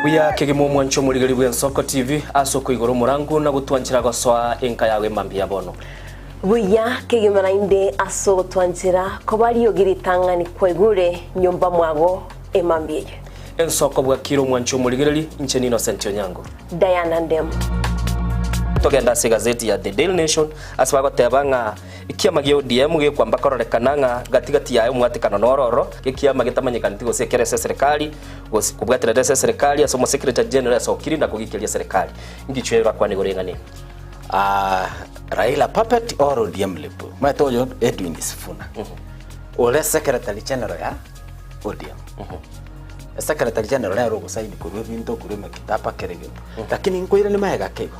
Buya kegima omwancho omorigeri bw'Ensoko TV ase okoigora omorango na gotwanchera gosoa enka yao emambia ya bono. Buya kegima naende ase ogotwanchera koba riogi ritang'ani kwaigure nyomba mwago emambia eye. Ensoko bwakire omwancho omorigereri, inche n'Innocent Onyango. Diana Ndemo. Togende ase egazeti ya The Daily Nation ase bagoteba ng'a ekiama gia ODM gekwamba kororekana ng'a gati gati yaye omwatekano noro ororo, ekiama getamanyekaneti gose ekere ase eserekari gose kobwaterera ase eserekari ase omosecretary general asokire na kogikeria eserekari. Ngichwe bakwane igoro eng'ana eye. Raila puppet or ODM lip? Omanyete oyo Edwin Sifuna ore secretary general ya ODM. Secretary general nere ogosaini korwa ebinto korwa emekitaba kera egento. Lakini nkoiranie magega ake igo.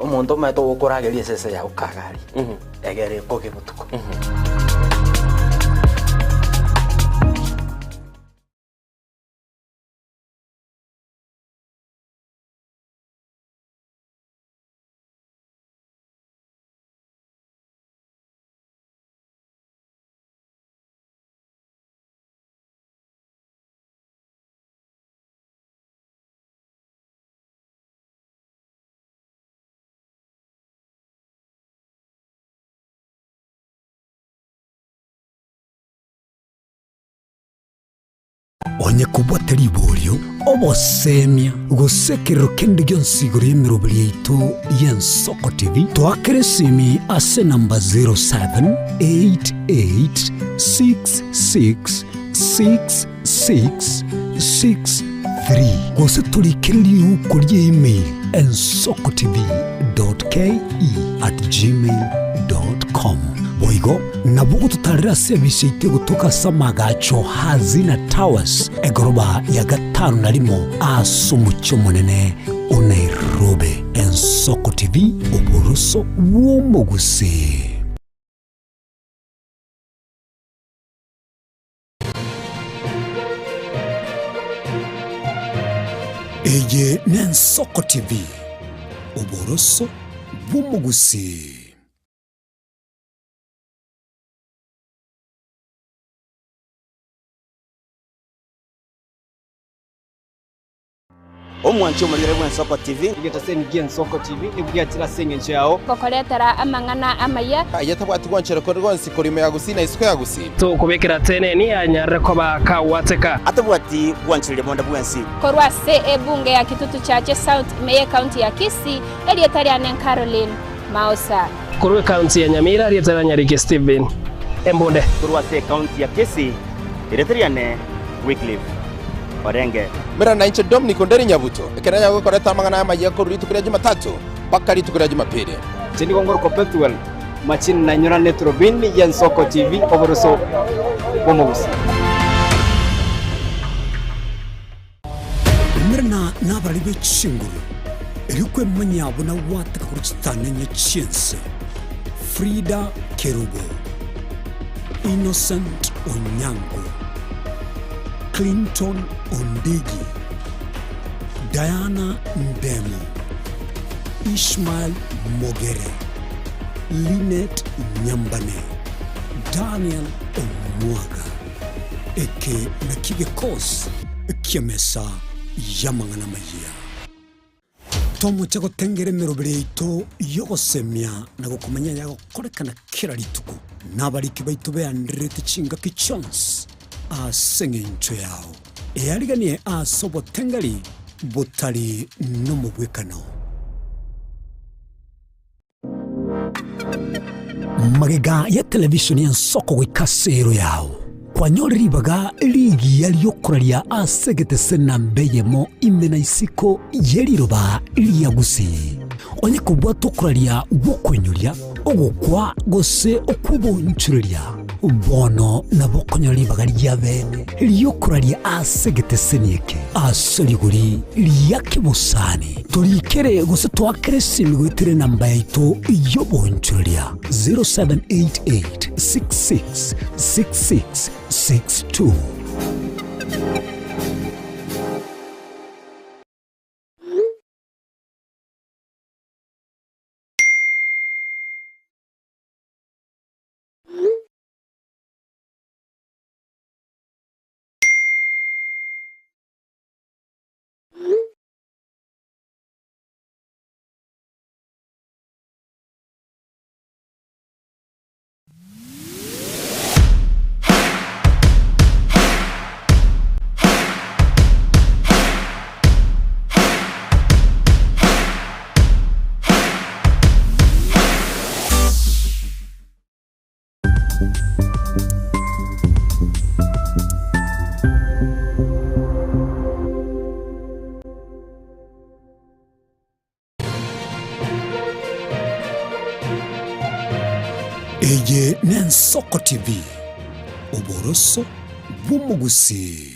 Omonto omanyete ogokorageria esese yago kagaria, egere ekoge botuko. Onye kobwate riborio, obosemia, gose ekerero kende gionsi igoro y'emeroberi yaito y'Ensoko TV, toakere esimi ase enamba 0788666663 gose torikere riuko ria email ensokotv.ke@gmail.com. Boigo Nabo ogototaarera ase ebise yaito egotoka ase amaagacho Hazina Towers, egoroba ya gatano na rimo ase omochie omonene o Nairobi. Ensoko TV, oboroso bw'omogusii. Eye n'Ensoko TV, oboroso bw'omogusii. Omwanchi omorigere bw'Ensoko TV. Egetaseni gi'Ensoko TV nigo giachire ase engencho yao. Gokoretera amang'ana amaya. Aye tabwati gwanchera kore gwonsi korwa ime ya Gusii na isiko ya Gusii. Tokobekera teneni anyarire koba kagwateka. Atabwati gwanchereria bonde bwensi. Korwa ase ebunge ya Kitutu Chache South ime y'Ekaunti ya Kisii, erieta riane Caroline Maosa. Korwa ekaunti ya Nyamira, erieta ria Nyariki Stephen Embunde. Korwa ase ekaunti ya Kisii, erieta riane Wycliffe Orenge. Mera nainche Dominic Onderi Nyabuto, ekero nanyare gokoreta amang'ana amayia korwa rituko ria Jumatatu mpaka rituko ria Jumapili. Inche nigo ngorokwa Pethuel Machini nainyora Eturubini y'Ensoko TV oboroso bw'omogusii. Umerana nabarari be chinguru, erio kwemanyia buna gwateka korwa chitanenye chi'ense. Frida Kerubo, Innocent Onyango, Clinton Ondigi, Diana Ndemo, Ishmael Mogere, Linet Nyambane, Daniel Omwaga. Eke nakio gekosi ki'emesa y'amang'ana amayia. Tomoche gotengera emeroberi yaito y'ogosemia na gokomanya ayagokorekana kera rituko, na abariki baito beandererete chingaki chionsi ase engencho yao. Eariganie ase obotengeri botari nomobwekano. Magega ya televisheni y'ensoko goika ase ero yao, kwanyore ribaga rigiya ri'okoraria ase egetese namba eyemo ime na isiko ye riroba ria Gusii. Onye kobwata okoraria gw'okoinyoria, ogokwa gose okw'oboonchoreria, bono nabo okonyora ribaga ria bene ri'okoraria ase egeteseni eke ase rigori ria kebosani. Torikere gose toakere esimi goetera enamba yaito y'oboonchoreria 0788 66 66 62. Eye n'Ensoko TV, oboroso bw'omogusii.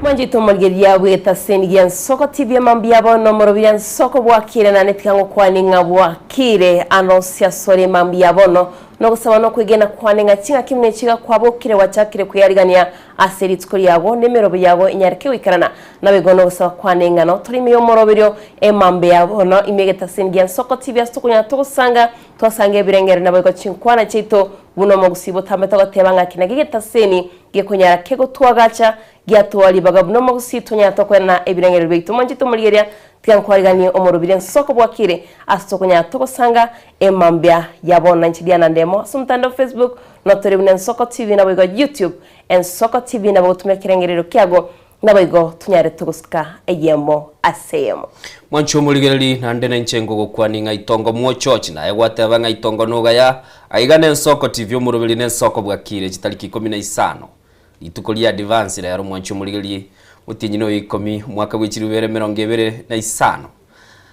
Mwanchete omorigereria bw'etaseni gi'ensoko TV amambia bono omorobiri ensoko bwakire nane tiga ngokwanie ng'a bwakire ano ase asore mambia bono nogosaba nokwegena kwane ng'a ching'aki buna echiga kwabokire gwachakire kweyarigania ase rituko riago nemerobo yago enyareke goikerana Naboigo nogosaba kwane ng'a notore ime y'omoroberio emambia bono ime egetasini gia nsoko TV ase tokonyara togosanga twasanga ebirengererio naboigo chinkwana chiaito buna omogusii botambe togoteba ng'a ki naki egetasini gekonyara kegotwagacha giatoa ribaga buna omogusii tonyara tokoenana ebirengererio biaito mwanchete omorigereria tiga nkwariganie omoroberio ensoko bwakire ase tokonyara togosanga emambia ya bono na inche Diana Ndemo ase omotandao Facebook notore buna ensoko TV naboigo YouTube ensoko TV nabo gotumia ekerengererio kiago Naboigo tonyarete gosika eyemo ase eyemo. Mwanche omorigereri, naende nainche ngogokwania ng'a itongo mwochochi, naye gwateba ng'a itongo nogaya, aiga nensoko TV omoroberi nensoko bwakire chitariki ikomi na isano, rituko ria advance rero mwanche omorigererie motienyi noyo ikomi omwaka bwe chilifu ibere emerongo ebere na isano.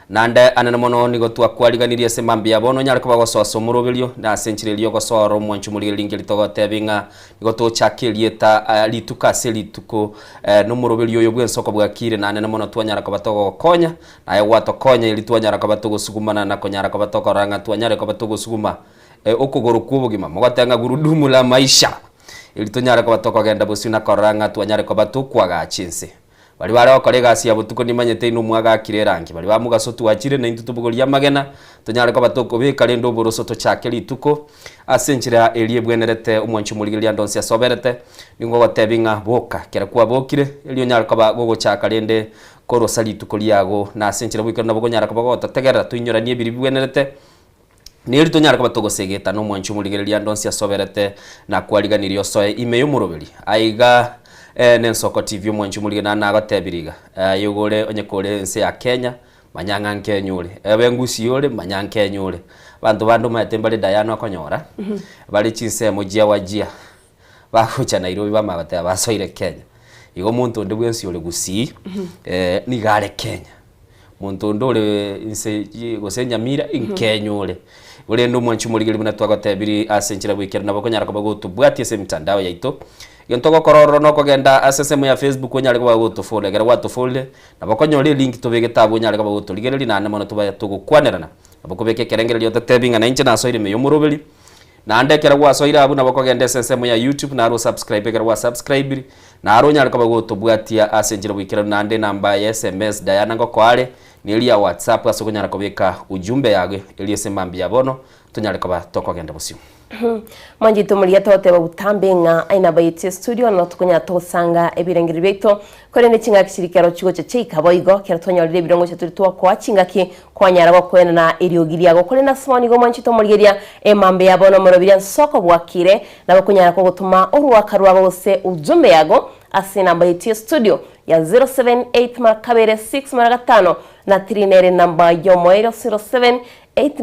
Naende anene mono nigo twakwariganirie ase mambia bono onyare koba gosoa ase omoroberio, na ase enchera eria ogosoa oro omwancho omorigereria nkeri togotebia ng'a nigo togochaka erieta rituko ase rituko nomoroberio oyo bw'ensoko bwakire, na anene mono twanyara koba togogokonya, naye gwatokonya erio twanyara koba togosugumana na konyara koba tokorora ng'a twanyare koba togosuguma okogoro kw'obogima, mogoteba ng'a gurudumu la maisha, erio tonyare koba tokogenda bosio na korora ng'a twanyare koba tokoagacha ense. Baria bare gokora egasi ya botuko nimanyete inwe mwagakire erangi. Baria ba mogaso twachire, naintwe tobogorie amagena, tonyare koba tokobeka rende oboroso tochake rituko ase enchera eria ebwenerete omwanchi omorigereria ande onsi asoberete. Nigo ngogotebia ng'a boka ekero kwabokire, erio onyare koba gogochaka rende korosa rituko riago, na ase enchera boikeranu nabo okonyara koba gogototegerera toinyoranie ebiria bibwenerete. Neri tonyare koba togosegeta nomwanchi omorigereria ande onsi asoberete na kwariganirie osoe ime y'omoroberi. Aiga eh, nensoko TV omwanchi omorigereria naende nagotebirie iga, aye igo ore onye kore ense ya Kenya, manya ng'a nkenya ore, ebe Gusii ore, manya nkenya ore. Abanto bande omanyete mbare Diana okonyora, bare chinsemo chia Wajir, bagocha Nairobi bamanya goteba basoire Kenya. Igo omonto onde bwensi ore Gusii, nigo are Kenya. Monto onde ore inse gose Nyamira nkenya ore. Korende omwanchi omorigereria buna twagotebirie ase enchera bw'ekerero nabo okonyara koba gotobwatia ase emitandao yaito. Egento ogokora ororo nokogenda ase ensemo ya Facebook onyare koba gotofollow. Ekero gwatofollowire, nabo okonyora elink tobegete abwo onyare koba gotorigereria naende mono tobe togokwanerana. Nabo okobeka ekerengererio ototebi ng'a nainche nasoire ime y'omoroberi. Naende ekero gwasoire abwo nabo okogenda ase ensemo ya YouTube naro osubscribe ekero gwasubscribiri, naro onyare koba gotobwatia ase enchera boikeranu naende enamba ya sms Diana ngokoa are neria ya WhatsApp ase okonyara kobeka ujumbe yago erio ase mambia ya bono tonyare koba tokogenda bosio. Mwanchete omorigia togoteba botambe ng'a enamba yaito ya studio no tokonyara togosanga ebirengererio biaito korende chingaki chiri kero chigocha chiaika boigo kero twanyorire ebirongo chiaito twakoa chingaki Kwanyara gokwenana eriogi riago korende ase bono nigo mwanchete omorigeria emambia ya bono omoroberia nsoko bwakire, nabo konyara kogotoma orwaka rwago gose ujumbe yago ase enamba yaito ya studio ya 078 mara kabere 6 mara gatano na 3 nere enamba yomoerio 078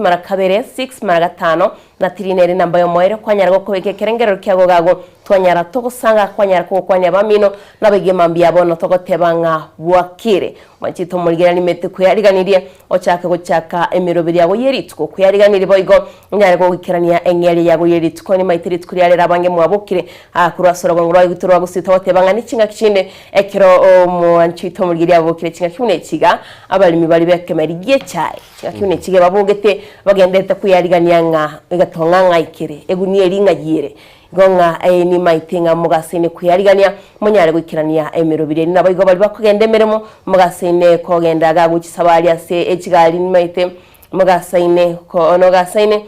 mara kabere 6 mara gatano na 3 nere enamba yomoerio kwanyara gokobeka ekerengerero kiago gago twanyara togosanga kwanyara kogokwania abamino nabaiga emambia bono togoteba ng'a bwakire. Mwanchete omorigereria nimete kweyariganirie, ochake gochaka emeroberi yago ye rituko. Kweyariganirie boigo, onyare goikerania eng'eria yago ye rituko. Nimaete rituko ria rero abange mwabokire aa korwa ase orogongo rwa Egutwa rwa gusii togoteba ng'a nechingaki chinde ekero omwanchete omorigereria abokire chingaki buna echi iga, abaremi baria b'ekemeri gi'echae chingaki buna echi iga babogete bagendererete kweyarigania ng'a egetong'a ng'aikere, egunia eria ng'ayie ere. Igo ng'a ee nimaete ng'a mogasaine kweyarigania, monyare goikerania emeroberi eri. Naboigo baria bakogenda emeremo, mogasaine kogenda iga gochia chisabari ase echigari nimaete mogasaine ko nogasaine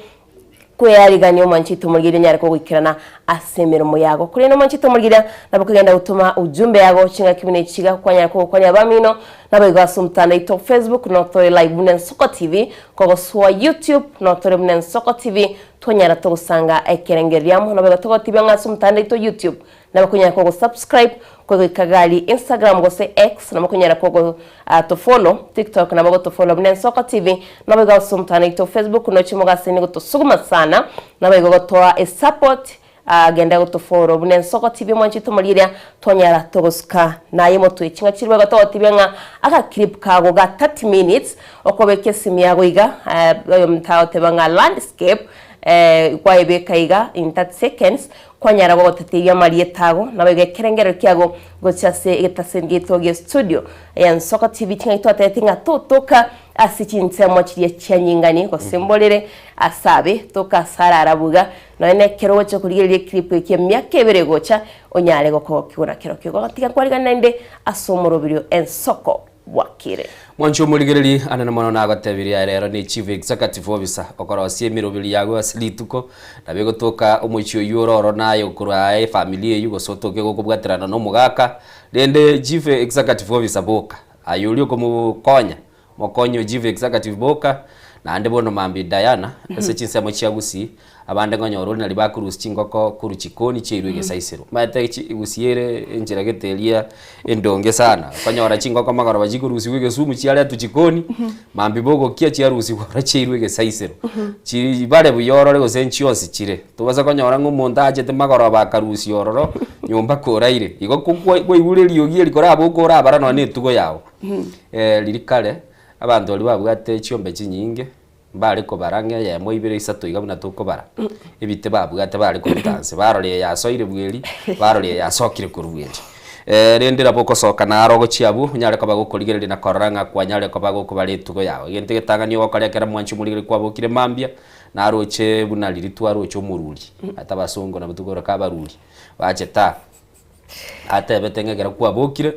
kweyarigania omwanchete omorigereria onyare kogoikerana ase emeremo yago. Korende omwanchete omorigereria nabo okogenda gotoma ujumbe yago chingaki buna echi iga kwanyara kogokwania abamino, naboigo ase omotandao oito Facebook notore live buna Ensoko TV, kogosoa YouTube notore buna Ensoko TV, Twanyara togosanga ekerengererio amo naboigo togotibia ng'a ase omotandao oito YouTube. Nabo okonyara kogo subscribe kogoika gari Instagram gose X nabo okonyara kogo to follow TikTok nabo ogoto follow buna Ensoko TV nabo igo ase omotandao oito Facebook noche mogaseni gotosuguma sana nabo igo gotoa e support genda goto follow buna Ensoko TV mwanchete omorigereria twanyara togosuka naye motwe ching'aki chirwe igo togotebia ng'a aga clip kago ga 30 minutes okobeka esimi yago iga oyomonto agoteba ng'a landscape kwayebeka iga in 30 seconds Kwanyara gogoteteria amarieta ago, naboigo ekerengerero kiago gochia ase egetaseni giaito gie studio ya Nsoko TV ching'aki twatebete ng'a totoka ase chinsemo chiria chia nyingani gose mborere ase abe toka ase are arabu iga nonya na ekero ogocha korigereria eclip eke emiaka ebere egocha onyare gokogokigwa na kerokio. Gogotiga nkwarigani naende ase omoroberio Ensoko bwakire. Mwanche omorigereri anene mono nagotebirie aye rero ne Chief Executive Officer okorosia emeroberi yago ase rituko nabo egotoka omochie oyio ore oro naye okorwa aye efamiri eyio gose otoke gokobwaterana na omogaka rende Chief Executive Officer boka aye oria okomokonya mokonye o Chief Executive boka naende bono mambia Diana ase chinsemo chia Gusii Abande nkonyora ore naria bakorusia chingoko korwa chikoni chiairwe egesaisero. Omanyete chi gusii ere enchera gete eria endonge sana, okonyora chingoko magoroba chikorusiwa egesumu chiaretwa chikoni, mambia bogokia chiarusiwa oro chiairwe egesaisero. Chiri bare buya orore gose nchionsi chire, tobasa konyora ng'a omonto achete magoroba akarusia ororo nyomba koraire. Igo ko kwaigure eriogi eri koraboke orabara nonye na etugo yago. Riria kare, abanto baria babwate chiombe chinyinge. Mbare kobara ang'e eyemo, ibere, isato iga buna tokobara, ebite babwate bare koruta nse, barora eye yasoire bweri, barora eye yasokire korwa bweri. Rende nabo ogosoka naro ogochia abwo, onyare koba gokorigereria na korora ng'a kwanyarire koba gokobara etugo yao. Egento egetang'ani ogokora ekero mwancha omorigereria kwabokire mambia, naroche buna riria twaroche omoruri, ata abasongo nabo tokoroka abaruri, bachete aa. Atebete ng'a ekero kwabokire,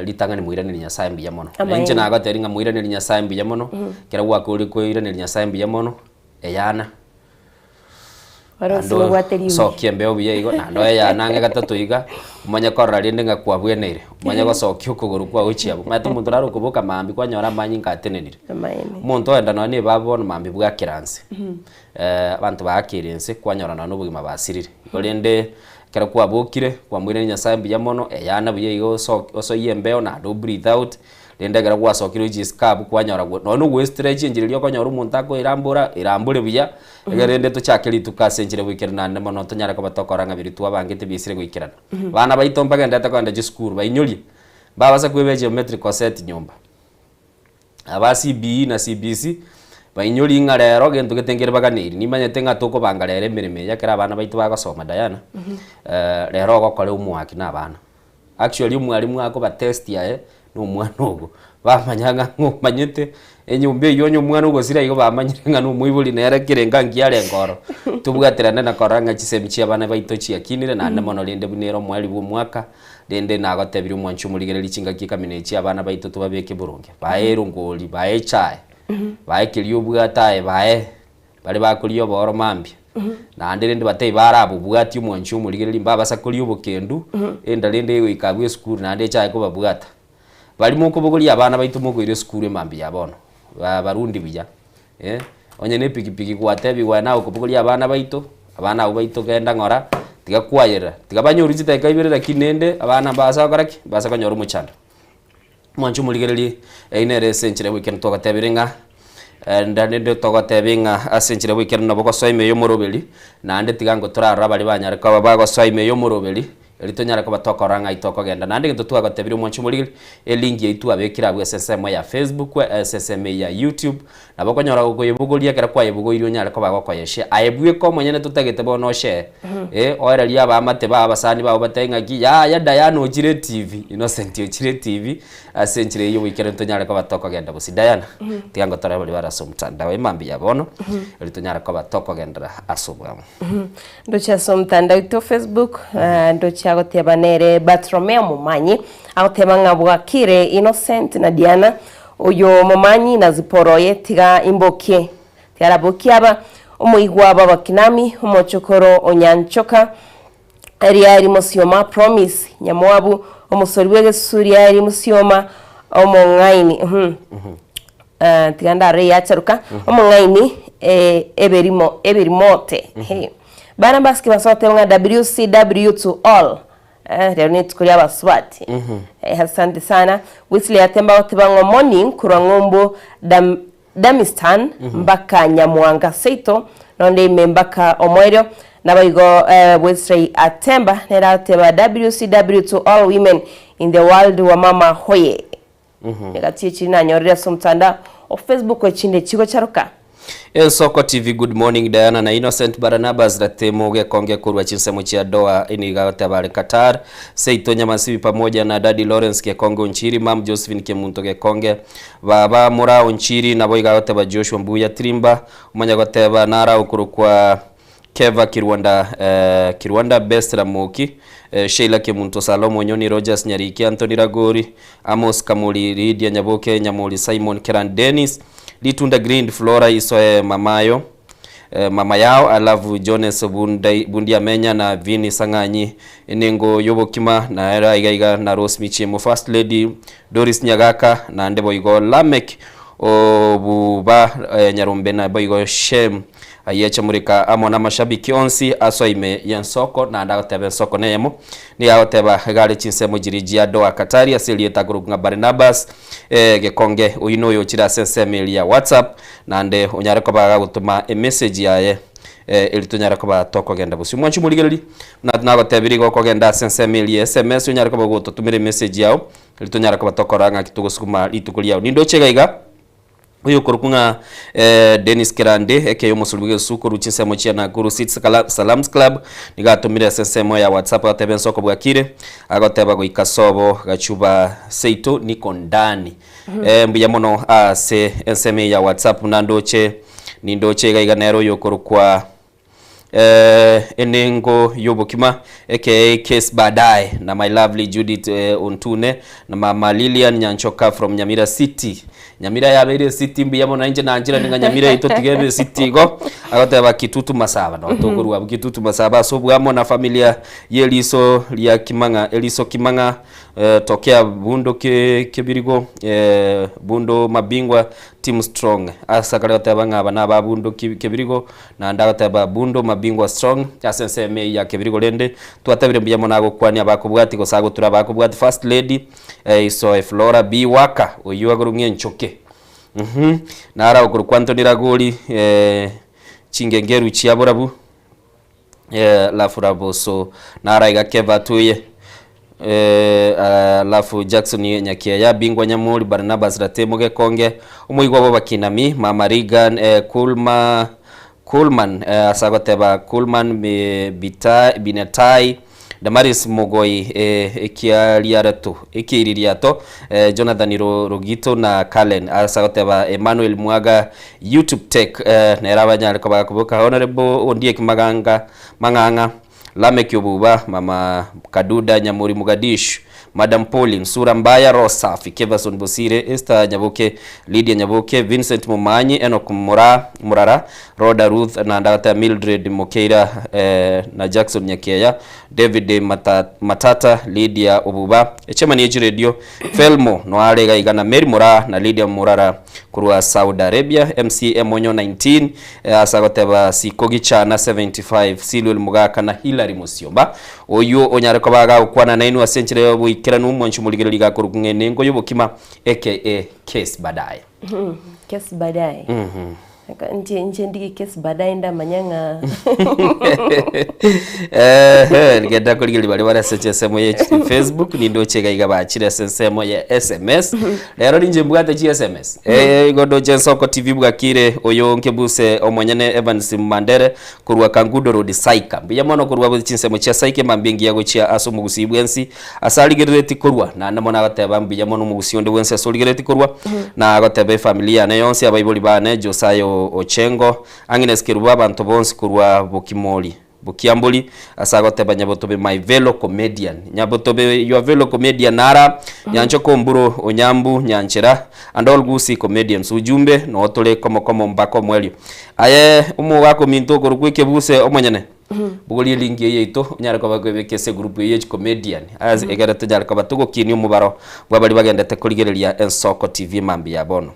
ritang'ani moiranerie Nyasaye mbuya mono. Na inche Amaene. nagotebirie ng'a moiranerie Nyasaye mbuya mono, ekero gwakorire koiraneria Nyasaye mbuya mono, eyana. Ore Naende osibobwate riugi. osokie embeo buya igo, naende oyeyane ang'e gatato iga, omanye korora rende ng'a kwabweneire, omanye gosokia okogoro kwao gochia abwo. Omanyete omonto nare okoboka mambia kwanyora amanyinga atenenire. Amaene. Omonto oenda nonya na ebaba bono mambia bwakera nse. Abanto baakeire inse, kwanyora nonya nobogima basirire. Igo rende ekero kwabokire, kwamoiraneria Nyasae mbuya mono, eyana buya iga oso osoyie embeo naende o breathe out, rende ekero gwasokire oiche isiko abwo kwanyora go nonya nogoe stretch enchera eria okonyora omonto akoerambora, erambore buya, ekero rende tochake rituko ase enchera goikerana naende mono tonyare koba tokora ng'a biria twabangete biisire goikerana. Abana baito mbagenderete kogenda chisukuru, bainyorie, mbabasa koeba egeometrical set nyomba. Aba CBE na CBC, bainyori ng'a rero gento gete nkere baganeiri. Nimanyete ng'a tokobanga rero emeremo eye ekero abana baito bagosoma Diana, rero ogokora omwaki na abana. Actually omwalimu akoba test aye na omwana ogo, bamanya ng'a ng'omanyete enyomba eywo onye omwana ogosira igo bamanyire ng'a na omoibori nere kerenga nki arenge ororo. Tobwaterane na korora ng'a chisemi chia abana baito chiakinire naende mono rende buna ere omoerio bwa omwaka, Rende nagotebirie omwanchi omorigereria chingaki ekamina echi abana baito tobabeke boronge, bae erongori, bae echae, bae keria obwate aye bae, baria bakoria obooro mambia. Naende rende batebie barabobwatie omwanchi omorigereria mbabasa koria obokendu, enda rende egoika abwo esukuru naende echae kobabwata. Baria mokobogoria abana baito mokoira esukuru emambia ya bono, ba barundi buya. Eh, onye ne epikipiki gwatebigwa aye nagokobogoria abana baito, abana abwo baito genda ng'ora, tiga kwayerera, tiga banyorwe chidakika ibere lakini rende abana mbasa gokora ki? Mbasa konyora omochando. Mwanche omorigererie, eyio nere ase enchera ya goikeranu twagotebire ng'a rende togotebia ng'a ase enchera ya goikeranu nabo ogosoa ime ya omoroberi, naende tiga ngo torarore abaria banyare koba bagosoa ime ya omoroberi, Erio tonyare koba tokorora ng'ai tokogenda. Naende egento twagotebirie omwanchi omorigeri, elink yaito twabekire abwo ase ensemo ya Facebook, ase ensemo eye ya YouTube, nabo okonyora gokoyebogoria ekero kwayebogoirie onyare koba gokoyeshare. Aye bweka omonyene totagete bono oshare, eh, oererie abaamate bao abasani bao obatebie ng'aki yaya Diana ochire etibi, Innocent ochire etibi, ase enchera eyio goikeranu tonyare koba tokogenda bosio. Diana, tiga ngotore baria bare ase omotandao emambia ya bono, erio tonyare koba tokogenderera ase obwamo. Ndoche ase omotandao oito o Facebook, ndoche agoteba nere Bartromeo Momanyi, agoteba ng'a bwakire Innocent na Diana, oyo Momanyi na Zipporah oye tiga imbokie, tiga arabokie aba, omoigwa bw'abakinami, omochokoro o Nyanchoka, Eriari Mosioma, Promise Nyamoabu, omosori bw'egesusuri Eriari Mosioma, omong'aini, uhum. Tiga ndarore yacharuka, omong'aini eh, eberimo eberimote, hey. Barnabas Kibaso agoteba ng'a WCW to all. Eh, rero nituko ria abasubati. Eh, asante sana. Wesley Atemba agoteba ng'a morning korwa ng'umbu Dam, Damistan mpaka Nyamwanga seito nonde ime mpaka omoerio. Naboigo eh, Wesley Atemba nere agoteba WCW to all women in the world wamama hoye. Egati echiri nanyorire ase omotandao o Facebook echinde chigocharoka. Ensoko TV good morning Diana na Innocent Barnabas Ratemo gekonge korwa chinsemo chia Doha eniga agoteba are Qatar Seito Nyamasibi pamoja na Daddy Lawrence Gekonge Onchiri Mam Josephine Kemunto Gekonge Baba Mura Onchiri nabo iga agoteba Joshua Mbuya Tirimba omanya goteba nara okorokwa Keva Kirwanda Kirwanda Best Ramoki Sheila Kemunto Salomo Onyoni Rogers Nyariki Anthony Ragori Amos Kamuri Lydia Nyaboke Nyamori Simon Keran Dennis Ritunda Green Flora Isoe Mamayo Mama Yao Alafu Jones Bundai Bundiamenya na Vinny Sang'anyi Enengo Yobokima naere aiga iga na Rose Michiemo First Lady Doris Nyagaka naende boigo Lameck Obuba Nyarombe na boigo Shem Ayechemureka amo namashabiki onsi asoa ime y'ensoko, naende agoteba ensoko neyemo. Nigo agoteba iga are chinsemo chiria chia Doha Katari ase erieta akorokwa ng'a Barnabas Gekonge. Oyio noyo ochire ase ensemo eria ya WhatsApp naende onyare koba gagotoma emessage yaye eri tonyare koba tokogenda bosio. Mwanche omorigereria, buna nagotebirie igo okogenda ase ensemo eria ya SMS onyare koba ogototomera emessage yao eri tonyare koba tokorora ng'aki togosukuma rituko riao. Nindoche iga iga. Oyokorokwa ng'a Dennis Kerande, eke omosori bw'egesusu korwa chinsemo chia Nakuru City Salams Club, nigo atomire ase ensemo ya WhatsApp agateba ensoko bwakire, agoteba goika sobo Gachuba seito niko ndani. Mbuya mono ase ensemo eye ya WhatsApp buna ndoche nindoche iga iga nere oyokorokwa Enengo y'obokima aka Case Baadaye na my lovely Judith Ontune na mama Lilian Nyanchoka from Nyamira City. Nyamira yabeire ecity mbuya mono inche nanchire ng'a Nyamira yaito tiga ebe ecity igo agoteba Kitutu Masaba no tokorwa abwo Kitutu Masaba ase obwamo na familia y'eriso ria Kimang'a eriso Kimang'a tokea Bundo Kebirigo Bundo Mabingwa Team Strong ase akare goteba ng'a aba naba Bundo Kebirigo Naende agateba, Bunde omabingwa strong ase ensemo eyio ya kebirigo rende twatebire mbuya mono agokwania abakobwati gose agotura abakobwati first lady isoe Flora B Waka oyio agoro ng'a enchoke uhum naro agokorokwa Anthony Ragori chingengeru chia borabu Lafuraboso naro aiga Keva Tuye Alafu Jackson Nyakiaya, Bingwa Nyamori, Barnabas Ratemo Gekonge, omoigwa bw'abakinami, Mama Reagan, Kulma, Kulman, ase agoteba Kulman Bita, Binetai, Damaris Mogoi, Ekiariareto, Ekiiririato, Jonathan Rogito na Cullen, ase agoteba Emmanuel Mwaga, YouTube Tech, nere abanyare koba gakoboka Honorable Ondieki Maganga, Mang'ang'a, Lameck Obuba, Mama Kaduda Nyamori Mogadishu, Madam Pauline, Sura Mbaya, Roho Safi, Keverson Bosire, Esther Nyaboke, Lydia Nyaboke, Vincent Momanyi, Enock Mura, Murara, Rhoda Ruth na ndagoteba Mildred Mokeira eh, na Jackson Nyakeya, David Mata, Matata, Lydia Obuba, Echemani ye chiredio, Felmo noare iga iga na Mary Mura na Lydia Murara korwa Saudi Arabia, MC Emonyo 19 Ase agoteba Sikogi Chana 75, Silwel Mogaka na Hillary Musiomba, oyio onyare koba agagokwana nainwe ase enchera y'oboikeranu, mwanche omorigereria gakorokwa ng'a enengo y'obokima aka Case Baadaye. Case baadaye. Inche inche ndige case baadaye ndamanya ng'a Ehe, genda korigereria baria bare ase ensemo ya Facebook nindoche iga iga bachire ase ensemo ya SMS Rero ninche mbwate chi sms. Eh, igo ndoche Nsoko TV bwakire oyo nkebuse omonyene Evans Mandere korwa Kangundo Road Saika. Mbuya mono korwa abwo chinsemo chia Saika emambia engiya gochia ase omogusii bwensi ase arigerereti korwa naende mono agoteba mbuya mono omogusii onde bwensi ase origerereti korwa na agoteba efamily yane yonsi abaibori bane Josiah Ochengo Agnes Kerubo abanto bonsi korwa Bokimori. Bokiambori, ase agoteba Nyabotobe my fellow comedian. Nyabotobe your fellow comedian nara Nyanchoka Omburo Onyambu Nyanchera and all Gusii comedians ujumbe noo tore komo komo mpaka omoerio. Aye omogaka ominto okorokwa ekebuse omonyene. Bogoria elink eye yaito onyare koba okoebeka ase egroup eye ye chicomedian ase egere tonyare koba togokinia omobaro bwa baria bagendete korigereria Ensoko TV mambia ya bono.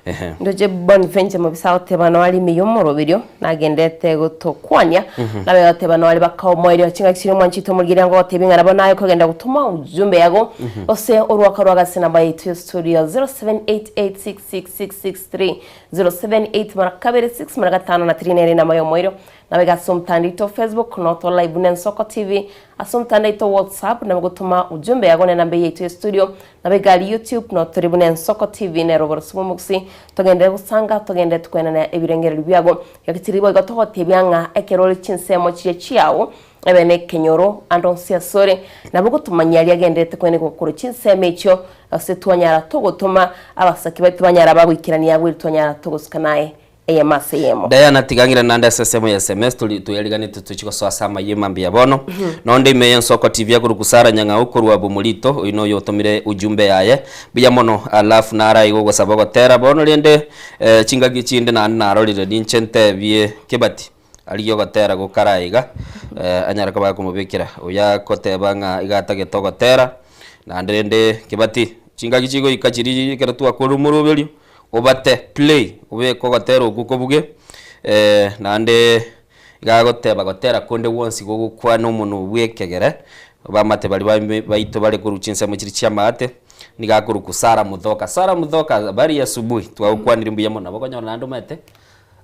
Ehe. Ndoche Bonventure mobisa agoteba noare ime y'omoroberio nagendete gotokwania nabe agoteba noare baka omoerio chingaki chiria omwanchete omorigereria ngogotebia ng'a nabo naye okogenda gotoma ujumbe yago gose orwaka rwa gase namba yaito ya studio 0788666663 078 mara kabere 6 mara gatano na 3 nere enamba y'omoerio Nabo iga ase omotandao oito o Facebook, noto live buna Ensoko TV, ase omotandao oito o WhatsApp, nabo gotoma ujumbe yago nenamba eye yaito ya studio, nabo iga aria YouTube, notore buna Ensoko TV nero oboroso bw'omogusii, togenderere gosanga, togenderere tokoenana ebirengererio biago. Gaki tiri boigo togotebia ng'a ekero ore chinsemo chiria chiao, ebe nekenyoro ande onsi asore, nabo gotomanyia aria agendererete koenigwa korwa chinsemo echio, gose twanyara togotoma abasaki baito banyara bagoikerania agwo eri twanyara togosuka naye eyemo ase eyemo. Diana tiga ng'irane naende ase ensemo ya sms tori toyariganete tochie gosoa ase amayio mambia bono. Nonde ime y'ensoko TV akorokwa Sarah Nyang'au korwa Bomorito oyio noyo otomire ujumbe yaye buya mono alafu naro igo ogosaba ogotera bono rende eh, chingaki chinde naende narorire ninche ntebie Kibati arigie ogotera gokare aiga eh, anyare koba akomobekera oyo agoteba ng'a iga atagete ogotera naende rende Kibati chingaki chigoika chiria ekero twakorire omoroberio Obate play obeke ogotera okwo kobuge naende iga agoteba gotera konde gwonsi gogokwana omonwa bw'ekegere bamate baria baime baito bare korwa chinsemo chiria chi'amaate nigo akorokwa Sarah Muthoka. Sarah Muthoka habari ya asubuhi twagokwanire mbuya mono nabo okonyora naende omanyete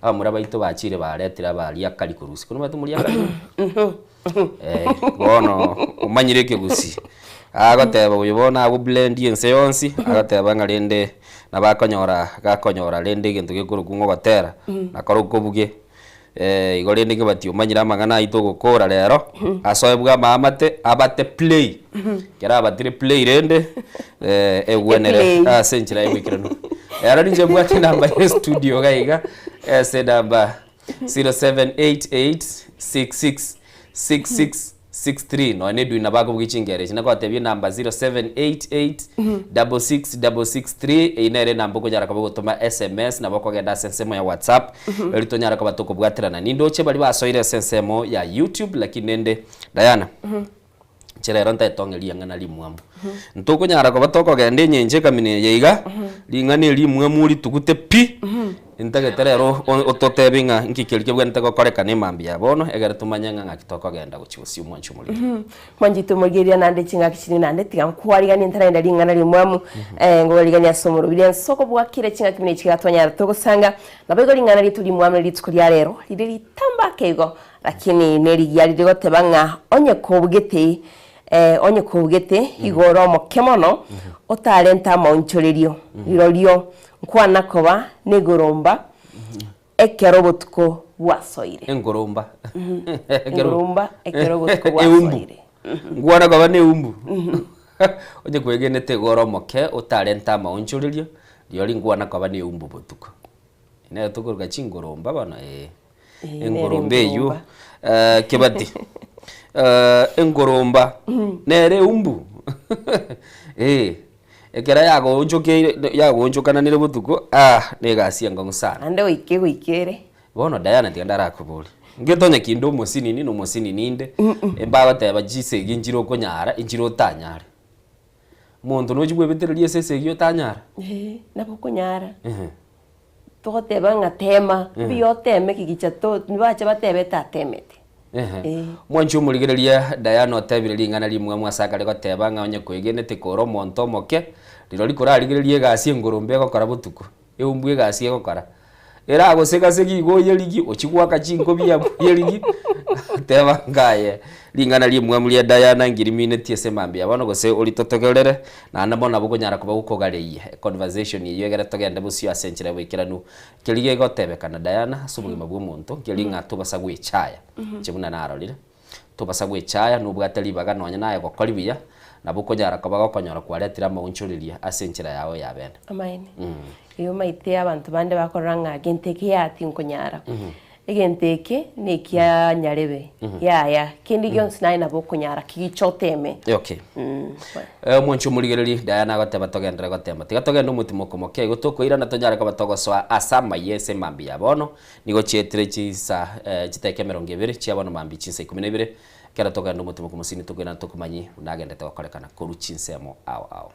abamura baito bachire baretire abaria akari korwa isiko nomanyete omoria akari oyo? Bono omanyire ekegusii, agoteba oyo bono agoblend ense yonsi, agoteba ng'a rende nabo akonyora gakonyora rende egento gekorokwa ng'a ogotera, nakoro okobuge igo rende kebati omanyire amang'ana aywo togokora rero, asoe bwa amaamate abate play, ekero abatire play rende egwenere Eplay. ase enchera ya oboikeranu. Ero ninche mbwate enamba ya estudio iga iga, ase enamba. 0788666663 nonya na Edwin nabo akobugia chingero echi nagotebia enamba 0788666663 eyio nere enamba okonyara koba ogotoma sms nabo okogenda ase ensemo ya whatsapp eri tonyare koba tokobwaterana nindoche baria basoire ase ensemo ya youtube lakini rende Diana Inche rero ntaetong'e ring'ana rimwamu. Ntokonyara koba tokogenda enyencho ekamina eye iga, ring'ana eri rimwamu oritugute pi, ntagete rero ototebie ng'a nki keria kebwenerete gokorekana emambia ya bono, egere tomanye ng'a ng'aki tokogenda gochia gosio omwancho omorito. Mwanchete omorigereria naende chingaki chiria naende tiga nkwariganie ntaragenda ring'ana rimwamu ngobariganie ase omorobiri ense okobua kera chingaki buna echi iga twanyara togosanga naboigo ring'ana rieto rimwamu rituko ria rero rire ritamba ake igo Lakini nerigiya riria goteba ng'a onye kobugete, eh, onye kobugete igo ore omoke mono, otarente amaonchorerio, rirorio nkwana koba negoromba ekero obotuko bwasoire. Engoromba. Engoromba ekero obotuko Eumbu. bwasoire. Nkwana koba na eumbu. Onye kwegenete igo ore omoke otarente amaonchorerio, rirorio nkwana koba na eumbu botuko. Nere tokoroka chingoromba bono ee. Ee, nere Engoromba eywo engoromba. eh, Kebati eh, engoromba nere eumbu eh, ekero yagoonchokeire yagoonchokananire botuko ah, na egasi enkong'u sana. Naende goika egoikere. Bono Diana tiga ndarakoborie, ngetonya kinde omosinini na omosinini inde, mbagoteba chisegi nchire okonyara, nchire otanyare. Omonto nochi bwebetereria ase esegi otanyara? Ee, nabo okonyara. Togoteba ng'a tema, mbuya oteme kigicha to nibache batebe tatemete. Ehe. Mwanche omorigereria Diana otebire ring'ana rimwamu ase akare goteba ng'a onye kwegenete kore omonto omoke, rirorio korarigererie egasi engorombe egokora botuko, eumbwe egasi egokora. Eragosega-sega igo oyerigie, ochie goaka chinkobi abwo oyerigie, teba ng'a aye ring'ana rimwamu ria Diana ngiriminetie ase mambia bono gose oritotogerere, naende bono nabo okonyara koba gokogareia econversation eyio egere togende bosio ase enchera ya boikeranu. Keria gegotebekana Diana ase obogima bwa omonto, nkeri ng'a tobasa gwechaya, inche buna narorire, tobasa gwechaya nobwate ribaga nonye naye gokori buya, nabo okonyara koba gokonyora kwaretire amaonchoreria ase enchera yao ya bene. Amaene. Eyio omaete abanto bande bakorora ng'a gento eke yaa tinkonyara. Egento eke nekia nyarebe, yaya, kende gionsi naye nabo okonyara kigicha oteme. Okay. Omwanchi omorigereria, Diana agoteba togenderere gotema. Tiga togende omotimo omoke igo tokoirana tonyare koba togosoa ase amaiya ase emambia ya bono. Nigo chietire chinsa chidakika emerongo ebere chia bono mambia chinsa ikomi na ibere. Ekero togenda omotimo okomosini tokoirana tokomanyie buna agendete gokorekana korwa chinsemo ao ao.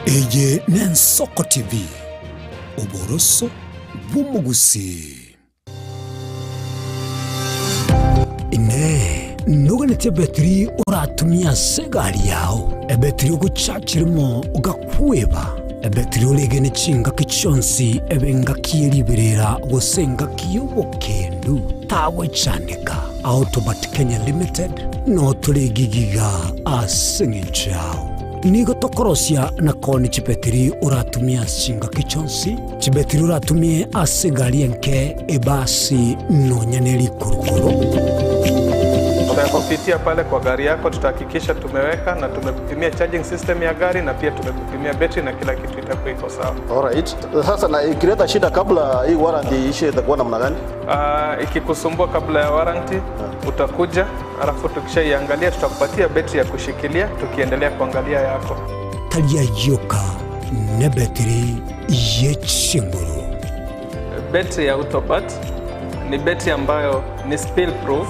Eye n'Ensoko TV, oboroso bw'omogusii. Inee! Noganetie ebetiri oratumie ase egari yao, ebetiri ogochachirimo ogakweba, ebetiri oregene chingaki chionsi ebe engaki ye riberera gose engaki y'obokendu? Tagwechandeka. Autobat Kenya Limited notore egigiga ase eng'encho yao. Nigo tokorosia na koonia chibetiri oratumie ase chingaki chionsi, chibetiri oratumie ase egari enke, ebasi, nonya ne rikurukuru. Tutakupitia pale kwa gari yako, tutahakikisha tumeweka na tumekupimia charging system ya gari na pia tumekupimia betri na kila kitu itakuwa iko sawa. Alright. Sasa na ikileta shida kabla hii warranty iishe itakuwa namna gani? Ikikusumbua kabla ya warranty utakuja, alafu tukishaiangalia tutakupatia betri ya kushikilia tukiendelea kuangalia yako. Tari ayioka nebetiri ye chinguru. Betri ya Autobat ni betri ambayo ni spill proof,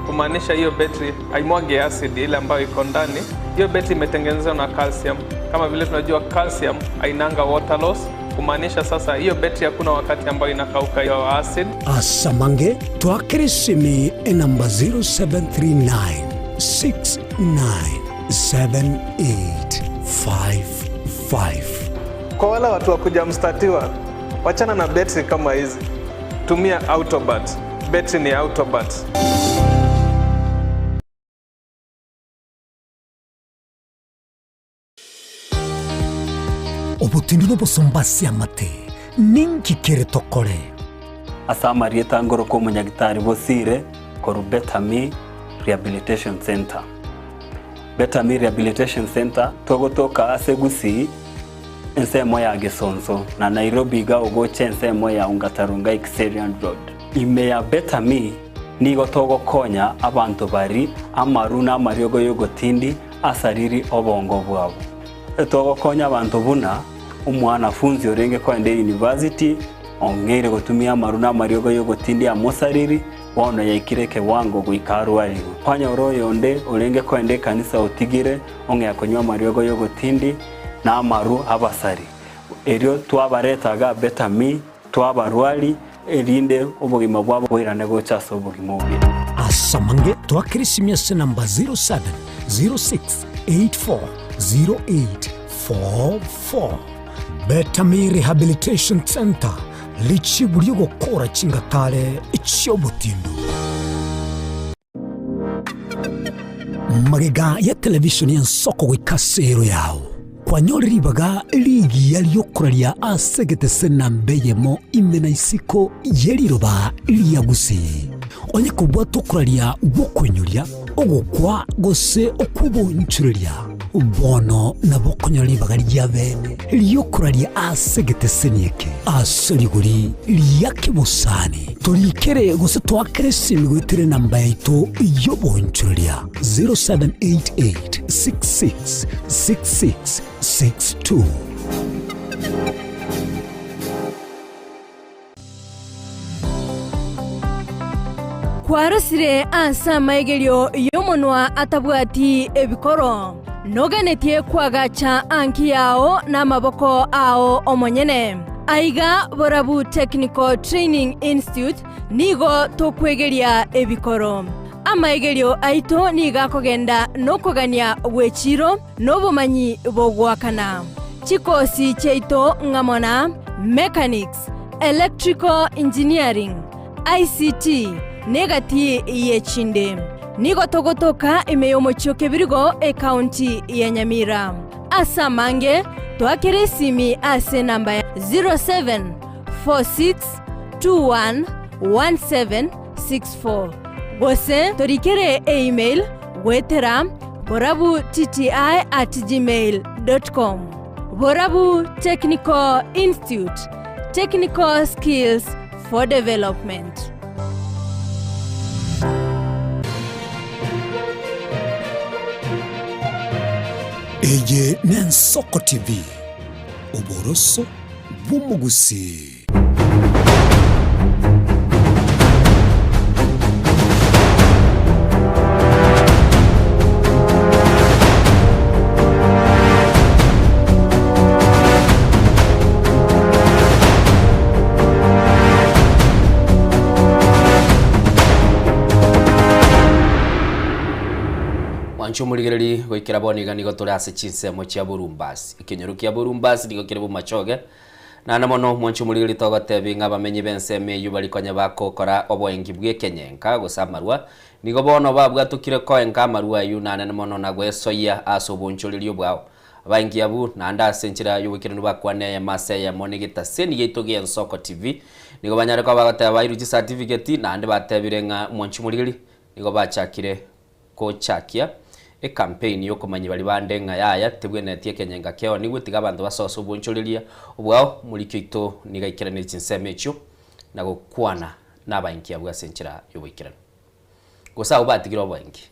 kumaanisha hiyo betri haimwagi acid ile ambayo iko ndani. Hiyo betri imetengenezwa na calcium. Kama vile tunajua calcium hainanga water loss, kumaanisha sasa hiyo betri hakuna wakati ambayo inakauka hiyo acid. Asamange twakere esimi enamba 0739 697855. Kwa wale watu wa kuja mstatiwa, wachana na betri kama hizi, tumia Autobat. Betri ni Autobat. Obotindu nobosomba ase amate, ninki kere tokore? Ase amarieta ngorokwa omonyagitari Bosire korwa Betami Rehabilitation Centre. Betami Rehabilitation Centre togotoka ase Gusii ensemo ya Gesonso na Nairobi iga ogocha ensemo ya Ongata-Rongai Kiserian Road. Ime ya Betami nigo togokonya abanto bari amaru na amariogo y'ogotindi asariri obongo bwabo. Togokonya abanto buna omwanafunzi orenge koenda eyunivasiti ong'eire gotumia amaru na amariogo y'ogotindi amosariri bono yaikire ekewango goika arwarigwe. Kwanyora oyonde orenge koenda ekanisa otigire ong'ea konywa amariogo y'ogotindi na amaru abasari. Erio twabareta iga Betami twabarwari erinde obogima bwabo boirane gocha ase obogima obuya. Asamange twakere esimi ase namba 0706840844. Betami Rehabilitation Centre, richibu ri'ogokora chingatare chi'obotindu. Magega ya televishoni y'ensoko goika ase ero yao, kwanyorire ribaga rigiya ri'okoraria ase egetese namba eyemo ime na isiko ye riroba ria Gusii. Onye kobwate okoraria gw'okoinyoria, ogokwa gose okw'obonchoreria, bono nabo okonyora ribaga ria bene ri'okoraria ase egeteseni eke ase rigori ria kebosani. Torikere gose toakere esimi goetera enamba yaito y'obonchoreria 0788 66 66 62. Kwarosire ase amaigerio y'omonwa atabwati ebikoro, noganetie koagacha anki yao namaboko ao omonyene. Aiga Borabu Technical Training Institute nigo tokwegeria ebikoro. Amaigerio aito nigo akogenda nokogania gw'echiiro na obomanyi bogoakana. Chikosi chiaito ng'amo na Mechanics, Electrical Engineering, ICT, na egati y'echinde. Nigo togotoka ime y'omochie o Kebirigo, ekaunti ya Nyamira. Ase amange, toakere esimi ase enamba ya 0746211764 gose torikere eemail goetera borabutti@gmail.com. Borabu Technical Institute, Technical Skills for Development. Eye n'Ensoko TV, oboroso bw'omogusii. Mwanche omorigereri goikera bono iga nigo tore ase chinsemo chia Borumbasi. Ekenyoro kia Borumbasi nigo kere Bomachoge, Naende mono mwanche omorigereria togotebi ng'a abamenyi b'ensemo eyio baria konya bagokora oboengi bw'ekenyenka gose amarwa, nigo bono babwatokire koenka amarwa ayio naende mono na gwesoyia ase obonchoreria obwao. Abaengi abwo naende ase enchera y'oboikeranu bakwane eyemo ase eyemo negetaseni giaito gi'Ensoko TV, nigo banyare koba bagoteba bairwe chisatifigeti naende batebire ng'a mwanche omorigereria nigo bachakire Gochakia ekampeini y'okomanyia baria bande ng'a yaya tebwenereti ekenyenga keonigwe, tiga abanto basoose obonchoreria obwao. Omoriki oito nigo aikeranerie chinsemo echio na gokwana nabaenki abwo ase enchera y'oboikeranu. Gose abwo batigire oboenki.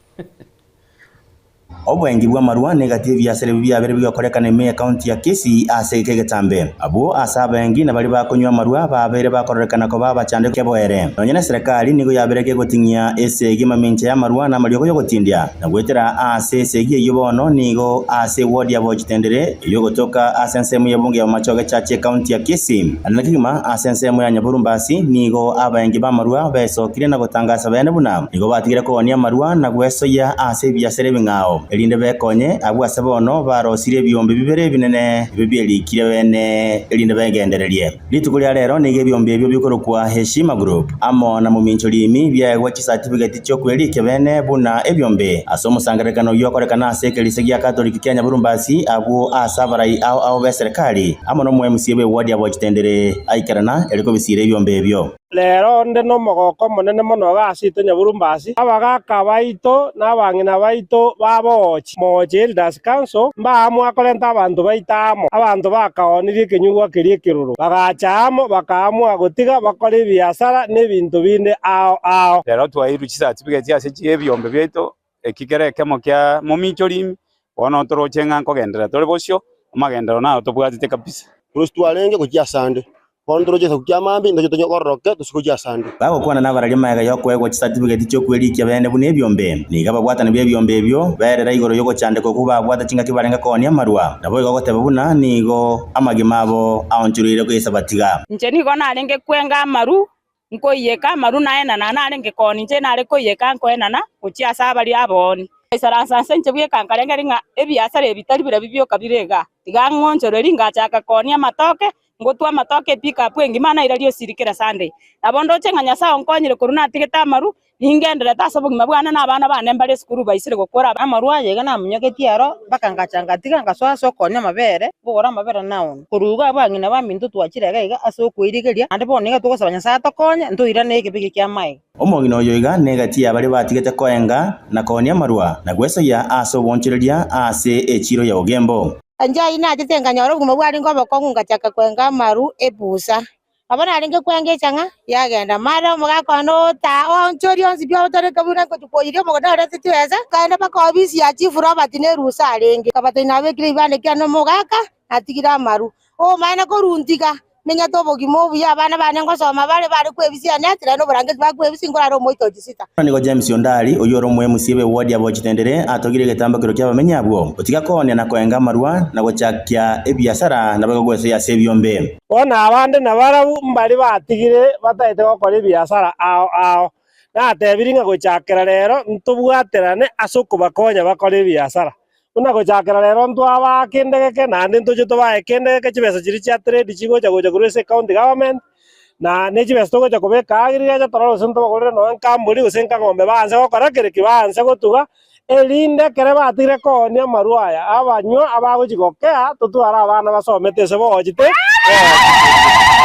Oboengi bw'amarwa negati y'ebiasara ebi biabere bigokorekana ime y'ecounty ya Kisii ase egeka egetambe. Abwo ase abaengi na baria bakonywa amarwa babeire bakororekana koba abachandeku keboere. Nonya neserekari nigo yabeire kegoting'ia esegi mamincha y'amarwa na amariogo y'ogotindia, na goetera ase esegi eyio bono nigo ase eward ya Bochitendere eyio egotoka ase ensemo y'ebunge ya Bomachoge Church ecounty ya Kisii. Naende kegima ase ensemo ya Nyaborumbasi nigo abaengi b'amarwa besokire na gotangasa bene buna nigo batigire koonia amarwa na gwesoyia ase ebiasara ebing'ao, erinde bekonye abwo ase bono barosirie ebiombe bibere ebinene ebio bierikire bene, erinde begendererie. Rituko ria rero nigo ebiombe ebio bikorokwa Heshima Group amo na Momincho Rimi biaegwa chisatifigeti chi'okwerikia bene buna ebiombe ase omosangererekano oyio okorekana ase ekerisia gia Katoliki kia Nyaborumbasi abwo ase abarai ao ao b'eserekari amo nomo-MCA bw'eward ya Bochitendere aikerana ere kobisiira ebiombe ebio. Rero onde nomogoko omonene mono iga ase intwe Nyaborumbasi, abagaaka baito na abang'ina baito ba Bogochi, Mogochi Elders Council, mbaamua korenta abanto baito amo. Abanto bakaonirie ekenyugwa keria ekeroro, bagacha amo, bakaamua gotiga bakore ebiasara na ebinto binde ao ao. Rero twaeirwe chisatifigeti ase ebiombe biaito, eki kere ekemo kia momincho rimi, bono toroche ng'a nkogenderera tore bosio, amagenderero naro tobwatete kabisa. Roche twarenge gochia asande, bono toroche egesaku kia mambia, intoche tonyogororoke tose gochia asande. Bagokwana nabararia magega y'okoegwa chisatifigeti chi'okwerikia bene buna ebiombe, nigo ababwatani b'ebiombe ebio berera igoro y'ogochandeka okwo babwate chingaki barenge koonia amarwa, naboigo goteba buna nigo amagima abo aonchoreire koyesabatiga. Inche nigo narenge kwenga amaru, nkoiyeka amaru naenana, narenge kooni inche nare koiyeka nkoenana gochia ase abaria abooni. Ngaisaransa ase inche bweka nkarengereria ng'a ebiasara ebi tari birabi bioka bire igaa, tiga ng'onchorerie ngachaka koonia amatoke, ngotwa amatoke epickup engima nairaria osiri kera Sunday. Nabo ndoche ng'a Nyasae onkonyire korwa natigete amaru, Ningendererete ase obogima bwane na abana bane mbare esukuru baisire gokora. Amarwa aya iga namonyogetie aro, mpaka ngacha ngatiga ngasoa ase okoonia amabere, nkogora amabere naonia. Korwa igo abang'ina baminto twachire iga iga ase okwerigeria, naende bono iga togosaba Nyasae atokonye, ntoirane ekebi eke ki'amaiga. Omong'ina oyo iga negati ya baria batigete koenga na koonia amarwa, na gwesoyia ase obonchoreria ase echiiro ya Ogembo. Inche ayio nachete nkanyora obogima bwarenge obokong'u ngachaka kwenga amaru ebusa. Nabo narenge kwenga echang'a, yagenda. Mara omogaka one ota oonchoria onsi pi otoreke buna ngochia koiria omogondo arete chibesa, nkaenda mpaka ofisi ya Chief Robert na erusa arenge. Nkabatebia nabekire ebibande kiane omogaka, natigire amaru. Omaene korwa ntiga, Menyete obogima obuya, abana bane ngosoma bare, bare kwebisia neti, naende oborangeti bakwebisia, nkorare omoito o chisita. Nigo James Ondari, oyio ore omoemusia b'ewodi ya Bochitendere, atogire egetambokero ki'abamenyi abwo, gotiga koonia na koenga amarwa, na gochakia ebiasara, naboigo gwesoyia ase ebiombe. Bono abande nabarabwo mbaria batigire bataete gokora ebiasara ao ao. Natebirie ng'a gochakera rero ntobwaterane ase okobakonya bakore ebiasara. Buna gochakera rero ntwabaa kende geke, naende ntoche tobae kende geke chibesa chiria chia trade chigocha gocha korwa ase ecounty government, na ne chibesa togocha kobeka aa riria torore gose ntobagorere nonye nka mbori gose nka ng'ombe baanse gokora kere ki baanse gotuga, erinde ekere batigire koonia amarwa aya, abanywa abagochia gokea, totware abana basomete ase bogochete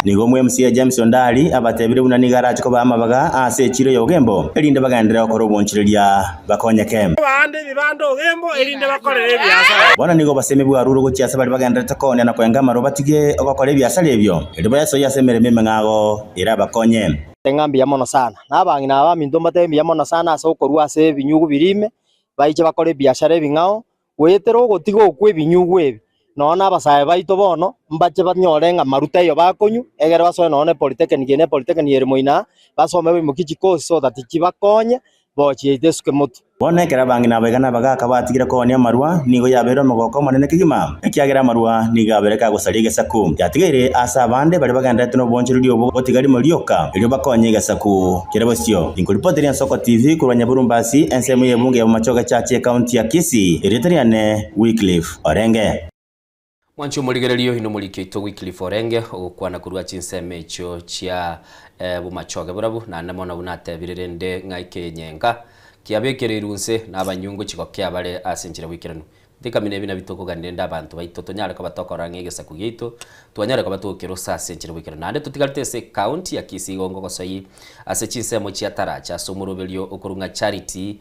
Nigo omwMCA James Ondari abatebire buna nigo arache kobaa amabaga ase echiro ya Ogembo, erinde bagenderere gokora obonchireria bakonyeke. Abande ebibanda Ogembo, erinde bakorere ebiasara. Bono nigo obosemi bwarure gochia ase baria bagendererete koonia na koenga amarwa batige ogokora ebiasara ebio, erio bayesoyie ase emeremo emeng'ao erabakonye. Ng'a mbuya mono sana, na abang'ina aba baminto mbatebe mbuya mono sana ase okorua ase ebinyugu biria ime, baiche bakore ebiashara ebing'ao, goetera ogotiga okwo ebinyugu ebi, nonya na abasae baito bono, mbache banyore ng'a maruta eyo bakonywa, egere basoe nonya na epolytechnic eye na epolytechnic ere moino aa, basome baimokie chikosi so that chibakonye, bochiete esuke motwe. Bono ekero abang'ina abaiga na abagaaka batigire koonia amarwa, nigo yabeire omogoko omonene kegima, ekiagera amarwa nigo abeire kagosaria egesaku. Yatigaire aase abande baria bagendererete nobonchoreria obwo gotiga rimo rioka, erio bakonye egesaku kere bosio. Inkoripoteria Ensoko TV korwa Nyaburumbasi, ensemo y'ebunge ya Bomachoge Church ecounty ya Kisii, erieta riane Wycliffe Orenge. Mwanche omorigererio inwe omoriki oito Wycliffe Orenge, ogokwana korwa chinsemo echio chia bomachoge borabu, naende mono buna atebire rende ng'a ekenyenga kiabekereirwe inse na abanyungu chigokea bare ase enchera bw'ikeranu. Ntekamina ebi nabio tokogania rende abanto baito tonyare koba tokorora ng'a egesaku giaito twanyare koba tokerosa ase enchera bw'ikeranu. Naende totigarete ase ecounty ya Kisii igo ngogosoi ase chinsemo chia Taracha ase omoroberio okorwa ng'a Charity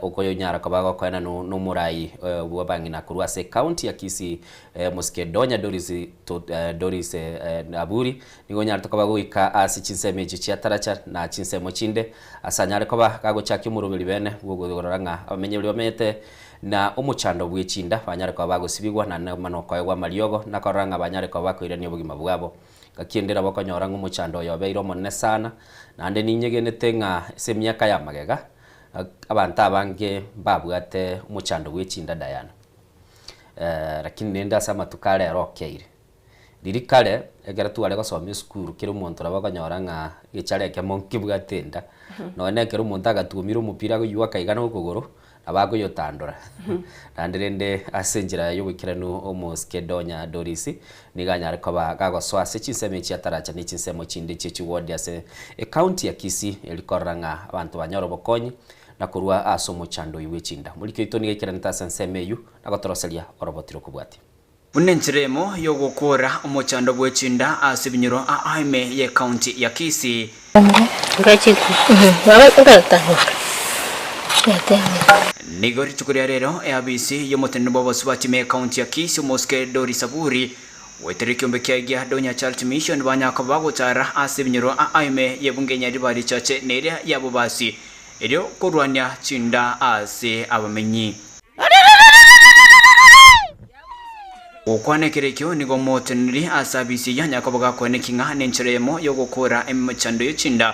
Okoyonyara koba gokoena nomorai bw'abang'ina korwa ase ecounty ya Kisii Mosike Donya Doris Doris Aburi nigo onyarete koba goika ase chinsemo echio chia Taracha na chinsemo chinde ase anyare koba gagochakia omoroberi bene bw'okorora ng'a abamenyi baria bamenyete na omochando bwe chinda banyare koba bagosibigwa naende mana okoegwa amariogo na korora ng'a banyare koba bakoirania obogima bwabo. Gaki ende nabo okonyora ng'a omochando oyo obeire omonene sana naende ninyegenete ng'a ase emiaka ya magega Abanto abange mbabwate omochando bwe chinda Diana, lakini rende ase amatuko aria ere okeire. Riria kare ekero tware gosoma esukuru kera omonto nabo okonyora ng'a egechara ekemo nkebwate enda, nonye na ekero omonto agatuomire omopira agoywa akaigana okogoro, nabo akoyotandora. Naende rende ase enchera ya oboikeranu omosike Donya Doris nigo anyare koba gagosoa ase chinsemo echi ataracha ne chinsemo chinde chie chiwodi ase ecounty ya Kisii eri korora ng'a abanto banyore obokonyi na korwa ase omochando oyio bwe chinda. Moriki oito nigo aikeranete ase ensemo eyio na gotoroseria oroboti rokobwatia. Buna enchera emo y'ogokoora omochando bwe chinda ase ebinyoro aa ime y'ecounty ya Kisii. Nigo rituko ria rero eabisi y'omoteneneri bw'abasubati ime y'ecounty ya Kisii omosike Doris Aburi goetera ekiombe kiaye gia Donya Charity Mission banyaka gochara ase ebinyoro aa ime y'ebunge ya Nyaribari Chache na eria ya Bobasi erio korwania chinda ase abamenyi. Gokwana ekero ekio nigo omoteneneri ase abisi eyio anyare koba gakoeneki ng'a nenchera eyemo y'ogokoora emechando ye chinda,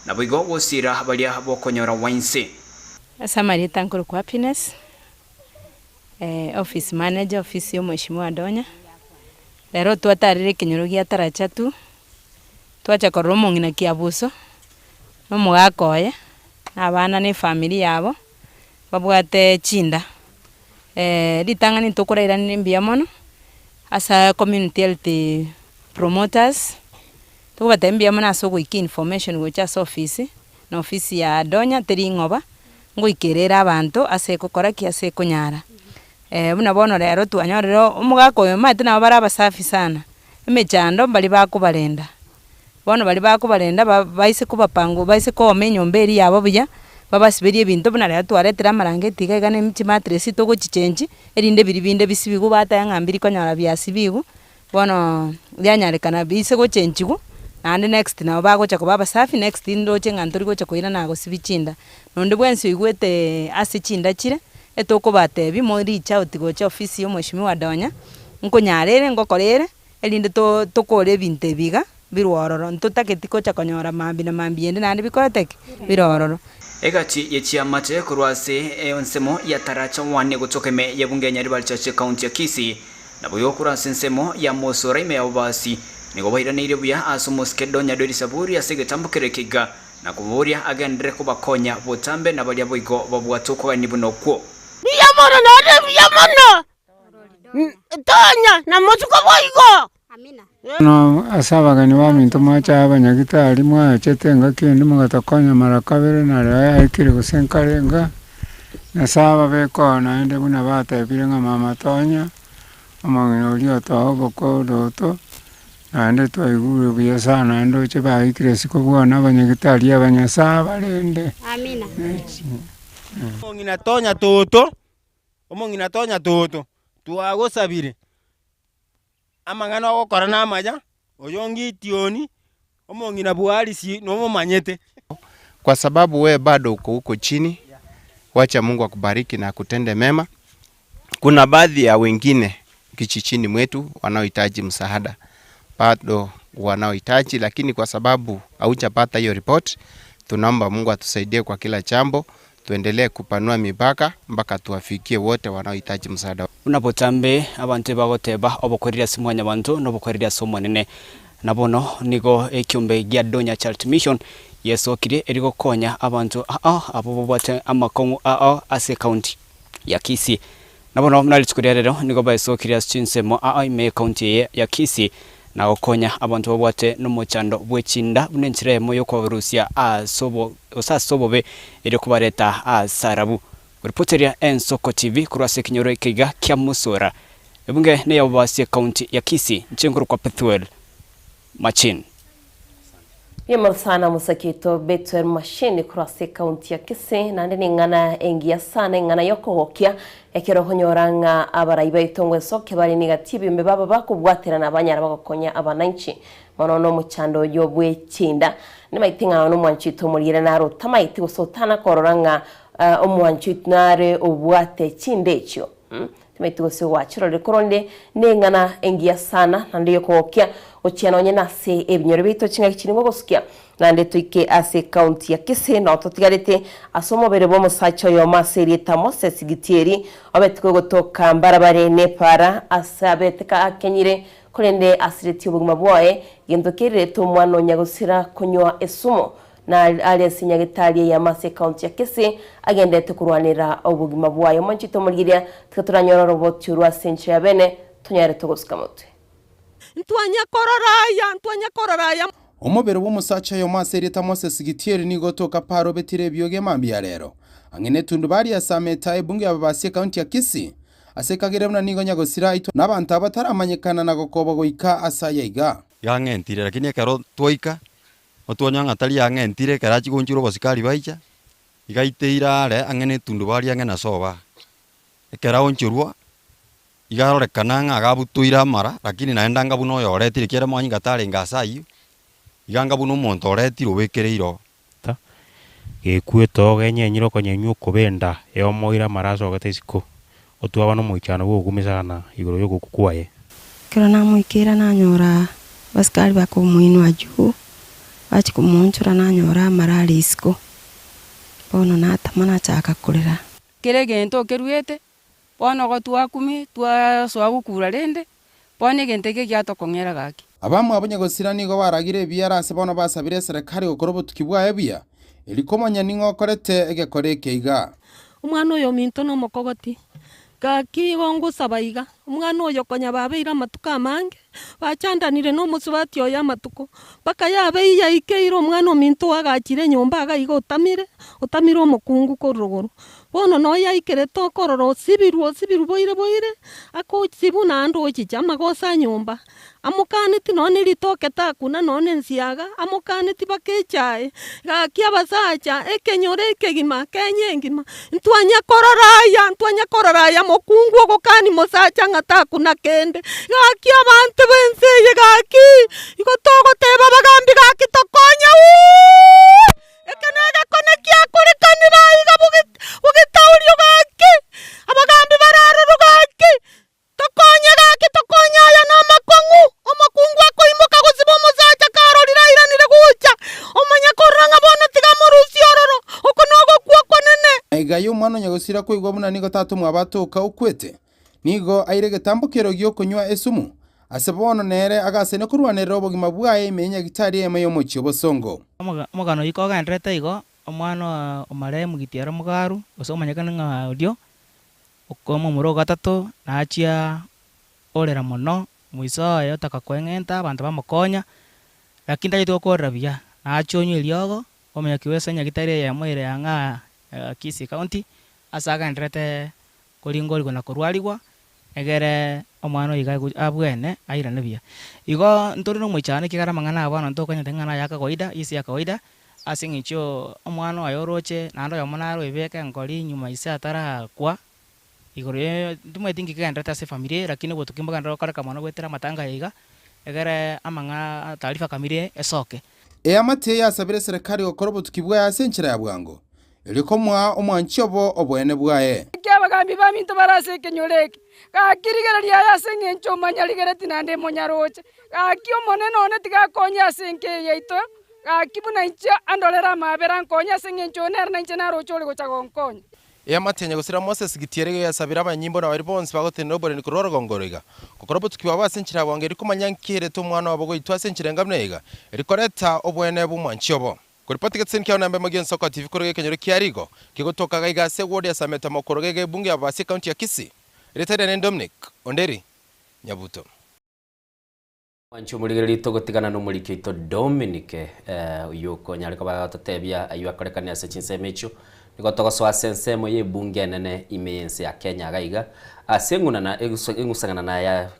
naboigo gosiira baria bokonyora gwa inse. Ase amarieta nkorokwa Happiness, office manager ofisi ya omweshimiwa Donya, rero twatarire ekenyoro gia Taracha tu, twacha korora omong'ina Kiabuso, na omogaka oye, na abana na efamiri yabo, babwate chinda. Ritang'ani ntokorairania mbuya mono, ase community health promoters, tokobatebia mbuya mono ase ogoikia information gocha ase ofisi, na ofisi ya Donya teri ng'oba, ngoikera ere abanto ase egokora ki ase ekonyara. Buna bono rero twanyorire omogaka oyo omanyete nabo bare abasafi sana, emechando mbaria bakobarenda. Bono baria bakobarenda ba baise kobapanga baise kooma enyomba eria yabo buya, babasiberie ebinto buna rero twaretire amarangeti iga iga na chimatress togochichengi, erinde biria binde bisibigwe bateba ng'a mbiri konyora biasibigwe, bono rianyarekana biise gochenchigwa, naende next nabo bagocha koba abasafi, next ndoche ng'a ntori gocha koirana gosibia chinda. Nonde bwensi oigwete ase chinda chire, etokobatebia mo reach out gocha ofisi ya omweshimiwa Donya, nkonyara ere ngokora ere. Erinde to tokore ebinto ebi iga, birwe ororo, ntotageti gocha konyora mambia na mambia ende naende bikorete ki? Bire ororo. Egati ye chiamate korwa ase ensemo ya Taracha 1 gotoka ime y'ebunge ya Nyaribari Church ekaunti ya Kisii, naboigo korwa ase ensemo ya Mosora ime ya Bobasi, nigo bairaneirie buya ase omosike Donya Dori Saburi ase egetambo keria ekiga, na komoboria agenderere kobakonya botambe na baria boigo babwate okogania buna okwo. Mbuya mono naende mbuya mono, Tonya na mosuko boigo. Bono ase abageni baminto mwacha abanyagitari mwachete engaki ende mogatokonya mara kabere na rero yaikire gose nkare iga, Nyasae ababeke oo naende buna batebire ng'a mama tonya, omong'ina oria otoa oboko odoto, naende twaigure buya sana naende oche baikire isiko bwana abanyagitari aba Nyasae abarende. Omong'ina tonya toto, omong'ina tonya toto, twagosabire. Amang'ana ogokora namaya, oyo Gidioni, omong'ina bw'Arisi nomomanyete. Kwa sababu wewe bado uko huko chini, wacha Mungu akubariki na akutende mema. Kuna baadhi ya wengine kijijini mwetu wanaohitaji msaada, bado wanaohitaji, lakini kwa sababu haujapata hiyo report, tunaomba Mungu atusaidie kwa kila jambo, tuendelee kupanua mipaka mpaka tuwafikie wote wanaohitaji msaada. Buna botambe abanto ebagoteba, Obokoreri ase Mwanyabanto nobokoreri ase Omonene. Na bono nigo ekiombe gia Donya Charity Mission gesokirie eri gokonya abanto ao abwo babwate amakong'u ao ase ekaunti ya Kisii. Na bono buna rituko ria rero nigo baesokirie ase chinsemo ao ime y'ekaunti eye ya Kisii na gokonya abanto babwate nomochando bwe chinda buna enchera eyemo yokobarusia ase obo gose ase obobe erio kobareta ase arabu. Ripoteria Ensoko TV korwa ase ekenyoro ekeiga kia Musora, ebunge ney'ababasi ekaunti ya Kisii, inche nkorokwa Pethuel Machin. Yomoro sana mosake oito Bethuel Machine korwa ase ekaunti ya Kisii naende neng'ana engiya sana eng'ana yokogokia ekero okonyora ng'a abarai baito ngwesokia bare nigati ebiombe babo bakobwaterana banyara bagokonya abananchi mono nomochando oyo bwe chinda. Nimaete ng'a nomwanchi oito omoriere naro otamaeti gose otana korora ng'a Omwancho oito nare obwate chinda echio. Timaeti gose gwachirorire korende neng'ana engiya sana naende yokogokia gochia nonye nase ebinyoro biaito ching'aki chiria ngogosukia naende toike ase ecounty ya Kisii nao totigarete ase omobere bw'omosacha oyomo ase erieta Moses Gitieri obete kogotoka mbarabare nepara ase abete akenyire korende asiretie obogima bwaye gento kerirete omwana onya gosira konywa esumu Na are ase nyagetari eyemo ase ekaunti ya Kisii, agenderete korwanera obogima bwaye. Omonchete omorigereria, tiga toranyore oroboti orwo ase enchera ya bene, tonyare togosuka motwe. Ntwanya korora aya, ntwanya korora aya. Omobere bw'omosacha oyomo ase erieta Moses Gitieri nigo otoka paaro obetire ebioge emambia ya rero, ang'e netundubari ase ameta ebunge y'ababasi ekaunti ya Kisii. Ase ekagera buna nigo nyagosira aitwe nabanto aba bataramanyekana na gokobwa goika ase aya iga. Yang'entire, lakini ekero twaika, Otwonye ng'a tari ang'e entire ekero achia goonchora obosikari baicha, iga aiteire are ang'e na etundubari ang'e na soba. Ekero aonchorwa, iga arorekana ng'a iga abutoire amara, lakini naende anga buna oyo oretire ekiagera manyinga tarenge ase ayio, iga anga buna omonto oretire obekereire oo. Gekwete oo genyenyire okonyenywa okobenda eomoire amara asogete isiko, otwaba nomoichano bw'ogokumia sana igoro y'ogokwa kwaye. Ekero namoikeire nanyora abasikari bakomoinwa juu, bachia komoonchora nanyora amara are isiko. Bono natama nachaka korera. Kera egento okeruete, bono igo twakumia, twasoa gokura rende, bono egento eke giatokong'era gaki. Abamwabo nyagosira nigo baragire ebiara ase bono basabire eserekari gokora obotuki bwaye buya, erio komanya ning'o okorete egekora eke iga. Omwana oyo ominto nomokogoti, gaki igo ngosaba iga, omwana oyo konya babeire amatuko amange, bachandanire nomosubati oye amatuko, mpaka yabeire yaikeire omwana ominto oagachire enyomba iga iga otamire, otamire omokungu korwa rogoro. Bono noyo yaikerete okorora osibirwe osibirwe boire boire, akosibwa naende ochicha amagoso a nyomba. Amokaneti nonya ne ritoke takuna nonya ne ensiaga, amokaneti mpaka echae. Gaki abasacha, ekenyoro ekegima, Kenya engima, ntwanya korora aya, ntwanya korora aya mokungu ogokani mosacha ng'a takuna kende. Gaki abanto b'ense eye gaki, igo togoteba abagambi gaki tokonye uuh! Eke negekone kiakorekanire aiga bogetaurio gaki, abagambi bare aroro gaki. Tokonye gaki, tokonye aya namakong'u. y'omwana onya gosira koigwa buna nigo tata omwabo atoka okwete, nigo aire egetambo kero gi'okonywa esumu, ase bono nere agasaine korwanerera obogima bwaye ime ye nyagitari eyemo y'omochie o Bosongo. Omogano oyio kogendererete igo, omwana o marehemu Gitiero Mugaru, gose omanyekani ng'a orio, okomomura ogatato, nachia orera mono, moiso oye otaka koeng'enta abanto bamokonya, lakini tacheti gokorera buya, nachia onywa eriogo, omonyoki bwa ase enyagitari eyemo ere ang'aa Kisii County, ase agendererete koringorigwa na korwarigwa, egere omwana oyo iga abwene airane buya. Igo ntore na omoichano ekiagera amang'ana aya bono ntokonyete ng'a naya kawaida, isi ya kawaida, ase eng'encho omwana oye oroche naende oyomo nare oebeke nkori nyuma ise atarakwa, igoro ye ntimanyeti nki kegendererete ase efamiri eye lakini obotuki mbogenderere gokoreka mono goetera amatanga aya iga, egere amang'a taarifa kamiri esoke. Eamate yasabire eserekari gokora obotuki bwaye ase enchera ya bwango, erio komoa omwanchi obo oboene bwaye. Naki abagambi baminto bare ase ekenyoro eke? Gaki rigereria aye ase engencho omanyarigereti naende monyaroche. Gaki Omonene one tiga akonye ase enka eye yaito, gaki buna inche andorere amaabera ankonye ase engencho oyo nere nainche naroche ore gocha gonkonya. Eamate nyagosira Moses Gitiere iga yasabire abanyimbo na baria bonsi bagotenena oboreni korwa orogongo oro iga, gokora obotuki bwabo ase enchera ya bwango erio komanya nki erete omwana obo goitwa ase enchera enga buna iga, erio koreta oboene bw'omwanchi obo. Koripoti getiseni kiao namba emo gi'ensoko TV korwa ekenyoro kia Rigo, kegotoka gaiga ase eward ya Sameta mokoro gaiga ebunge ya Babasi ecounty ya Kisii. Erieta riane Dominic Onderi Nyabuto. Mwanche omorigereria togotigana nomoriki oito Dominic oyio okonyare koba agototebia ayio akorekane ase chinsemo echio. Nigo togosoa ase ensemo y'ebunge enene ime y'ense ya Kenya iga iga ase eng'unana eng'usanganana ya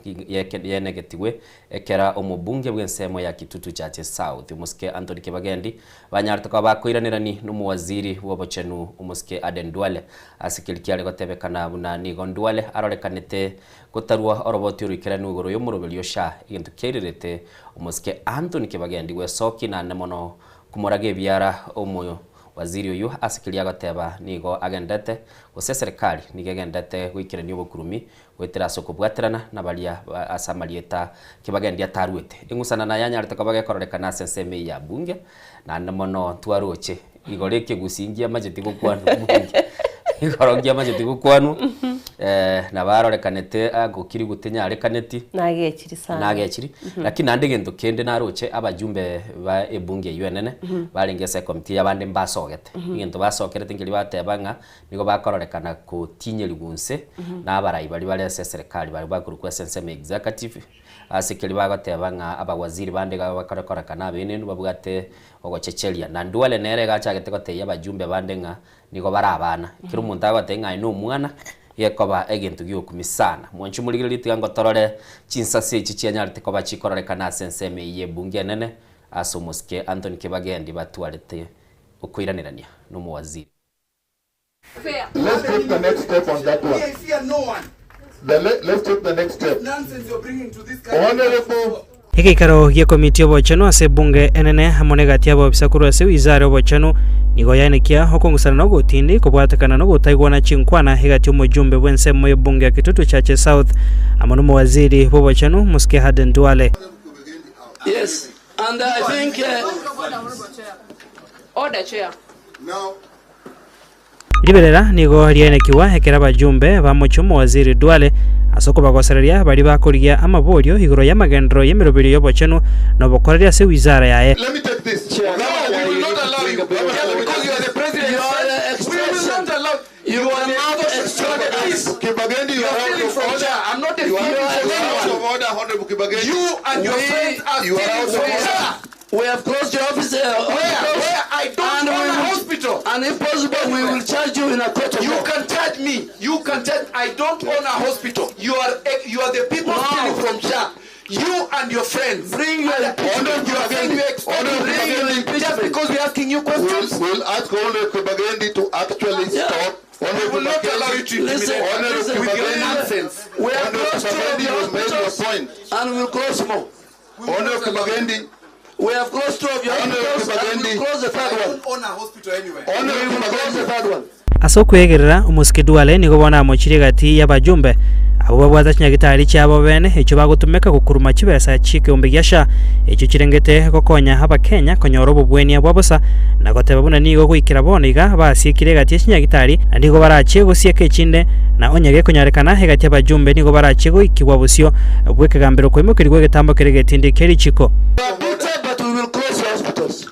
yenegetigwe ekera omobunge bw'ensemo ya Kitutu Chache South omosike Anthony Kibagendi banyarete koba bakoiranerani nomowaziri bw'obochenu omosike Aden Duale ase keria kiare gotebekana buna nigo Duale arorekanete Gotarua oroboti oroikeranu igoro y'omoroberio sha egento kiairerete omosike Anthony Kibagendi gwesoki naende mono komoraga ebiara omo waziri oyio ase keria agoteba nigo agendete gose eserekari nigo egendete goikerania obokurumi goetera ase okobwaterana na baria ase amarieta Kibagendi ataruete. Eng'usanana yanyarete koba gekororekana ase ensemo eye ya bunge naende mono twaroche igoro ekegusii nkiamacheti gokwanwa bunge igoro nkiamacheti gokwanwa nabo arorekanete agokirigwa tinyarekaneti Nagechiri sana. nagechiri lakini naende egento kende naroche abajumbe ba ebunge eywo enene barenge ase ecommittee abande mbasogete egento basokerete nkeri bateba ng'a nigo bakororekana kotinyerigwa inse na abarai baria bare ase eserekari baria bakorokwa ase ensemo ya executive ase keria bagoteba ng'a abawaziri bande iga bakorekana abenenu babwate ogochecheria. Na Duale nere iga achagete gotebia abajumbe bande ng'a nigo bare abana. Ekero omonto agotebia ng'a aye nomwana, gekoba egento giokumia sana. Mwanche omorigererie tiga ngotorore chinsase echi chianyarete koba chikororekana ase ensemo eyio y'ebunge enene ase omosike Anthony Kibagendi batwarete okoiranerania nomowaziri. Let's take the next step on that one. I fear no one. The le- let's take the next step. Nonsense you're bringing to this country. Honorable Egeikaro gi'ekomiti y'obochenu ase ebunge enene amo negati y'abobisa korwa ase wizara y'obochenu nigo yaenekia okong'usana na ogotindi kobwatekana nogotaigwana chinkwana egati y'omojumbe bw'ensemo y'ebunge ya Kitutu Chache South amo nomowaziri bw'obochenu Mosike Aden Duale. Yes, and I think. Order, Chair. Now, Riberera nigo riaenekigwa ekero abajumbe bamochia omowaziri Duale ase okobagosereria baria bakorigia amaborio igoro y'amagenderero y'emeroberio y'obochenu na obokoreri ase wizara yaye. Let me take this. No, we will not allow you. Because you are the president. You are the We will not allow You are not extorted. Kibagendi, you You are are out stealing of from order. Chair. I'm not a You are thief from out anyone. of order, Honorable Kibagendi. You and your We- friends are You are stealing out of from order. Chair. We have closed your office. Where? Where? I don't And own we a will- hospital. And if possible, we will charge you in a court of You law. can charge me. You can charge. I don't own a hospital. You are you are the people No. stealing from Chair. You and your friends. Bring your And Honorable you are saying Kibagendi, you are expecting Honorable Bring your Kibagendi, impeachment. just because we are asking you questions. We'll, we'll ask Honorable Kibagendi to actually Yeah. stop. We Honorable will not allow you to Listen, intimidate Honorable listen, with your Kibagendi, nonsense. We have Honorable closed two of Kibagendi, your you have made your hospitals point. and we'll close more. Honorable Kibagendi, We have closed two of your Honorable hospitals and Kibagendi. we'll close the third I one. don't own a hospital anywhere. We Honorable will close the Kibagendi, third one. Ase okwegerera, omosike Duale nigo bono amochirie egati y'abajumbe. Abwo babwate chinyagitari chiabo bene echio bagotumeka gokuruma chibesa chi'ekeombe gia SHA echio chirengete gokonya Abakenya konyora obobwenia bwa bosa na goteba buna nigo goikera bono iga basiekire egati ye chinyagitari na nigo barachie gosieka echinde na onye gekonyarekana egati abajumbe nigo barachie goikigwa bosio bw'ekegambero koimokerigwa egetambo keria getindi kie richiko.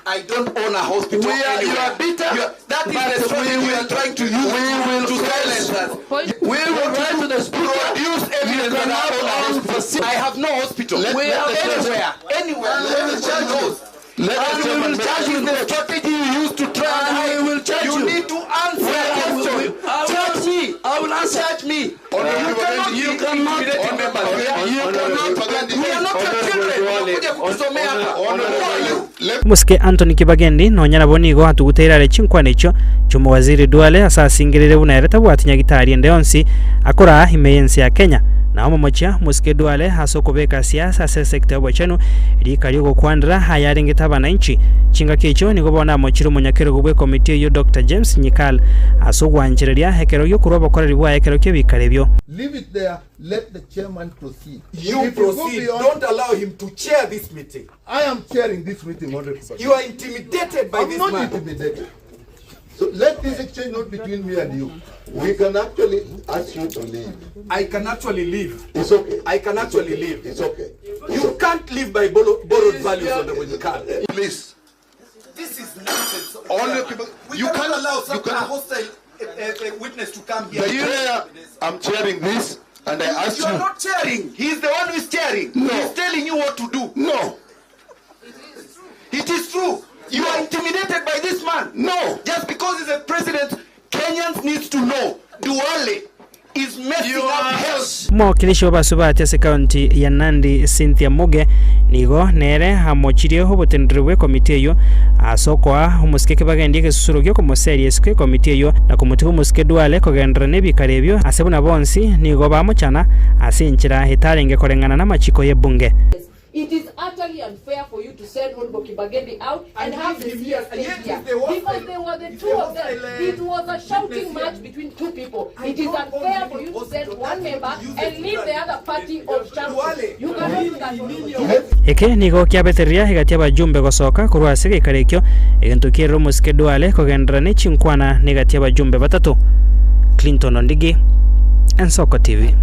I don't own a hospital We are, you anywhere. are bitter, You are- that is but the strategy we you will, are trying to use we will to silence us. We will write to the speaker. Produce You evidence that I cannot own a own hospital. facility. I have no hospital. Let- We let have the chairman- anywhere, anywhere. Let the Nobody chairman- knows. Let the And we chairman will make- charge you the strategy you use to try and And hide. we will charge You you. need to answer We- a question. we- I will- Charge me. I will answer. Charge me. Honorable You cannot Kibagendi, be You cannot- intimidating members. We are- You cannot- We are not your children. Unakuja kutusomea hapa. Who are you? Omosike Anthony Kibagendi nonya nabo nigo atuguteire are chinkwana echio chi'omowaziri Duale ase asingerire buna ere tabwati nyagitari ende yonsi akoraa ime y'ense ya Kenya. Na omomochia omosike Duale ase okobeka siasa ase esecta y'obochenu rika ri'ogokwanera ayarengete abananchi. Chingaki echio nigo bono amochire omonyakerogo bw'ekomiti eyio Doctor James Nyikal ase ogwanchereria ekero gi'okorwa obokoreri bwaye ekero ki'ebikaro ebio. Leave it there. Let the chairman proceed. You If go proceed. beyond- Don't allow him to chair this meeting. I am chairing this meeting, Honorable. You are intimidated by I'm this not man. intimidated. So let this exchange not between me and you. We can actually ask you to leave. I can actually leave. It's okay. I can actually leave. It's okay. You can't live by borrowed values, Honorable Nyikal. Please. This is nonsense. Honorable Kiba- We you cannot can't- allow you such a can't- hostile witness to come here. The chair, I'm chairing this, and I ask You are you. not chairing. He's the one who is chairing. No. He's telling you what to do. No. It is true. You are intimidated by this man. No. Just because he's a president, Kenyans need to know Duale is messing up health. Omowakilishi bw'abasubati ase ekaunti ya Nandi Cynthia Muge nigo nere amochirie oboteneneri bw'ekomiti eyio ase okoa omosike Kibagendi egesusuro gi'okomoseria isiko ekomiti eyio na komotiga omosike Duale kogenderera nebikaro ebio ase buna bonsi nigo bamochana ase enchera etarenge koreng'ana namachiko y'ebunge. It is utterly unfair for you to send Honorable Kibagendi out and, And have the leave him CS here. stay Yet here. he's the hostile- Because they were the he's two the of them. hostile, It was a shouting witness match here. between two people. I It is don't own unfair any for you to hospital. send one That's member what you use and it leave to the other party of Duale, shouting. You cannot do that. Honorable. Eke nigo kiabetereria egati y'abajumbe gosoka korwa ase egeikaro ekio, egento kierire omosike Duale kogenderera ne chinkwana negati y'abajumbe batato. Clinton Ondigi, Ensoko TV.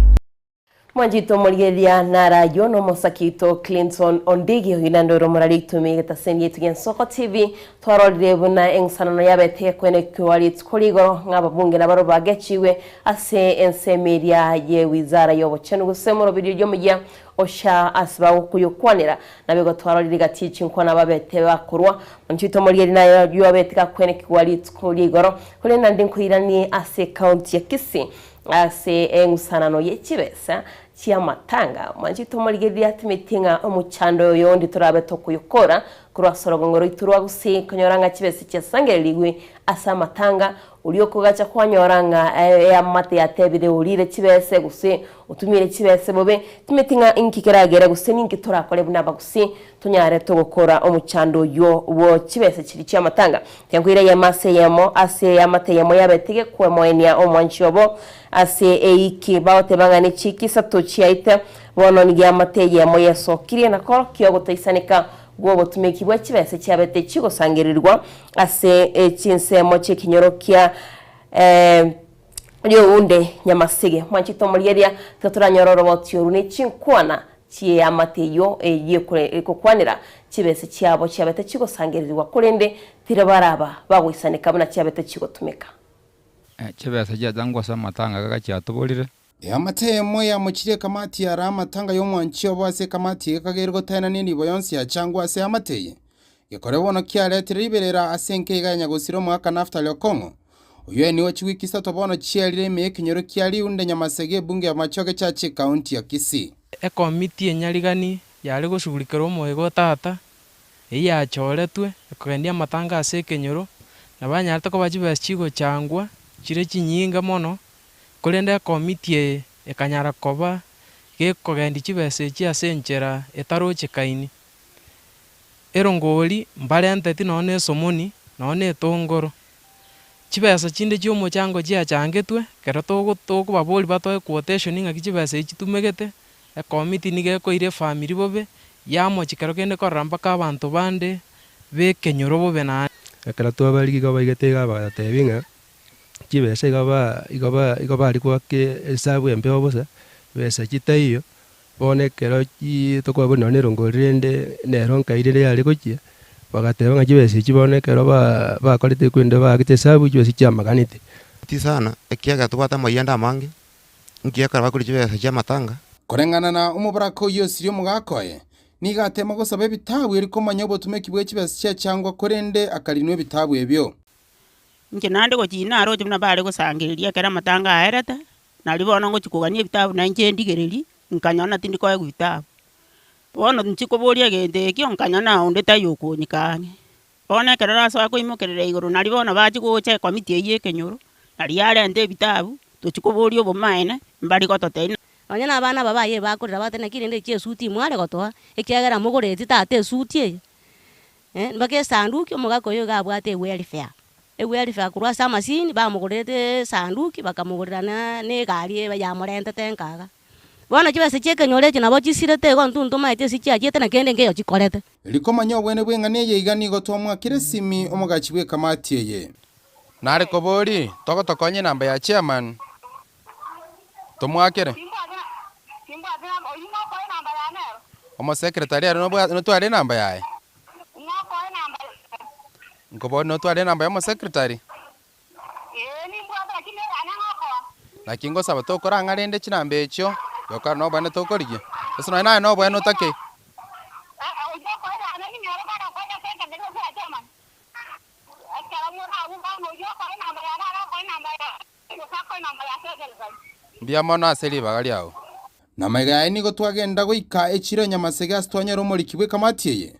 Mwanchete omorigereria naro ayio nomosaki oito Clinton Ondigi oyio naende ore omorari oito egetaseni yaito gia Ensoko TV twarorire buna eng'usanano yabete ekwenekwa rituko rigoro ng'a ababunge nabaro bagechigwe ase ensemo eria ye wizara y'obochenu gose omoroberio riomoyia osha ase bagokoyokwanera nabo igo twarorire gati chinkwana babete bakorwa Mwanchete omorigereria naye ayio abete gakwenekigwa rituko rigoro korende naende nkoiranie ase ekaunti ya Kisii ase eng'usanano ye chibesa chi'amatanga. Mwanchete omorigereria atimeti ng'a omochando oyo onde torabe tokoyokora korwa ase orogongo roito rwa gusii konyora ng'a chibesa chiasangererigwe ase amatanga oria okogacha kwanyora ng'a eamate yatebire orire chibese gose otumire chibese bobe timeti ng'a inki keragere gose ninki torakore buna abagusii tonyare togokora omochando oywo bwo chibesa chiria chi'amatanga. Tiga nkoira eyemo ase eyemo ase eamate eyemo yabete gekwemoenia omwanchi obo ase eiki bagoteba ng'a nechiiki isato chiaite bono nigo eamate eyemo yesokirie na korokia ogotaisaneka gw'obotumeki bwe chibesa chiabete chigosangererigwa ase chinsemo chi'ekenyoro kia Riounde Nyamasege. Mwanchete omorieria tiga toranyore oroboti oru ne chinkwana chi'eamate eyio eyekokwanera chibesa chiabo chiabete chigosangererigwa korende tirabaraba bagoisaneka buna chiabete chigotumeka. Chibesa chiachangwa ase amatanga iga chiatoborire. Eamate eyemo yamochirie ekamati yare amatanga y'omwanchi obo ase ekamati eye ekageire gotaenania enibo yonsi yachangwa ase eamate eye. Gekore bono kiaretire riberera ase enka iga ya nyagosira omogaka Naftali Okong'o, oyio nigo chiwiki isato bono chiarire ime y'ekenyoro kia Riunde Nyamasege ebunge ya Machoge Church ekaunti ya Kisii. Ekomiti enyarigani yare goshughulikera omoyega o tata, eyio yachoretwe ekogendia amatanga ase ekenyoro, na banyarete koba chibesa chigochangwa chire chinyinge mono, korende ekomiti eye ekanyara koba gekogendia chibesa echi ase enchera etarochekaini. Erongori mbarenteti nonya na esomoni, nonya na etongoro. Chibesa chinde chia omochango chiachangetwe, ekero togo tokobaboria batoe quotation ng'aki chibesa echi chitumegete, ekomiti nigo ekoira efamiri bobe, yamochia kero kende korora mpaka abanto bande ba ekenyoro bobe naende. Ekero twabarigia igo baigete iga bagatebia ng'a chibesa igo ba igo ba igo bare goaka esabu embeo bosa, besa chitaiyo, Bono ekero chi tokobaboria nonya na erongori rende nero nkai rende yare gochia, bagateba ng'a chibesa echi bono ekero ba bakorete ekwende baagete esabu chibesa chiamaganete. Ti sana, ekiagera tobwate amayianda amange, inki ekero bakoria chibesa chi'amatanga? Koreng'ana na omoboraka oyio osirie omogaka oye, nigo ateema gosaba ebitabu erio komanya obotumeki bwe chibesa chiachangwa korende akarinwa ebitabu ebio. Inche naende gochia naroche buna bare gosangereria ekero amatanga aerete, Nario bono ngochia kogania ebitabu na inche ndigererie, nkanyora na tindi koegwa bitabu. Bono inche koboria egento ekio, nkanyora na onde taiyo okonyika ang'e. Bono ekero rasoa koimokerera igoro nario bono bachia gocha ekomiti eyio ya ekenyoro, nario yarenta ebitabu, tochia koboria obomaene, mbari gototebia. Nonya na abana aba baye bakorera bagoteba naki rende echi esuti mware gotoa, ekiagera mogoreti tata esuti eye, mpaka esanduki omogaka oyo iga abwate ewelfare. Ewelfare korwa ase amasini bamogorerete esanduki bakamogorera na na egari eye yamorentete nka iga. Bono chibesa chia ekenyoro echi nabo chisirete igo intwe ntomaeti ase chiachiete na kende nkeyo chikorete. Rikomanya obwene bw'eng'ana eye iga nigo twamwakire esimi omogachi bw'ekamati eye. Nare kobori, togotokonya enamba ya chairman tomwakere? Omosekretari ere notware enamba yaye? Nkobori notware enamba ya omosekretari? Naki ngosaba tokorang'a rende chinamba echio, gokora nobweene tokorigia, gose nonya naye nobweene otakei. Mbuya mono ase ribaga riao. Namaiga yaye nigo twagenda goika echiro ya Nyamasege ase twanyora omoriki bw'ekamati eye,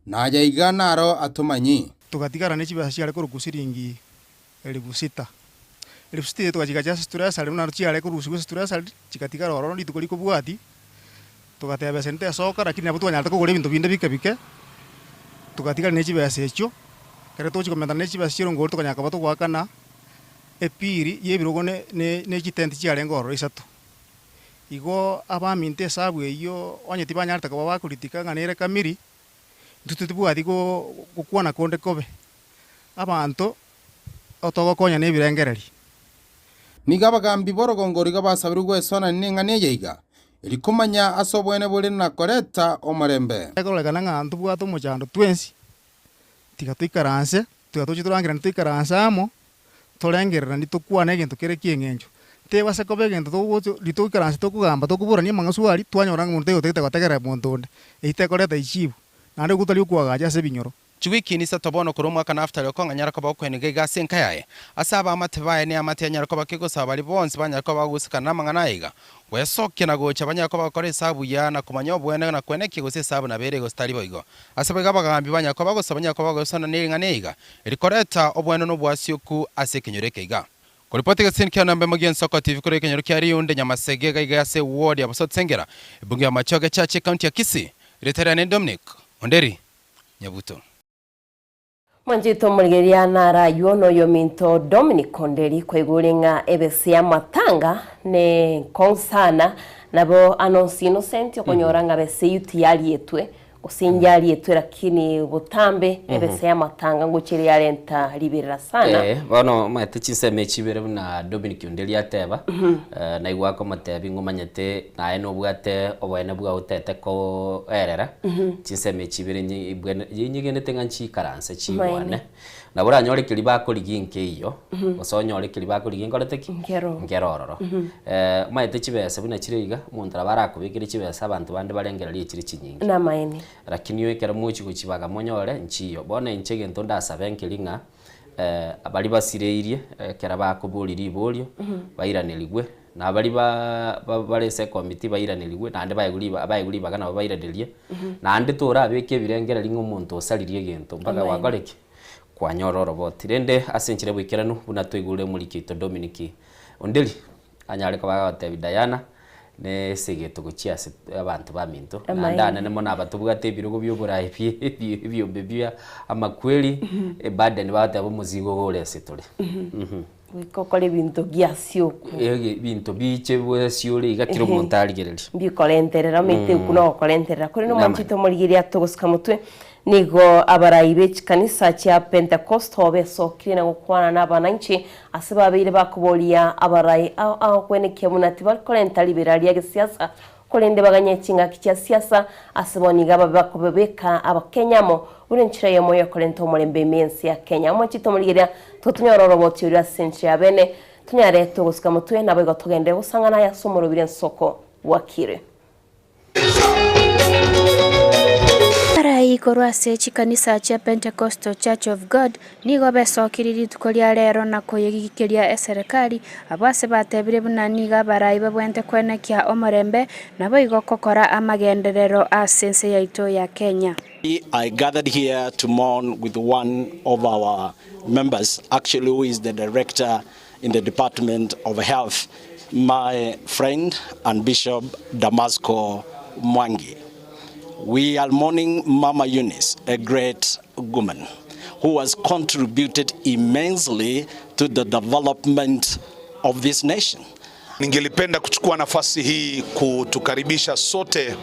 na aya iga naro atomanyi. Togatigara ne chibesa chiare korokwa siringi elifu sita. Elifu sita eria togachigacha ase treasury buna chiare korusigwa ase treasury chigatigara ororo rituko rikobwatia, togateba besa ende tesoka lakini nabo twanyarete kogora ebinto binde bike bike, togatigara ne chibesa echio, ekero togochia komentana ne chibesa chia erongori tokanyara koba togoakana epiri ya ebirogo ne ne chitenti chiarenge ororo isato. Igo abaminto esabu eyio onye tibanyarete koba bakoritika ng'a nere kamiri, intwe titobwati gokwana konde kobe. Abanto otogokonya nebirengereri. Nigo abagambi b'orogongo roiga basabirwe gwesonania neng'ana eye iga, eri komanya ase obwene bore na koreta omorembe. Ekororekana ng'a ntobwate omochando twensi, tiga toikaranse, tiga toche torangeranie toikaranse amo, torengereranie tokwane egento kere ki'eng'encho. Tebasa koba egento togocha riria togoikaransa tokogamba tokoborania amang'asu aria, twanyora ng'a omonto taiyo otagete gotegerera monto onde. Eyio tekoreta echibu, naende okwo tari okoagacha ase ebinyoro. Chiwiki nisato bono korwa omwaka Naftali okong'anyara koba okweniga iga ase enka yaye, ase abaamate baye neamate yanyare koba kegosaba baria bonsi banyare koba bagosikana namang'ana aya iga, gwesokia na gocha banyare koba bagokora esabu buya na komanya oboene na kwenekia gose esabu nabo ere gose tari boigo. Ase boigo abagaambi banyare koba bagosaba banyare koba bagosana nering'ana eye iga, erikoreta oboene na oboasioku ase ekenyoro eke iga. Koripoti egeseni kia namba emo gi'Ensoko TV korwa ekenyoro kia Riunde, Nyamasege, iga iga ase eward ya Bosotsengera, ebunge ya Machoge Church ecounty ya Kisii. Erieta riane Dominic Onderi Nyabuto. Mwanchete omorigereria naro aywo noyominto Dominic Onderi kwaigure ng'a ebese y'amatanga ne nkong'u sana nabo anonsi innocent okonyora ng'a bese eyio tiyarietwe gose injarietwe lakini botambe ebese y'amatanga ngochia ere yarenta riberera sana. Eh, bono omanyete chinsemo echi ibere buna Dominic Onderi ateba, eh, naigwa akomotebia ng'a omanyete naye nobwate oboene bwao otete koerera, Chinsemo echi ibere nyegenete ng'a nchikaranse chiigwane. Nabo oranyore keria bakorigia nkeiyo, gose onyore keria bakorigia nkorete ki? Nkero. Nkero ororo. Omanyete chibesa buna chire iga, omonto nabo arakobekere chibesa abanto bande barengererie chire chinyinge. Namaene. Lakini ekero mochia gochibaga monyore, nchiyo. Bono inche egento ndasabe nkeri ng'a, baria basireirie, ekero bakoboria riborio, bairanerigwe. Na baria bare ase ekomiti bairanerigwe, naende baegwe riba baegwe ribaga nabo bairanerie, naende torabeke ebirengererio ng'a omonto osaririe egento mpaka gwakora ki? Kwanyora oroboti. Rende ase enchera ya oboikeranu, buna twaigure omoriki oito Dominic Onderi, anyare koba agotebia Diana, Ne esegeto gochia ase abanto baminto, Amaene. naende anene mono abatobwate ebirogo bi'oboraai bie ebiombe bia amakweri, eburden bagoteba omozigo ogo ore ase tore. Goika okore ebinto giasioku. Ege ebinto biche bwesiore iga kera omonto arigererie. Mbikorenterera omanyete okwo nogokorenterera korende Namani. omwanchete omorigereria atogosika motwe nigo abarai be chikanisa chia Pentecostal besokire na gokwana na abananchi ase babeire bakoboria abarai ao ao kwenekia buna tibari korenta ribera ria gesiasa korende baganye chingaki chia siasa ase bono iga babe bakobabeka abakenya amo buna enchera eyemo yokorenta omorembe ime y'ense ya Kenya. Omwanchete omorigereria totonyore oroboti oria ase enchera ya bene tonyare togosika motwe naboigo togenderere gosang'ana aye ase omorobiri ensoko bwakire. Abarai korwa ase chikanisa chia Pentecostal Church of God nigo besokirie rituko ria rero na koyegigeria eserekari, abwo ase batebire buna nigo abarai babwenerete kwenekia omorembe naboigo gokora amagenderero ase ense yaito ya Kenya. I gathered here to mourn with one of our members, actually who is the director in the Department of Health, my friend and Bishop Damasco Mwangi. We are mourning Mama Eunice, a great woman who has contributed immensely to the development of this nation. Ningelipenda kuchukua nafasi hii kutukaribisha sote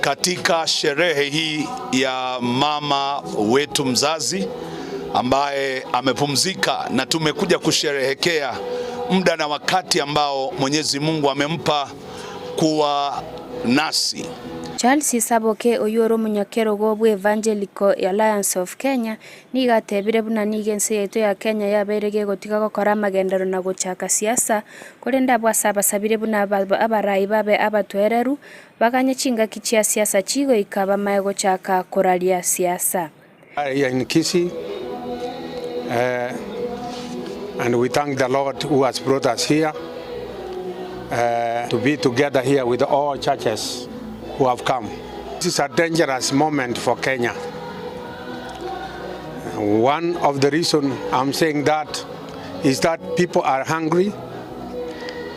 katika sherehe hii ya mama wetu mzazi ambaye amepumzika na tumekuja kusherehekea muda na wakati ambao Mwenyezi Mungu amempa kuwa nasi. Charles Saboke oyio ore omonyakerogo bw'Evangelical Alliance of Kenya, nigo atebire buna nigo ense yaito ya Kenya yabeire gegotiga gokora amagenderero na gochaka siasa, korende abwo ase abasabire buna abarai babe abatoereru, baganye chingaki chia siasa chigoika bamae gochaka koraria siasa. Here in Kisii, and we thank the Lord who has brought us here to be together here with all churches who have come. This is a dangerous moment for Kenya. One of the reasons I'm saying that is that people are hungry,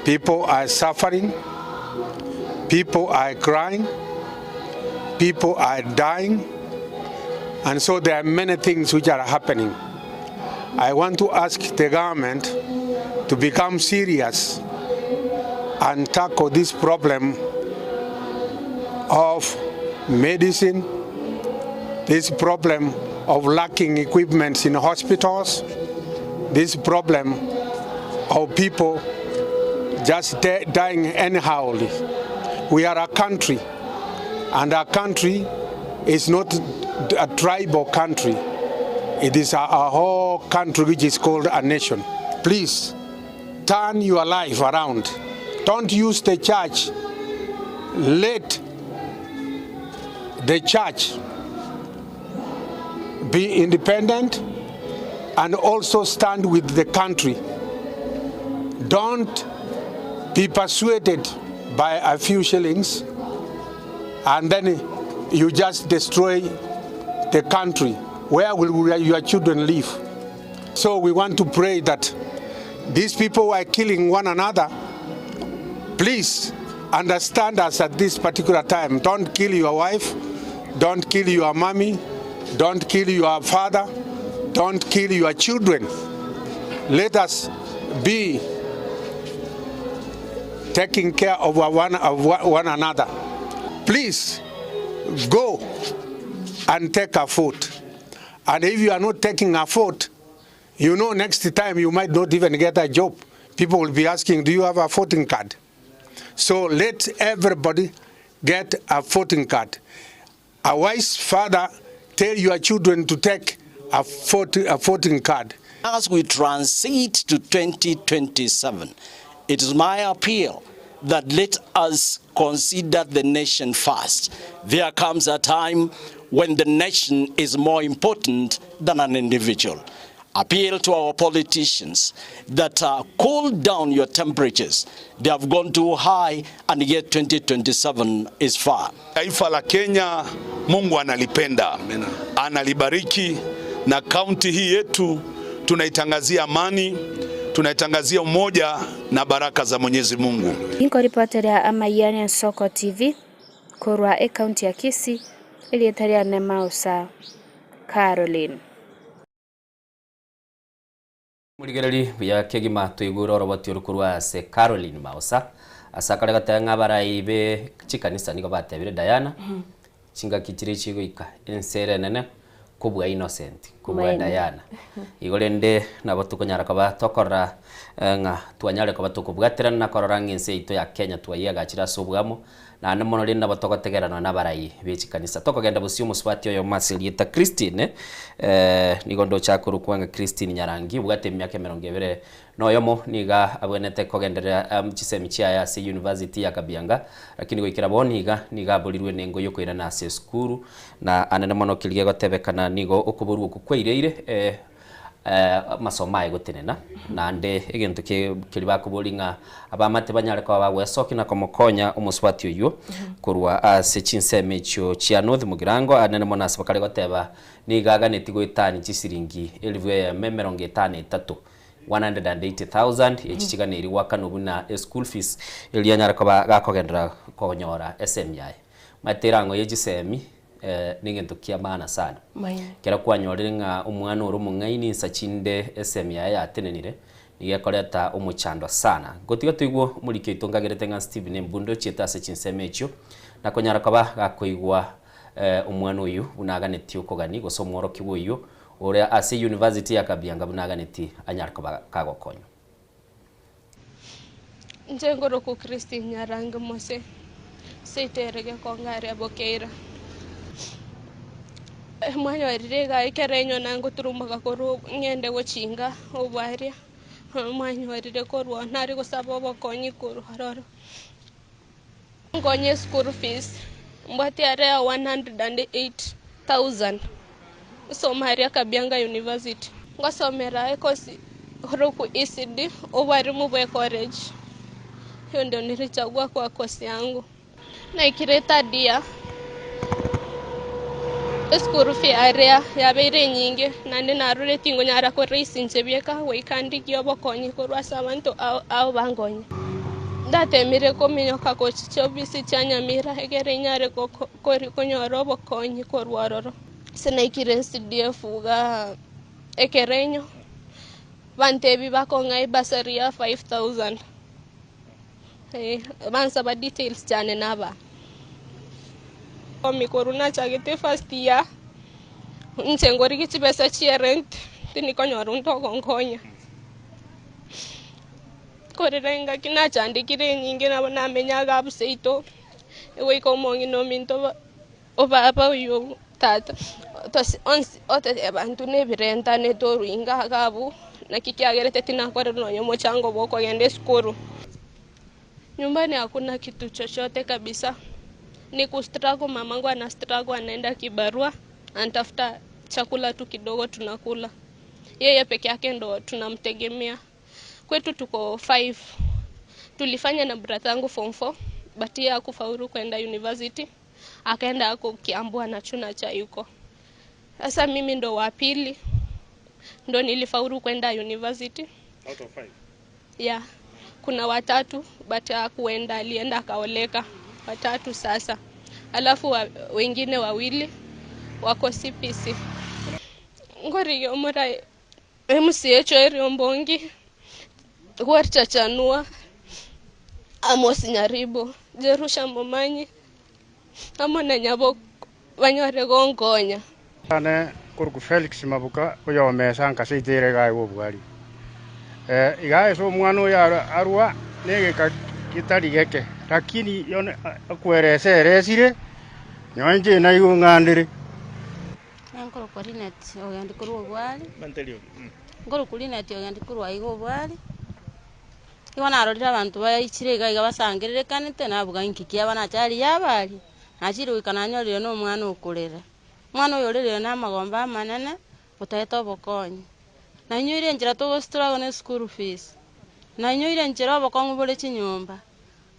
people are suffering, people are crying, people are dying, and so there are many things which are happening. I want to ask the government to become serious and tackle this problem of medicine, this problem of lacking equipment in hospitals, this problem of people just dying anyhow. We are a country, and our country is not a tribal country. It is a whole country which is called a nation. Please, turn your life around. Don't use the church. Let the church be independent and also stand with the country. Don't be persuaded by a few shillings and then you just destroy the country. Where will your children live? So we want to pray that these people who are killing one another, please understand us at this particular time. Don't kill your wife, don't kill your mommy, don't kill your father, don't kill your children. Let us be taking care of one another. Please go and take a vote. And if you are not taking a vote, you know next time you might not even get a job. People will be asking, do you have a voting card? So let everybody get a voting card. A wise father, tell your children to take a voting card. As we transit to 2027, it is my appeal that let us consider the nation first. There comes a time when the nation is more important than an individual. Appeal to our politicians that cool down your temperatures. They have gone too high and yet 2027 is far. Taifa la Kenya Mungu analipenda, analibariki, na kaunti hii yetu tunaitangazia amani, Tunaitangazia umoja na baraka za Mwenyezi Mungu. Inkoripoteria amayia n'Ensoko TV korwa ekaunti ya Kisii, erieta riane Mausa Caroline. Morigereri buya kegima toigure oroboti oro korwa ase Caroline Mausa ase akare goteba ng'a abarai be chikanisa nigo batebire Diana chingaki chiria chigoika ense ere enene kobua Innocent kobua Maene. Diana. Igo rende nabo tokonyara koba tokorora ng'a twanyare koba tokobwaterana na korora ng'a ense yaito ya Kenya twaiagachire ase oboamo Naende mono rende nabo togotegerana nabarai be chikanisa. Tokogenda bosio omosubati oyomo ase erieta Christine, nigo ndoche akorokwa ng'a Christine Nyarangi, obwate emiaka emerongo ebere na oyomo, nigo abwenerete kogenderera chisemi chiaye ase University ya Kabianga, lakini goikera bono iga nigo aborirwe nengo yokoirana ase esukuru, na anene mono keria gegotebekana nigo okoborwa okwo kwaireire amasomo aye gotenena, naende egento keria bakoboria ng'a abamate banyare koba bagwesokia na komokonya omosubati oyio korwa ase chinsemo echio chia North Mugirango, anene mono ase bakare goteba nigo aganetie goetania chisiringi elifu eyemo emerongo etano etato, 180,000, echi chiganeiri goakanwa buna eschool fees erio anyare koba gakogenderera konyora esemi yaye. Omanyete erango ye chisemi Negento kia maana sana. Ekero kwanyorire ng'a omwana ore omong'aini insa chinde esemi yaye yatenenire, nigo ekoreta omochando sana. Gotiga toigwe omoriki oito ngagerete ng'a Stephen Embundo ochiete ase chinsemo echio, na konyara koba gakoigwa omwana oyio buna aganetie okogani gose omworokigwa oyio ore ase University ya Kabianga buna aganetie anyare koba kagokonywa. Inche nkorokwa Christine Nyarangi Mose, seito ere Gekongo aria Bokeira. Mwanyorire iga ekero enyona ngoturumboka korwa ng'ende gochinga obwaria, mwanyorire korwa nare gosaba obokonyi korwa ororo. Nkonye eschool fees, mbwate are ya 108,000 nsome aria Kabianga University. Ngosomera ekosi korokwa ECD, obwarimu bwe college, hiyo ndio nilichagua kwa kosi yangu. Naikire third year, eschool fee aria yabeire enyinge naende narure tingonyara koraise inche bieka goika ndigie obokonyi korwa ase abanto ao ao bankonye. Ndatemire kominyoka gochia chiofisi chia Nyamira egere inyare konyora obokonyi korwa ororo. Ase naikire CDF igaa ekerenyo, bantebia bakong'a ebursary ya 5000, bansaba details chiane nabaa. Korwa nachagete first year, inche nkorigia chibesa chia rent, tindi konyora onde ogonkonya. Korera engaki nachandekire enyinge nabo namenya iga abwo seito, goika omong'ina ominto obaba oywo tata, onsi ototeba intwe na ebirentane torwa inga iga abwo, naki kiagerete tinakorerwa nonye omochango bwa okogenda esukuru. Nyumbani hakuna kitu chochote kabisa, ni ku struggle mamangu ana struggle anaenda kibarua, anatafuta chakula tu kidogo tunakula, yeye peke yake ndo tunamtegemea. Kwetu tuko five. Tulifanya na brother yangu form 4 but yeye hakufaulu kwenda university. Akaenda ako Kiambu anachuna chai huko. Sasa mimi ndo wa pili. Ndo nilifaulu kwenda university. Out of five? Yeah. Kuna watatu but hakuenda, alienda akaoleka. Watatu sasa. Alafu wengine wawili wako CPC. Ngori omora MCH eri Ombongi, Gwarchachanua, Amos Nyaribo, Jerusha Momanyi, amo na Nyabok banyore gonkonya. Ane nkorokwa Felix Mabuka oyomesa nkase itere iga aye obwari. Iga ase omwana oyo arwa negeka getari geke lakini yone okweresa eresire nonye inche naigwe ng'andere. Nkorokwa Linet ogendi korwa obwari, nkorokwa Linet ogendi korwa aiga obwari, igo narorire abanto baichire iga iga basangererekanete nabuga inki kiaba nacha aria yaba aria, nachire goika nanyorire na omwana okorera. Omwana oyo orerire na amagombo amanene, otagete obokonyi. Nainyoire enchera togo struggle na eschool fees, nainyoire enchera obokong'u bore chinyomba,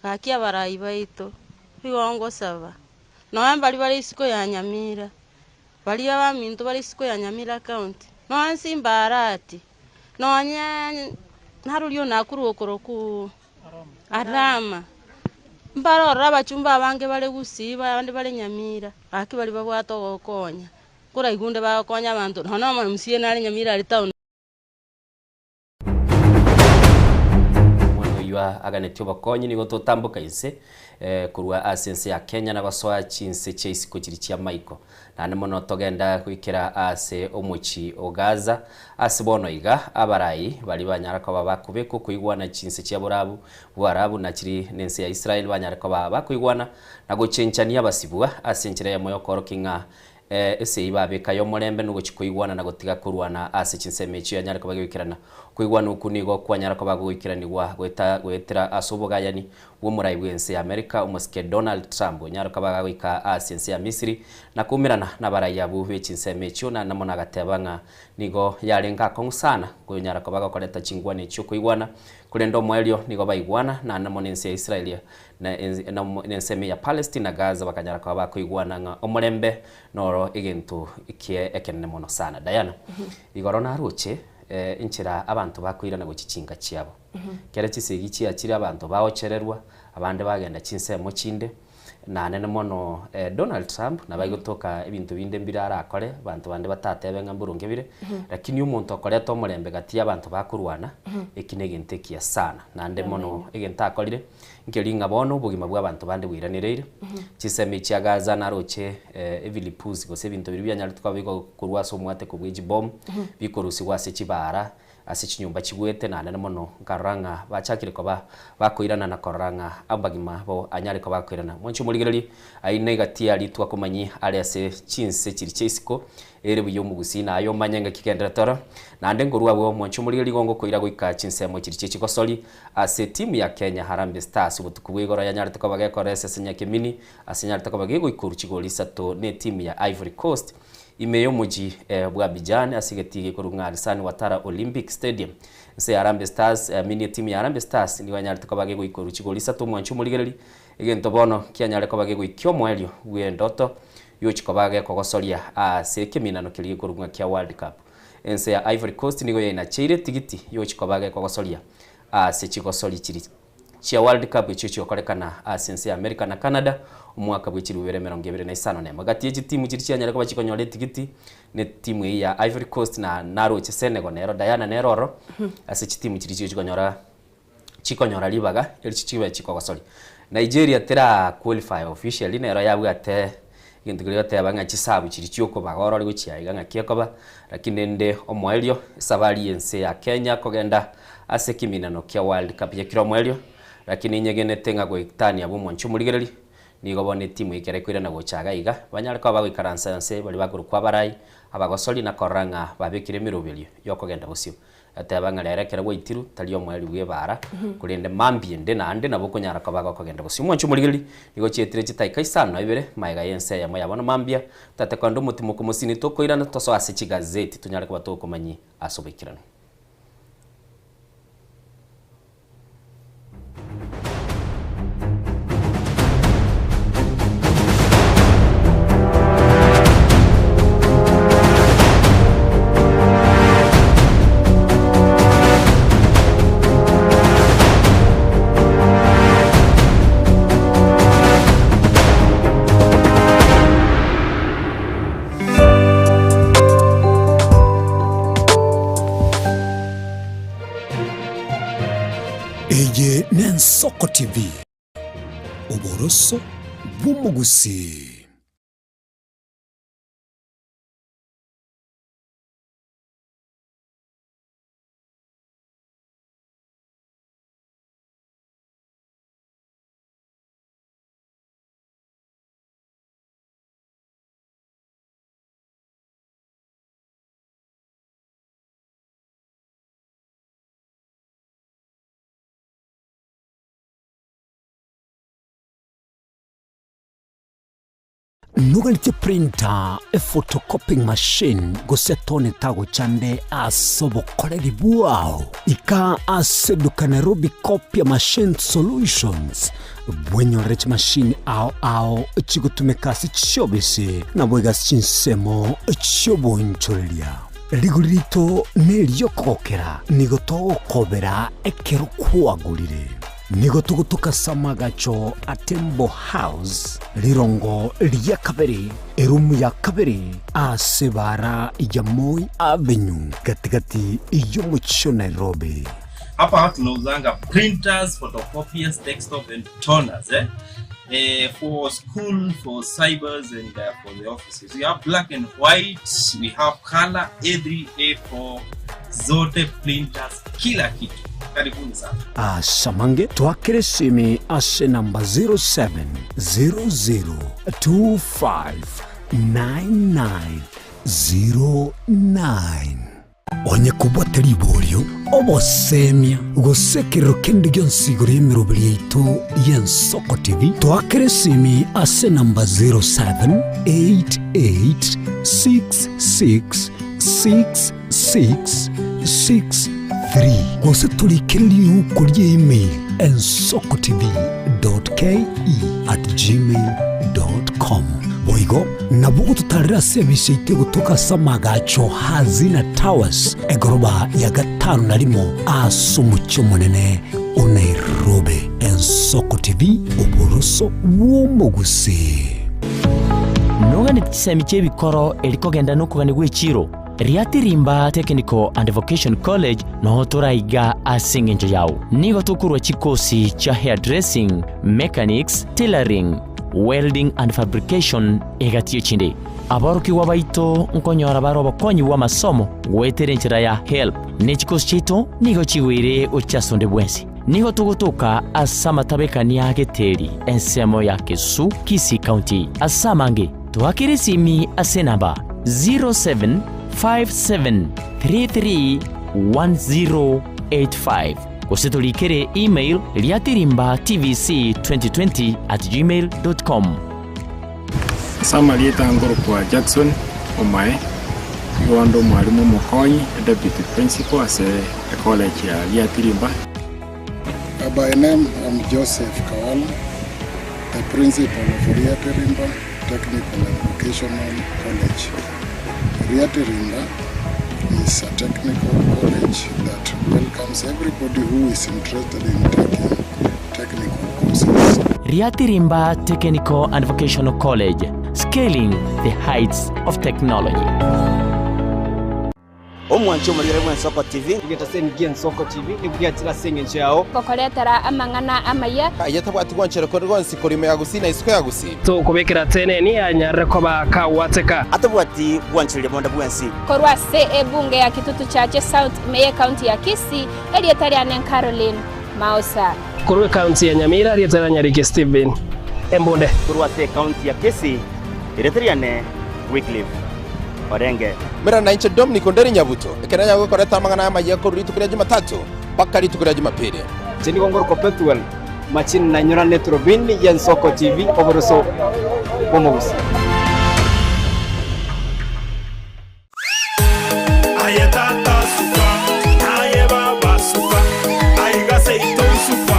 gaki abarai baito, igo ngosaba, nonya mbaria bare isiko ya Nyamira. Baria abaminto bare isiko ya Nyamira County, nonye Simba Arati, nonye Narorio nakorwa okorokwa Arama. Mbare ororo abachumba abange bare Gusii, abande bare Nyamira, gaki baria babwate ogokonya. Nkoraigwe onde bagokonya abanto, nonya na omo MCA nare Nyamira aria town. Omwana oyio aganetie obokonyi nigo totamboka inse korwa ase ense ya Kenya na gosoa chinse chia isiko chiria chia maiko. Naende mono togenda goikera ase omochie o Gaza. Ase bono iga abarai baria banyara koba bakobekwa okoigwana chinse chia borabu bw'Arabu na chiri nense ya Israel banyare koba bakoigwana na gochenchania abasibwa ase enchera eyemo y'okoorokia ng'a Ase babeka y'omorembe nogochia koigwana na gotiga korwana ase chinsemo echio yanyare koba gegoikerana. Okoigwana okwo nigo kwanyara koba gogoikeranigwa goeta goetera ase obogayani bw'omorai bw'ense ya Amerika omosike Donald Trump onyare koba gagoika ase ense ya Misiri na koumerana nabarai abwo be chinsemo echio naende mono agateba ng'a nigo yarenge akong'u sana konyara koba gokoreta chingwana echio koigwana korende omoerio nigo baigwana naende mono ense ya Israel Na nensemo ya Palestine na Gaza bakanyara koba bakoigwana ng'a omorembe noro egento kie ekenene mono sana. Diana, igoro naroche enchera abanto bakoirana gochia chinka chiabo. Kere chisegi chiachire abanto baochererwa, abande bagenda chinsemo chinde, na nene mono Donald Trump nabo aigotoka ebinto binde mbire arakore, abanto bande batatebe ng'a mboronge bire, lakini omonto okoreta omorembe gati y'abanto bakorwana, eki negento ekiya sana. Naende mono egento akorire, Nkeri ng'a bono obogima bw'abanto bande bwairanereire. Chisemi chia Gaza naroche ebilipusi gose ebinto biria bianyaretwe koba bigokorwa ase omwateko bwe chibomu, bikorusigwa ase chibaara, ase chinyomba chigwete naende mono nkarora ng'a bachakire koba bakoirana na korora ng'a abagima bo anyare koba akoirana. Mwanche omorigererie, aye egati ya ritwa komanyie are ase chinse chiria chia isiko Ere buya omogusii na aye omanye engaki genderete oro. Naende nkorwa abwo omonche omorigia rigongo koira goika chinsemo chiria chie chigosori ase etimu ya Kenya Harambee Stars obotuko bwa igoro yanyarete koba gekora esese nyakemini ase enyarete koba gegoikorwa chigori isato ne etimu ya Ivory Coast ime yomochi bwa Abidjan ase egetii gekorwa ng'a Alassane Ouattara Olympic Stadium. Nse ya Harambee Stars mini etimu ya Harambee Stars nigo yanyarete koba gegoikorwa chigori isato omwancho omorigereri egento bono kianyare koba gegoikia omoerio bw'endoto Yochia koba gekogosoria ase ekeminano keria gekorokwa ng'a kia World Cup. Ense ya Ivory Coast nigo yainacheire tigiti yochia koba gekogosoria ase chigosori chiria chia World Cup echio chigokorekana ase ense ya America na Canada omwaka bwe chilifu ibere emerongo ebere na isano na emo. Gati ye chitimu chiria chianyare koba chikonyora etigiti ne timu eyio ya Ivory Coast na naroche Senegal nero Diana nero oro ase chitimu chiria chigochia konyora chikonyora ribaga erichio chibe chikogosoria. Nigeria tera qualify officially nero yabwate egento keria goteba ng'a chisabu chiria chiokobaga orore gochia iga ng'aki ekoba, lakini rende omoerio esabari y'ense ya Kenya kogenda ase ekeminano kia World Cup yakire omoerio, lakini nyegenete ng'a goetania abwo omwancho omorigereri, nigo bono etimu ekero ekoirana gocha iga iga, banyare koba bagoikaransa nse baria bakorokwa abarai, abagosori na korora ng'a babekire emeroberio yokogenda bosio. Gateba ng'a rero ekero gwaitirwe tari omoerio bw'ebaara, korende mambia ende naende nabo okonyara koba gokogenda bosio. Omwancho omorigereria, nigo chietire chitaika isano na ibere magega y'ense eyemo ya bono mambia, tate korende omotimoko mosini tokoirana tosoe ase chigazeti tonyare koba tokomanyia ase oboikeranu. Eye n'Ensoko TV, oboroso bw'omogusii. Noganetie printer, ephotocopying machine, gose tone tagochande ase obokoreri bwao? Ika ase eduka Nairobi Copia Machine Solutions bwenyorere chimashini ao ao chigotumeka ase chiobisi naboigo ase chinsemo chi'oboonchoreria. Rigori riito neri'okogokera, nigo togokobera ekero kwagorire. Nigo togotoka ase amagacho a Tembo House, rirongo ria kabere, erumu ya kabere, ase ebaara ya Moi Avenue, gati-gati y'omochie o Nairobi. Hapa tunauzanga printers, photocopiers, desktop and toners eh? Eh, for school, for cybers and uh, for the offices. We have black and white, we have color A3, A4, zote printers, kila kitu. Karibuni sana. Asamange twakere esimi ase namba 0700259909. Onye kobwate riborio, obosemia, gose ekerero kende gionsi igoro y'emeroberi yaito y'Ensoko TV, toakere esimi ase namba 0788666663 gose torikere riuko ria email ensokotv.ke@gmail.com. Boigo nabo ogototarera ase ebisa yaito egotoka ase amagacho Hazina Towers, egoroba ya gatano na rimo ase omochie omonene o Nairobi. Ensoko TV, oboroso bw'omogusii. Noganeti chisemi chi'ebikoro eri kogenda nokogania gw'echiro? Riatirimba Technical and Vocation College noo toraiga ase engencho yao. Nigo tokorua chikosi chia hairdressing, mechanics, tailoring, welding and fabrication egati echinde. Aborokigwa baito nkonyora bare obokonyi bw'amasomo goetera enchera ya HELB, ne chikosi chiaito nigo chigoire gochia ase onde bwensi. Nigo togotoka ase amatabekania a Geteri, ensemo ya Kesu, Kisii County. Ase amange, toakere esimi ase enamba 0757331085 gose torikere email riatirimbatvc2020@gmail.com. Ase amarieta nkorokwa Jackson Omae, nigo ande omwalimu omokonyi, deputy principal ase ecollege ya Riatirimba. By name I'm Joseph Kawala, the principal of Riatirimba Technical and Vocational College. Riatirimba is a technical college that welcomes everybody who is interested in taking technical courses. Riatirimba Technical and Vocational College, scaling the heights of technology. Omwanchi omorigere bw'Ensoko TV. Egetaseni gi'Ensoko TV nigo giachire ase engencho yao. Gokoretera amang'ana amaya. Aye tabwati gwanchera kore gwonsi korwa ime ya Gusii na isiko ya Gusii. Tokobekera teneni anyarire koba kagwateka. Atabwati gwanchereria bonde bwensi. Korwa ase ebunge ya Kitutu Chache South ime y'ecounty ya Kisii, erieta riane Caroline Maosa. Korwa ecounty ya Nyamira, erieta ria Nyariki Stephen Embunde. Korwa ase ecounty ya Kisii, erieta riane Wycliffe Orenge. Mera nainche Dominic Onderi Nyabuto, ekero nyagokoreta amang'ana amayia korwa rituko ria Jumatatu mpaka rituko ria Jumapili. Inche nigo ngorokwa Pethuel Machini nainyorane Turubini y'Ensoko TV oboroso bw'omogusii. Aye tata suka, aye baba suka, aiga seito suka.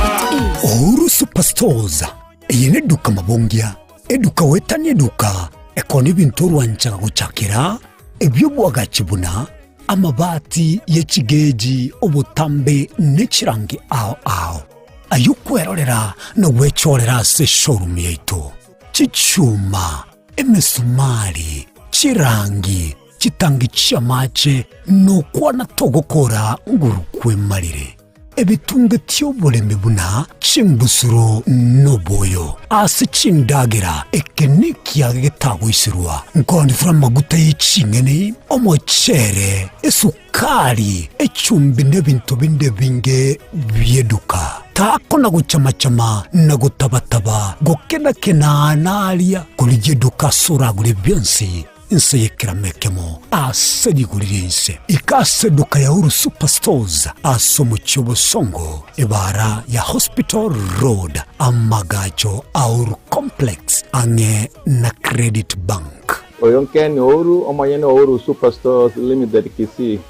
Uhuru Superstores, eye neduka mabongia, eduka goetania eduka ekona ebinto orwanchaga gochakera, ebi'obwagachi buna amabati ye chigeji, obotambe ne chirangi ao ao, ay'okwerorera na gwechorera ase eshowroom yaito, chichuma, emesumari, chirangi, chitangi chi'amache, nokwana togokora nguru kwemarire. Ebitunge ti'oboremi buna chimbusuro noboyo ase chindagera, eke nekiage getagoiserwa, nkoonifora amaguta ye ching'eni, omochere, esukari, echumbi nebinto binde ebinge bi'eduka. Takona gochama-chama na gotaba-taba, gokena-kena naria, korigia eduka ase oragure bionsi, inse y'ekerama ekemo ase rigori ri'ense. Ika ase eduka ya Uhuru Superstores ase omochie o Bosongo, ebaara ya Hospital Road, amagacho a Uhuru Complex, ang'e na Credit Bank. Oyo Ken Ouru, omonyene o Uhuru Superstores Limited Kisii.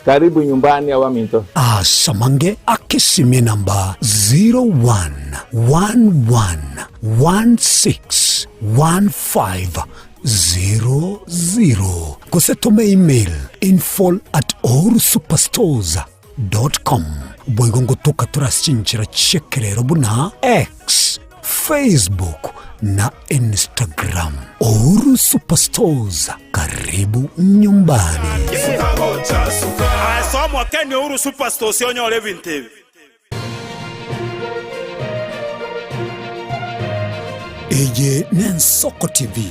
Karibu nyumbani abaminto. Asamange akesimie namba 00 gose tome email info at ohurusuperstores dot com. Boigo ngotoka tore ase chinchera chi'ekerero buna X, Facebook na Instagram. Uhuru Superstores, karibu nyumbani. Ase omokeni Uhuru Superstores onyore ebinto ebi. Eye n'Ensoko TV,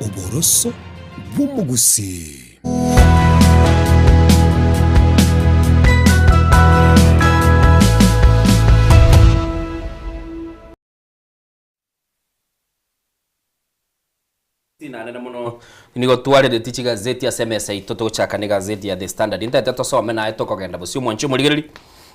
oboroso bw'omogusii. Nanene mono nigo twarereti chigazeti ase emesa yaito togochaka na egazeti ya The Standard. Ntaete tosome naye tokogenda bosio omwanchi omorigereri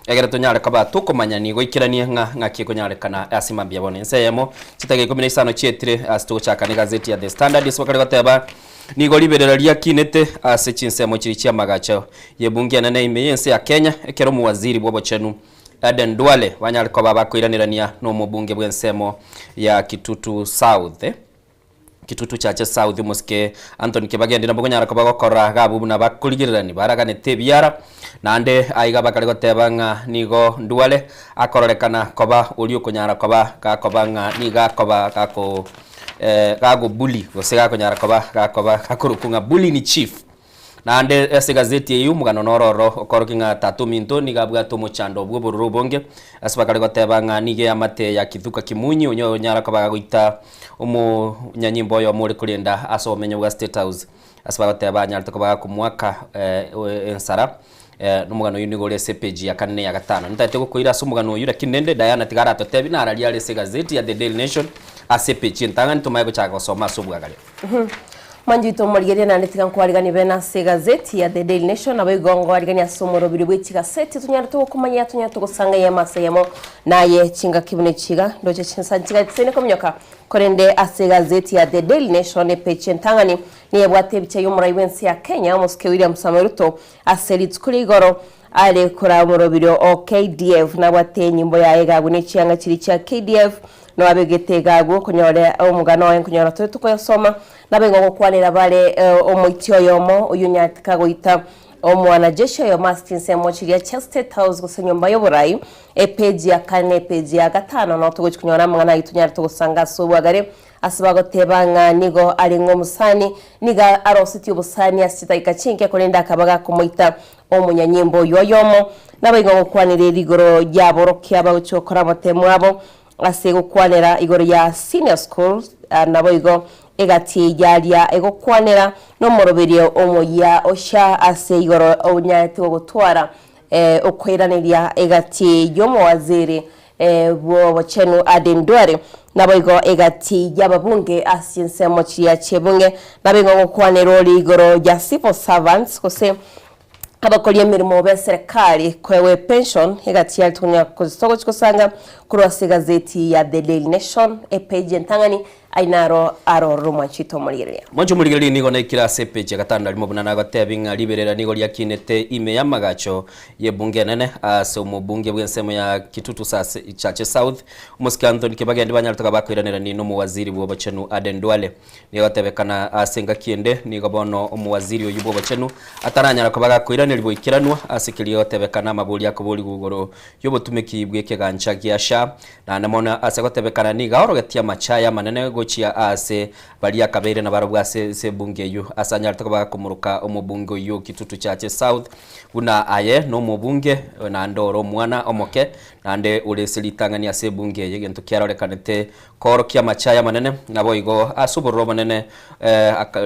egere tonyare koba tokomanya nigo ikeranie ng'a ng'aki ekonyarekana ase mambia bono. Ense eyemo chitageka ikomi na isano chietire ase togochaka na egazeti ya The Standard ase bakare goteba nigo riberera riakinete ase chinsemo chiria chi'amagacho y'ebunge enene ime y'ense ya Kenya ekero omowaziri bw'obochenu Aden Duale banyare koba bakoiranerania nomobunge bw'ensemo ya Kitutu South. Kitutu Chache South omosike Anthony Kibagendi nabo konyara koba gokora iga buna bakorigererani baraganete ebiara naende aiga bakare goteba ng'a nigo Duale akororekana koba oria okonyara koba gakoba ng'a nigo akoba gako gagobully gose gakonyara koba gakoba gakorokwa ng'a bully in chief. Naende ase egazeti eyio omogano noro oro okorokia ng'a tata ominto nigo abwate omochando bw'obororo obonge, ase bakare goteba ng'a nigo eamate ya Kithuka Kimunyi onye onyara koba gagoita omonyanyimbo oyomo ore korenda ase obomenyo bwa State House, ase bagoteba anyarete koba gakomoaka ensara. Nomogano oyio nigo ore ase epeji ya kane na eya gatano. Nintagete gokoira ase omogano oyio lakini rende Diana tiga aratotebi nararia are ase egazeti ya The Daily Nation ase epeji entang'ani tomanye gochaka gosoma ase obwagare. Mwanchete omorigereria naende tiga nkwariganie bene ase egazeti ya The Daily Nation naboigo nkwariganie ase omorobiri bwe chigaseti tonyarete gokomanya tonyarete gosanga eyemo ase eyemo naye chingaki buna echi iga ndoche chinsa nchiga chisaine kominyoka korende ase egazeti ya The Daily Nation epeji entang'ani nigo ebwate ebicha y'omorai bw'ense ya Kenya omosike William Samoei Ruto ase rituko ria igoro are koraa omorobiri o KDF nabwate enyimbo yaye egagwe ne chianga chiria chia KDF Noabegete iga agwo konyora omogano oye nkonyora tore tokoyosoma, naboigo gokwanera bare omoiti oyomo oyio onyarete kagoita omwanajeshi oyomo ase chinsemo chiria chia State House gose enyomba y'oborai, epeji ya kane na epeji ya gatano noo togochi konyora amang'ana ayio tonyarete gosanga ase obwagare ase bagoteba ng'a nigo arenge omosani, nigo arosetie obosani ase chidakika chinke korende akaba gakomoita omonyanyimbo oyio oyomo. Naboigo gokwanera rigoro ri'aborokia bagochia gokora amatemo abo Ase gokwanera igoro ya senior school naboigo egati yaria egokwanera nomoroberio omoyia ocha ase igoro onyaete gotwara okoiraneria egati y'omowaziri bw'obochenu Aden Duale naboigo egati y'ababunge ase chinsemo chiria chi'ebunge naboigo gokwanera ore igoro ya civil servants gose Abakori emeremo b'eserekari koegwa epension egati ya rituko togochi gosanga korwa ase egazeti ya The Daily Nation epeji entang'ani aye naro arororo omwanchete omorigereria. Mwanche omorigereria nigo naikire ase epeji ya gatano na rimo buna nagotebi ng'a riberera nigo riakinete ime y'amagacho y'ebunge enene ase omobunge bw'ensemo ya Kitutu Chache South omosike Anthony Kibagendi banyarete koba bakoiranerani n'omowaziri bw'obochenu Aden Duale. Nigo egotebekana ase engaki ende, nigo bono omowaziri oyio bw'obochenu ataranyara koba gakoiraneria boikeranwa ase keria egotebekana amaborio akoborigwa igoro y'obotumeki bw'ekegancha gia SHA. Naende mono ase gotebekana nigo aorogetie amachaya amanene gochia aase baria akabeire nabarabwo ase ase ebunge eyio ase anyarete koba gakomoroka omobunge oyio Kitutu Chache South buna aye nomobunge naende ore omwana omoke naende ore ase ritang'ani ase ebunge eye egento kiarorekanete Koorokia amachaya amanene, naboigo ase obororo obonene,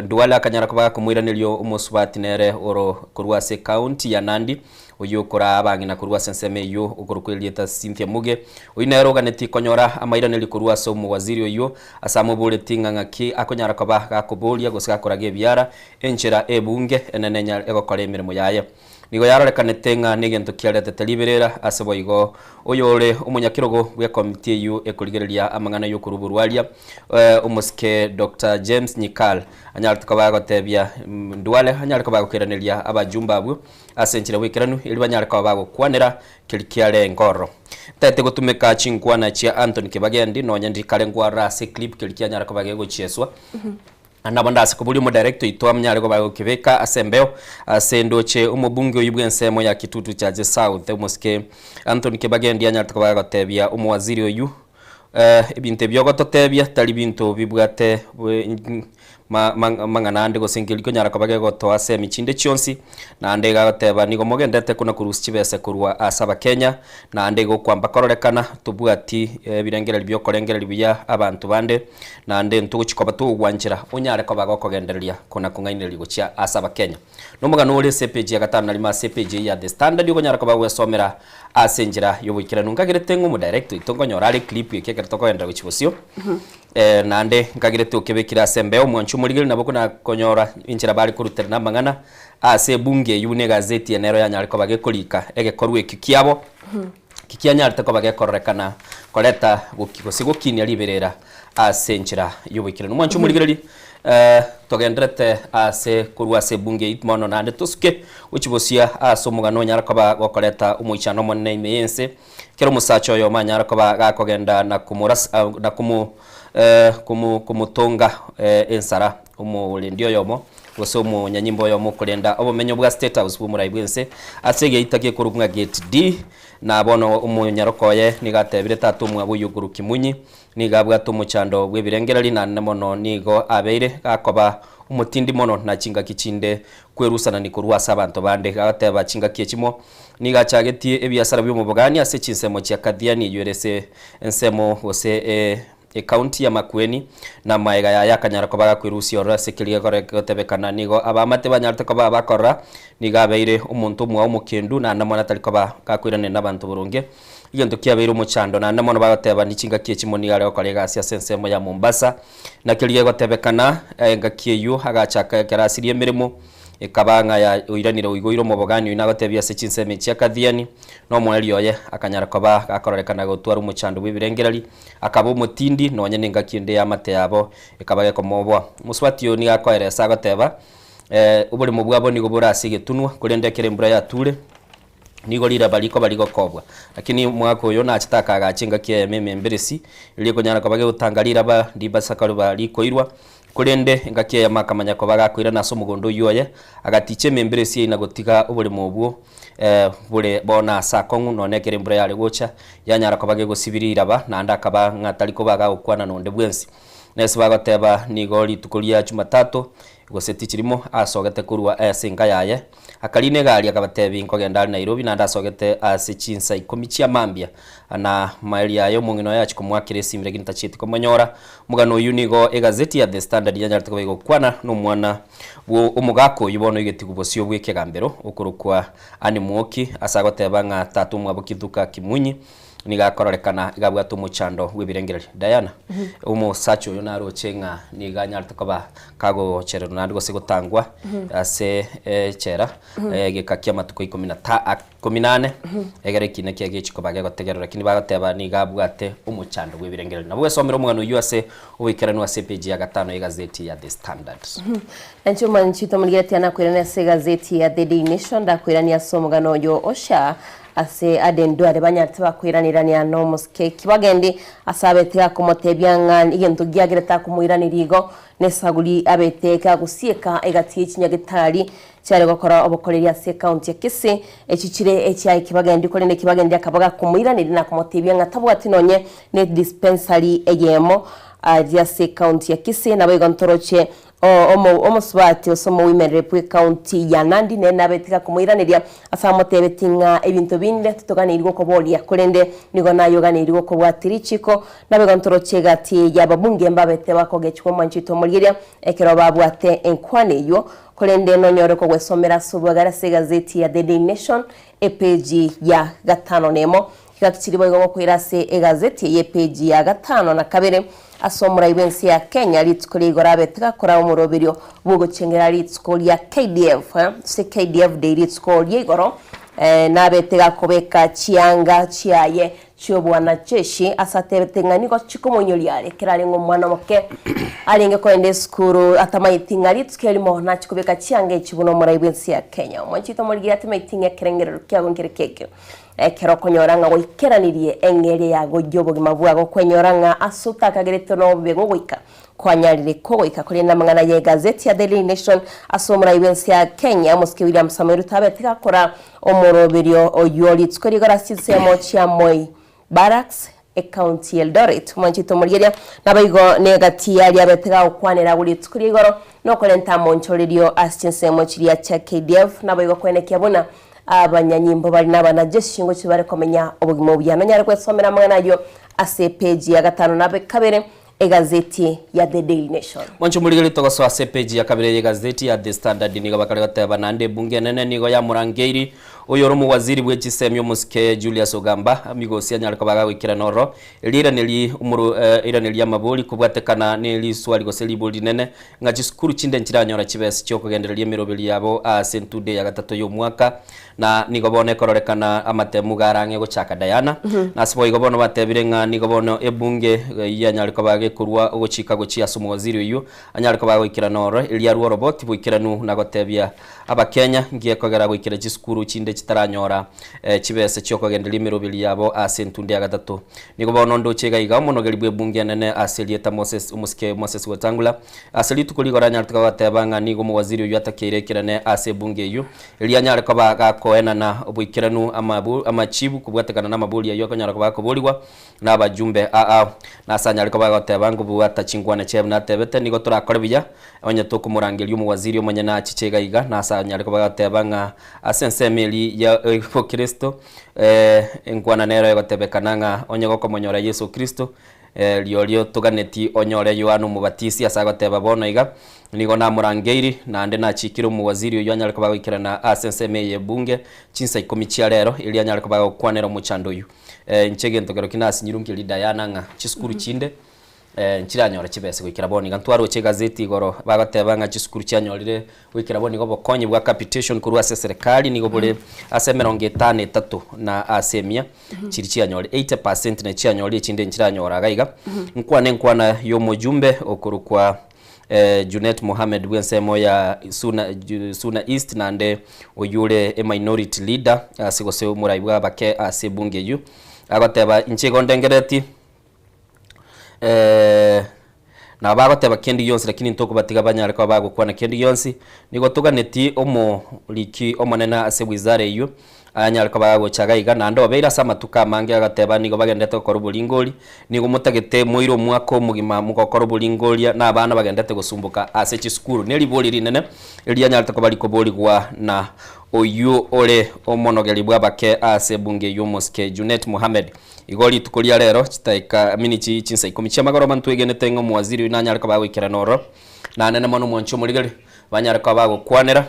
Duale akanyara koba gakomoiraneria omosubati nere oro korwa ase ekaunti ya Nandi, oyio okoraa abang'ina korwa ase ensemo eyio okorokwa erieta Cynthia Muge. Oyio nere oganetie konyora amairanerio korwa ase omowaziri oyio ase amoboretie ng'a ng'aki akonyara koba gakoboria gose gakoraga ebiara enchera ebunge enene egokora emeremo yaye. Nigo yarorekanete ng'a negento kiaretete riberera ase boigo oyore omonyakerogo bw'ekomiti eyio ekorigereria amang'ana y'okorua oborwaria, omosike Doctor James Nyikal anyarete koba agotebia Duale anyare koba agokeiraneria abajumbe abwo ase enchera bw'ekeranu erio banyare koba bagokwanera keria kiarenge ororo. Ntaete gotumeka chinkwana chia Anthony Kibagendi nonye ndikare ngwarora ase eclip keria kianyara koba gegochieswa. Nabo ndase koboria omodirector oito amnyare koba gokebeka ase embeo ase ndoche omobunge oyio bw'ensemo ya Kitutu Chache South omosike Anthony Kibagendi anyarete koba gagotebia omowaziri oyio ebinto ebi ogototebia tari binto bibwate mang'ana ande gose nkeri konyara koba gegotoa ase emichinde chionsi naende iga agoteba nigo mogendete kona korusia chibesa korwa ase abakenya naende igo okwamba kororekana tobwati ebirengererio biokorengereria buya abanto bande. Naende ntogochia koba togogwanchera onyare koba gokogendereria kona kong'ainereria gochia ase Abakenya. Nomogano ore ase epeji ya gatano na rimo ase epeji eye ya The Standard okonyara koba gwesomera ase enchera y'oboikeranu. Nkagerete ng'a omodirect oito nkonyora are eclip eke ekero tokogenderera gochia bosio. Naende nkagerete okebekire ase embeo omwanchi omorigereria nabo kona konyora enchera bare koruterana amang'ana ase ebunge eyio buna egazeti eye nero yanyare koba gekorika egekorwa ekio kiabo. Tikianyarete koba gekororekana koreta gose gokinia riberera ase enchera y'oboikeranu. Mwanche omorigereria, togenderete ase korwa ase ebunge eyio mono naende tosuke gochia bosia ase omogano onyare koba gokoreta omoichano omonene ime y'ense, ekero omosacha oyomo anyare koba gakogenda na komorasa na komo komotonga ensara omorendi oyomo gose omonyanyimbo oyomo okorenda obomenyo bwa State House bw'omorai bw'ense ase egeita gekorokwa ng'a Gate D. Na bono omonyaroko oye nigo atebire tata omwabo oyio okorokwa Kimunyi, nigo abwate omochando bw'ebirengererio naende mono nigo abeire gakoba omotindi mono na chingaki chinde kwerusanani korwa ase abanto bande. Agateba chingaki echimo nigo achagetie ebiasara bi'omobogani ase chinsemo chia Kathiani eyio ere ase ensemo gose Ekaunti ya Makueni, na amaega yaye akanyara koba gakwerusia ororo ase keria gegotebekana nigo abaamate banyarete koba abakorora, nigo abeire omonto omwao omokendu, naende mono atari koba gakoiranera nabanto boronge. Egento kiabeire omochando, naende mono bagoteba ni chingaki echimo nigo are gokora egasi ase ensemo ya Mombasa, na keria gegotebekana engaki eyio agachaka ekero asirie emeremo, Ekaba ng'a ya oiranire oigoire omobogani oyio nagotebia ase chinsemo echi akathiani, na omoerio oye akanyara koba gakororekana gotwara omochando bw'ebirengereri, akaba omotindi, nonya nengaki ende y'amate yabo ekaba gekomoboa. Omosubati oyo nigo akoeresa agoteba, Oboremo bwabo nigo bore ase egetunwa, korende ekero embura yature, nigo riraba rikoba rigokobwa. Lakini omwaka oyo nachete akaagacha engaki eyemo ememberesi, eria ekonyara koba gegotanga riraba ribasa koriba rikoirwa, korende engaki eyemo akamanya koba gakoirana ase omogondo oyio oye, agaticha ememberesi eyio na gotiga oboremo obwo bore bono aase akong'u, nonya ekero embura yare gocha, yanyara koba gegosibia riraba, naende akaba ng'a tari koba gagokwana nonde bwensi. Nase bagoteba nigo rituko ria Jumatatu, gose tichirimo, asogete korwa ase enka yaye, Akarina egari akabatebia, Nkogenda are Nairobi, naende asogete ase chinsa ikomi chia mambia. Na maeri aye omong'ina oye achia komoakera esimi lakini tachieti komonyora. Omogano oyio nigo egazeti ya The Standard yanyarete koba egokwana nomwana bwo omogaka oyio bono oigetigwe bosio bw'ekegambero okorokwa Anne Muoki ase agoteba ng'a tata omwabo Kithuka Kimunyi nigo akororekana iga abwate omochando bw'ebirengererio. Diana, omosacha oyo naroche ng'a nigo anyarete koba kagochererwa naende gose gotangwa ase echela egeka ki'amatuko ikomi na ta ikomi na ane, egere ekina kiaye gechi koba gegotegererwa. Lakini bagoteba nigo abwate omochando bw'ebirengererio. Nabo gwesomera omogano oyio ase oboikeranu ase epeji ya gatano y'egazeti ya The Standard. Inche omwanchi tomorigeretie nakoirania ase egazeti ya The Daily Nation, ndakoiranie ase omogano oyo Osha Ase Aden Duale banyarete bakoiranerania nomosike Kibagendi ase abete gakomotebia ng'a egento giagerete akomoiraneria igo nesaguri abete gagosieka egati ye chinyagetari chiare gokora obokoreri ase ecounty ya Kisii echi chire echiaye Kibagendi korende Kibagendi akaba gakomoiraneria na komotebia ng'a tabwati nonye ne dispensary eyemo aria ase ecounty ya Kisii naboigo ntoroche Omosubati ase omoimereri bw'ecounty ya Nandi nere nabete gakomoiraneria ase amotebetie ng'a ebinto binde titoganeiri gokoboria korende nigo naye oganeiri gokobwatia richiko. Naboigo ntoroche egati y'ababunge mbabete bakogechigwa omwanchete omorigeria ekero babwate enkwana eyio korende nonyore kogwesomera ase obwagare ase egazeti ya The Daily Nation epeji ya gatano nemo. Chigaki chiria boigo gokoira ase egazeti eye epeji ya gatano na kabere ase omorai bw'ense ya Kenya rituko ria igoro abete gakora omoroberio bw'ogochengera rituko ria KDF ase KDF Day rituko ria igoro nabete gakobeka chianga chiaye chi'obwanajeshi ase atebete ng'a nigo chikomoinyoria are ekero arenge omwana omoke arenge kogenda esukuru atamaeti ng'a rituko erimo nachie kobeka chianga echi buna omorai bw'ense ya Kenya. Omwanchete omorigereria atamaeti ng'a ekerengerero kiago nkere kekio. Ekero okonyora ng'a gwaikeranirie eng'eria yago y'obogima bwago, kwenyora ng'a ase otakageretwe nobobe gogoika, kwanyarire kogoika. Korende amang'ana y'egazeti ya Daily Nation ase omorai bw'ense ya Kenya, Omosike William Samoei Ruto abete gakora omoroberio oyio rituko rigoro ase chinsemo chia Moi Barracks, Ekaunti y'Eldoret. Omwanchete omorigereria naboigo negati yaria abete gagokwanera agwo rituko ria igoro nokorenta amonchorerio ase chinsemo chiria chia KDF naboigo koenekia buna abanyanyimbo bare nabanajeshi ngochia bare komenya obogima obuya. Nonyare gwesomera amang'ana ayio ase epeji ya gatano na kabere egazeti ya The Daily Nation. Mwanche omorigereria togosoa ase epeji ya kabere y'egazeti ya The Standard nigo bakare goteba naende ebunge enene nigo yamorangeiri oyore omowaziri bwe chisemi omosike Julius Ogamba amigosi anyare koba gagoikerana ororo eriiraneri omoro eiraneri amabori kobwatekana ne riswali gose ribori rinene ng'a chisukuru chinde nchiranyora chibesa chiokogendereria emeroberi yabo ase entude ya gatato y'omwaka Na nigo bono ekororekana amatemu garang'e gochaka Diana. Na ase boigo bono batebire ng'a nigo bono ebunge yanyare koba gekorua ogochika gochia ase omowaziri oyio anyare koba agoikerana oro erio arue oroboti boikeranu na gotebia Abakenya ngiekogera goikera chisukuru chinde chitaranyora chibesa chiokogenderia emeroberi yabo ase entunde ya gatato. Nigo bono ndoche iga iga omonogeri bw'ebunge enene ase erieta Moses omosike Moses Wetangula ase rituko rigoro anyarete goteba ng'a nigo omowaziri oyio atakeire ekerene ase ebunge eyio Erio anyare koba gakoenana oboikeranu amachibu kobwatekana namabori ayio akonyara koba akoborigwa nabajumbe aa. Na ase anyare koba agoteba ngobwata chinkwana chiaye buna atebete, nigo torakore buya onye tokomorangeria omowaziri omonyene achiche iga iga, na ase anyare koba agoteba ng'a ase ensemo eria ya obokristo enkwana nero egotebekana ng'a onye gokomonyora Yeso Kristo Riorio toganeti onyore Yohana Omobatisi ase agoteba bono iga, Nigo namorangeiri, naende nachikire omowaziri oyio anyare koba agoikerana ase ensemo eye y'ebunge chinsa ikomi chia rero, erio anyare koba agokwanera omochando oyio. Inche egento kerokio nasinyirwe nkeria Diana ng'a chisukuru chinde nchiranyore chibesa goikera bono iga. Ntwaroche egazeti igoro bagoteba ng'a chisukuru chianyorire Goikera bono nigo obokonyi bwa capitation korwa ase eserekari nigo bore ase emerongo etano etato na ase emia chiri chianyore 80% na chianyore echinde nchiranyora iga iga. Nkwane enkwana ya omojumbe okorokwa Junet Mohammed bw'ensemo ya Suna Suna East naende oyio ore eminority leader ase gose omorai bwa abake ase ebunge eyio agoteba inche igo ndengereti Nabo bagoteba kende gionsi, lakini ntokobatiga banyare koba bagokwana kende gionsi. Nigo toganeti omoriki omonene ase wizara eyio anyare koba agocha iga iga, naende obeire ase amatuko amange agateba nigo bagenderete gokora oboringori, nigo motagete moire omwaka omogima mogokora oboringoria na abana bagenderete gosumboka ase chisukuru. Neribori rinene erianyarete koba rikoborigwa na oyio ore omonogeri bw'abake ase ebunge eyio omosike Junet Mohammed. Igo rituko ria rero, chitaika miniti chinsa ikomi chi'amagoroba ntwegenete ng'a omowaziri oyio nanyare koba agoikerana ororo, nanene mono omwanchi omorigeri, banyare koba bagokwanera,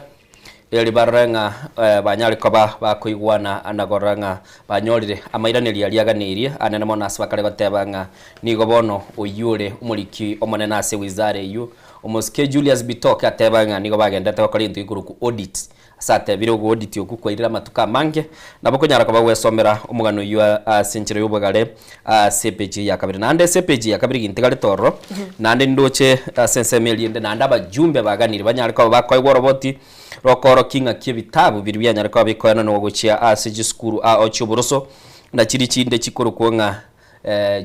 eri barore ng'a banyare koba bakoigwana na korora ng'a banyorire amairanerio aria aganeirie anene mono ase bakare goteba ng'a nigo bono oyio ore omoriki omonene ase wizara eyio, omosike Julius Bitok ateba ng'a nigo bagenderete gokora egento gekorokwa audit. Ase atebire ogooditi okwo kwairire amatuko amange, nabo konyara koba gwesomera omogano oyio ase enchera y'obogare ase epeji ya kabere. Naende ase epeji ya kabere gintigarete ororo, naende nindoche ase ensemo eria ende naende abajumbe baganire banyare koba bakoegwa oroboti rokoorokia ing'aki ebitabu biria bianyare koba bikoenanwa gochia ase chisukuru ao chi'oboroso, na chiria chinde chikorokwa ng'a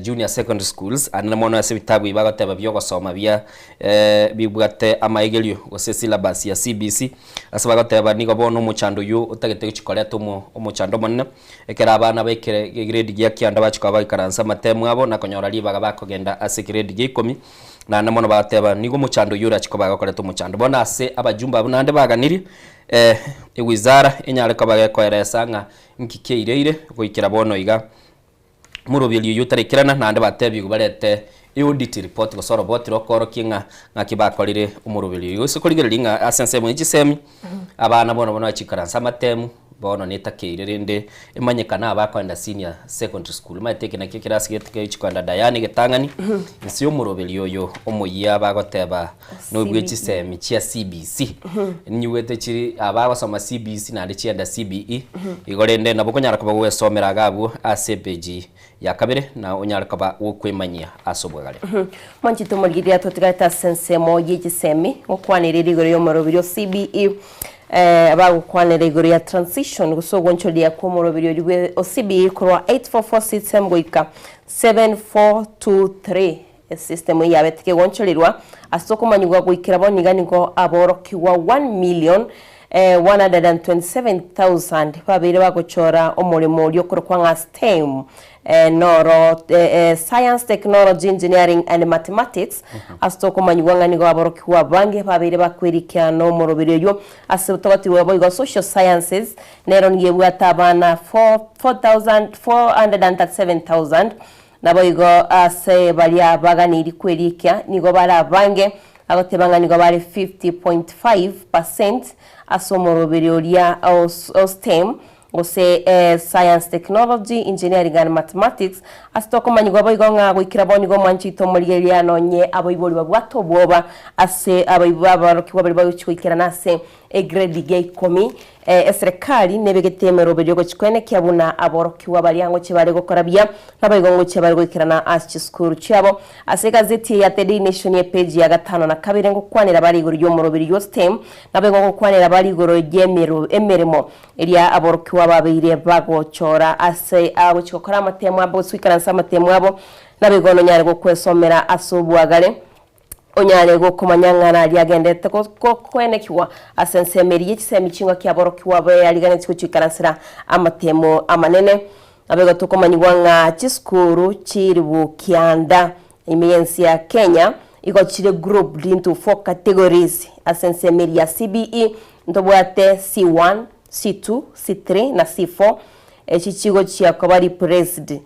Junior secondary schools, aande mono ase ebitabu ebi bagoteba bi'ogosoma bia bibwate amaegerio gose syllabus ya CBC, ase bagoteba nigo bono omochando oyio otagete gochia koreta omo omochando omonene, ekero abana ba ekere egrade gia kianda bachia koba baikaransa amatemu abo na konyora ribaga bakogenda ase egrade gia ikomi, naende mono bagoteba nigo omochando oyio orachie koba gokoreta omochando. Bono ase abajumbe abwo naende baganirie ewizara enyare koba gekoeresa ng'a nki kiaireire goikera bono iga. Omoroberio oyio otarekerana, naende batebigwe barete eaudit report gose oroboti rokoorokia ng'a ng'aki bakorire omoroberio oyio. Gose korigereria ng'a ase ensemo ye chisemi, abana bono bono bachikaransa amatemu, bono netakeire rende emanyekane aba bakoenda senior secondary school. Omanyete eke nakio ekerasi gete kegochi koenda Diana egetang'ani, inse y'omoroberio oyo omoyia bagoteba nobwe chisemi chia CBC. Ninyigwete chiri abagosoma CBC naende chienda CBE, igo rende nabo okonyara koba gogwesomera iga abwo ase epeji ya kabere na onyare koba gokwemanyia ase obwagare. Mwanchete omorigereria totigarete ase ensemo ye chisemi gokwanera ere igoro y'omoroberi o CBE. Eh, bagokwanera igoro ya transition gose ogwonchoria kw'omoroberi oria bwe OCB korwa 844 system goika 7423 esystem eye yabete kegwonchorerwa ase okomanyigwa goikera bono iga nigo aborokigwa 1,127,000 babeire bagochora omoremo oria okorokwa ng'a STEM noro Science, Technology, Engineering and Mathematics, ase tokomanyigwa ng'a nigo aborokigwa abange babeire bakwerikia nomoroberi oyio ase togotigwa boigo Social Sciences nero nigo ebwate abana 4,437,000 naboigo ase baria baganeirie kwerikia nigo bare abange agoteba ng'a nigo bare 50.5 percent ase omoroberi oria o STEM gose Science, Technology, Engineering and Mathematics, ase tokomanyigwa boigo ng'a goikera bono nigo omwanchete omorigereria nonye abaibori babwate obwoba ase abarokigwa baria bagochia goikerana ase egrade ya ikomi. Eserekari nebegete emeroberio gochia koenekia buna aborokigwa baria ngochia bare gokora buya naboigo ngochia bare goikerana ase chisukuru chiabo. Ase egazeti eye ya The Daily Nation epeji ya gatano na kabere ngokwanera bare igoro y'omoroberio o STEM naboigo ngokwanera bare igoro y'emeremo Eria aborokigwa babeire bagochora ase agochia gokora amatemo abo, gose goikaransa amatemo abo, naboigo nonyare gokwesomera ase obwagare, onyare gokomanya ng'a naria agenderete koenekigwa ase ensemo eria ye chisemi chingaki aborokigwa beariganetie gochia goikaransera amatemo amanene. Naboigo tokomanyigwa ng'a chisukuru chiribu kianda ime y'ense ya Kenya igo chire grouped into four categories ase ensemo eria ya CBE Ntobwate C1, C2, C3 na C4, echi chigochia koba replaced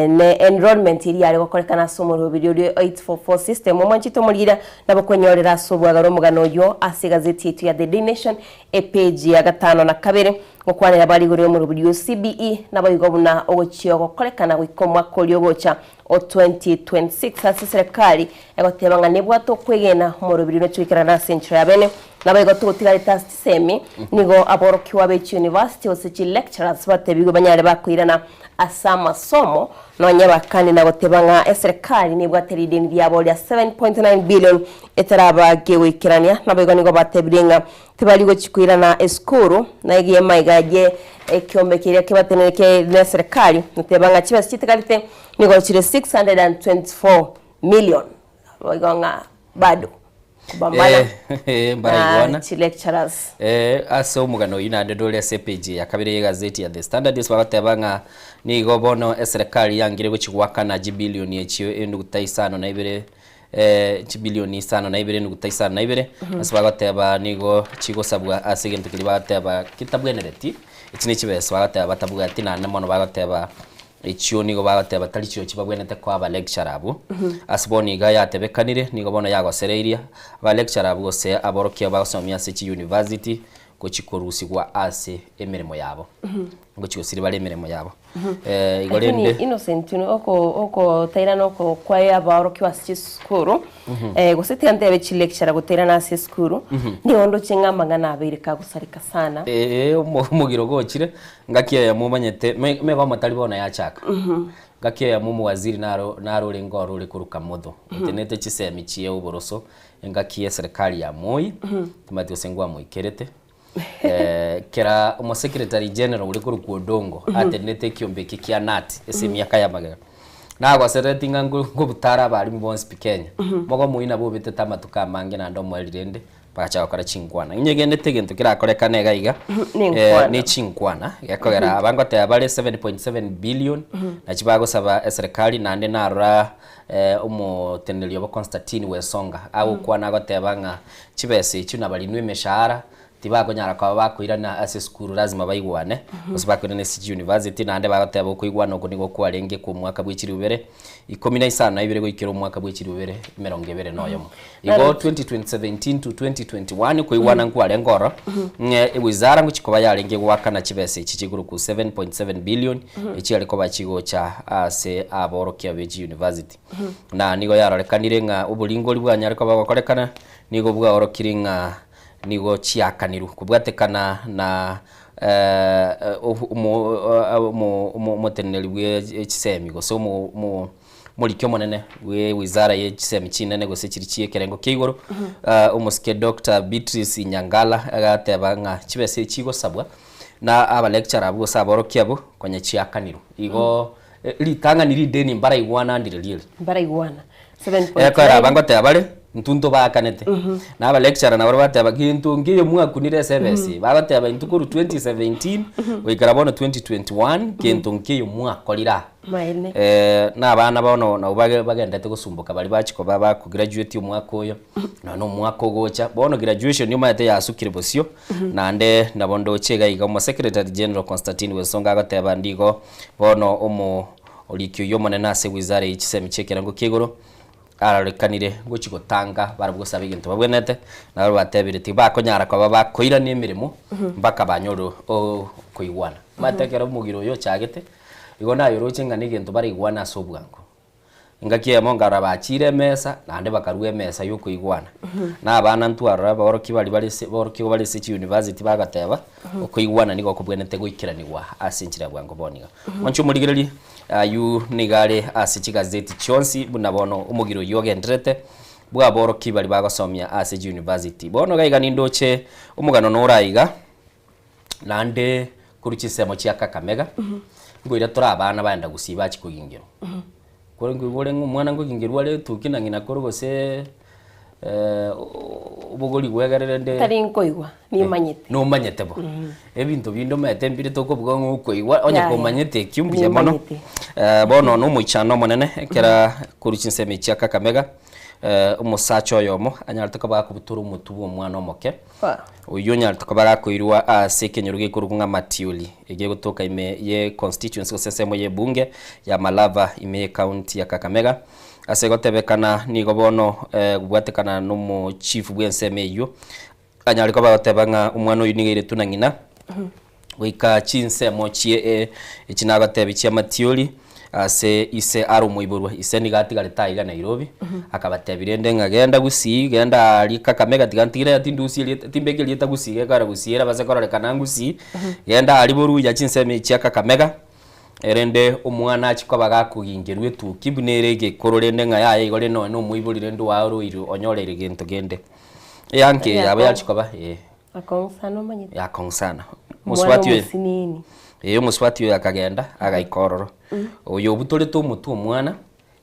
ne enrollment eria yare gokorekana ase omoroberi oria o 844 system. Omwanchete omorigereria nabo kwenyorera ase obwagare omogano oyio ase egazeti yaito ya The Daily Nation epage ya gatano na kabere, gokwanera bare igoro y'omoroberi o CBE naboigo buna ogochia gokorekana goika omwaka oria ogocha o 2026 ase eserekari egoteba ng'a nebwate okwegena omoroberi onochia goikerana ase enchera ya bene. Naboigo togotigarete ase chisemi, nigo aborokigwa be chiuniversity gose chi lecturers batebigwe banyare bakoirana ase amasomo, nonye bakani na goteba ng'a eserekari nebwate rideni riabo ria 7.9 billion etaraba kegoikerania. Naboigo nigo batebirie ng'a tibari gochi koirana esukuru na egiema iga ye ekiombe keria kebatenenetie ne eserekari, goteba ng'a chibesa chitigarete nigo chire 624 million. Naboigo ng'a bado Kubambana Eh, mbaraigwana. na chilecturers. Eh, ase omogano oyio naende ndore ase epage ya kabere y'egazeti ya The Standard ase bagoteba ng'a nigo bono eserekari yangire gochia goakana chibilioni echio enuguta isano na ibere eh, chibilioni isano na ibere enuguta isano na ibere ase bagoteba nigo chigosabwa ase egento keria bagoteba ketabwenereti, echi ne chibesa bagoteba batabwati naende mono bagoteba Echio nigo bagoteba tari chirochio babwenerete koa aba lecturer abwo. Ase bono iga yatebekanire, nigo bono yagosereirie aba lecturer abwo gose aborokia bagosomia ase chi university gochia korusigwa ase emeremo yabo. Gochia gosiria bare emeremo yabo. Igo Lakini rende. Innocent oko okotairana oko kwaye abaorokiwa ase chisukuru gose tiga ntebe chilecturer gotairana ase esukuru nigo ndoche ng'a amang'ana abeire kagosareka sana. Ee, omogiro gochire, Ngaki eyemo omanyete, me- megomo tari bono yachaka. Ngaki eyemo omowaziri naro naro orenge oro ore korwa Kamotho, otenete chisemi chie oboroso engaki y'eserekari ya Moi, timanyeti gose ngwamoikerete. Kera omosecretary general ore korokwa Odongo atenenete ekiombe eke kia KNUT ase emiaka ya magega. Nagoserereti ng'a nko nkobutara abalimu bonsi pi Kenya. Mogomo oyio nabo obetete amatuko amange naende omoerio rende. Bagacha gokora chinkwana. Inyegenete egento kerakorekane iga iga, Nenkwana. ne chinkwana, gekogera aba ngoteba bare 7.7 billion, nachi bagosaba eserekari naende narora omoteneneri obo Constantine Wesonga, agokwana agoteba ng'a chibesa echio nabarinwe emeshahara, tibakonyara koba bakoirana ase esukuru lazima baigwane, gose bakoirana ase chiuniversity, naende bagoteba okoigwana oko nigo kwarenge kwa omwaka bwe chilifu ibere ikomi na isano na ibere goikera omwaka bwe chilifu ibere emerongo ebere na oyomo. Igo 2017 to 2021 koigwana nkwarenge oro, ng'a ewizara ngochia koba yarenge goakana chibesa echi chigoro ku 7.7 billion echiare koba chigocha ase aborokia be chiuniversity. Na nigo yarorekanire ng'a oboringori bwanyare koba gokorekana nigo bwaorokire ng'a nigo chiakanirwe kobwatekana na omoteneneri bwe chisemi gose omo. Omoriki omonene bwe wizara ye chisemi chinene gose chiri chie ekerengo kia igoro, omosike Doctor Beatrice Nyangala agateba ng'a chibesa echi chigosabwa na aba lecturer abwo gose aborokia abwo konya chiakanirwe. Igo ritang'ani rideni mbaraigwana ndire rieri. Mbaraigwana. 7.9. Ekero aba ngoteba bare, intwe ntobaakanete. Na aba lecturer nabo bateba gento nkeiyo mwakunire ase ebesa eye. Bagoteba intwe korwa 2017 goikera bono 2021 gento nkeiyo mwakorire aa. Maene. Na abana bono nabo bage bagendete gosumboka baria bachia koba bakograduate omwaka oyo, nonya na omwaka ogocha, bono graduation omanyete yasukire bosio, naende nabo ndoche iga iga omo secretary general Constantine Wesonga agoteba ndigo bono omo oriki oyio omonene ase wizara eye chisemi chia ekerengo kia igoro, arorekanire gochia gotanga barabwo gosaba egento babwenerete, nabo batebire tibakonyara koba bakoirania emeremo mpaka banyore okoigwana. Omanyete ekero omogiro oyo ochagete, igo nayoroche ng'a negento baraigwane ase obwango. Engaki eyemo nkarora bachiire emesa, naende bakarua emesa ya okoigwana. Na abana ntwarora abaorokia baria bare ase abaorokigwa bare ase chiuniversity bagateba, okoigwana nigo kobwenerete goikeranigwa ase enchera ya bwango bono iga. Mwanche omorigererie, aywo nigo are ase chigazeti chionsi buna bono omogiro oyio ogendererete bw'aborokia baria bagosomia ase chiuniversity. Bono iga iga nindoche omogano nore aiga, naende korwa chinsemo chia Kakamega, nkoira tore abana baenda gusii bachia kogingerwa. Kore nkoigwa ng'a omwana nkogingerwa are etuki na ng'ina kore gose obogori bwegerere nde. Tari nkoigwa, nimanyete. Nomanyete bo. Ebinto binde omanyete mbire tokobuga ng'a okoigwa, onye Yaya. komanyete ekio mbuya mono. Nimanyete. Bono na omoichano omonene ekera korwa chinsemo echi chia Kakamega, omosacha oyomo anyarete koba akobutora omotwe bwa omwana omoke, oyio onyarete koba gakoirwa ase ekenyoro gekorokwa ng'a Matioli, egegotoka ime ye constituency gose ensemo ye ebunge ya Malava ime ye county ya Kakamega. Ase gotebekana nigo bono gobwatekana nomochief bw'ensemo eyio, anyare koba agoteba ng'a omwana oyio nigo airetwe na ng'ina, goika chinsemo chie echi nagotebi chia Matiori, ase ise are omoiborwa. Ise nigo atigarete aiga Nairobi, akabatebia rende ng'a genda Gusii, genda aria Kakamega tiga ntigire tindusie erieta timbeke erieta Gusii gekogera Gusii erabase kororekana Gusii, genda aria Boruya chinsemo echi chia Kakamega. Erinde omwana achie koba gakogingerwa etuki buna ere egekoro rende ng'a yaya igo rende nonye nomoibori rende oaroirwe onyoreire gento kende. Eanki eye yabo yachia koba eh. Akong'u sana omanyete. Yakong'u sana. Omwana Omosubati oyo omosinini. eh omosubati oyo akagenda agaika ororo. Oyo obutorete omotwe omwana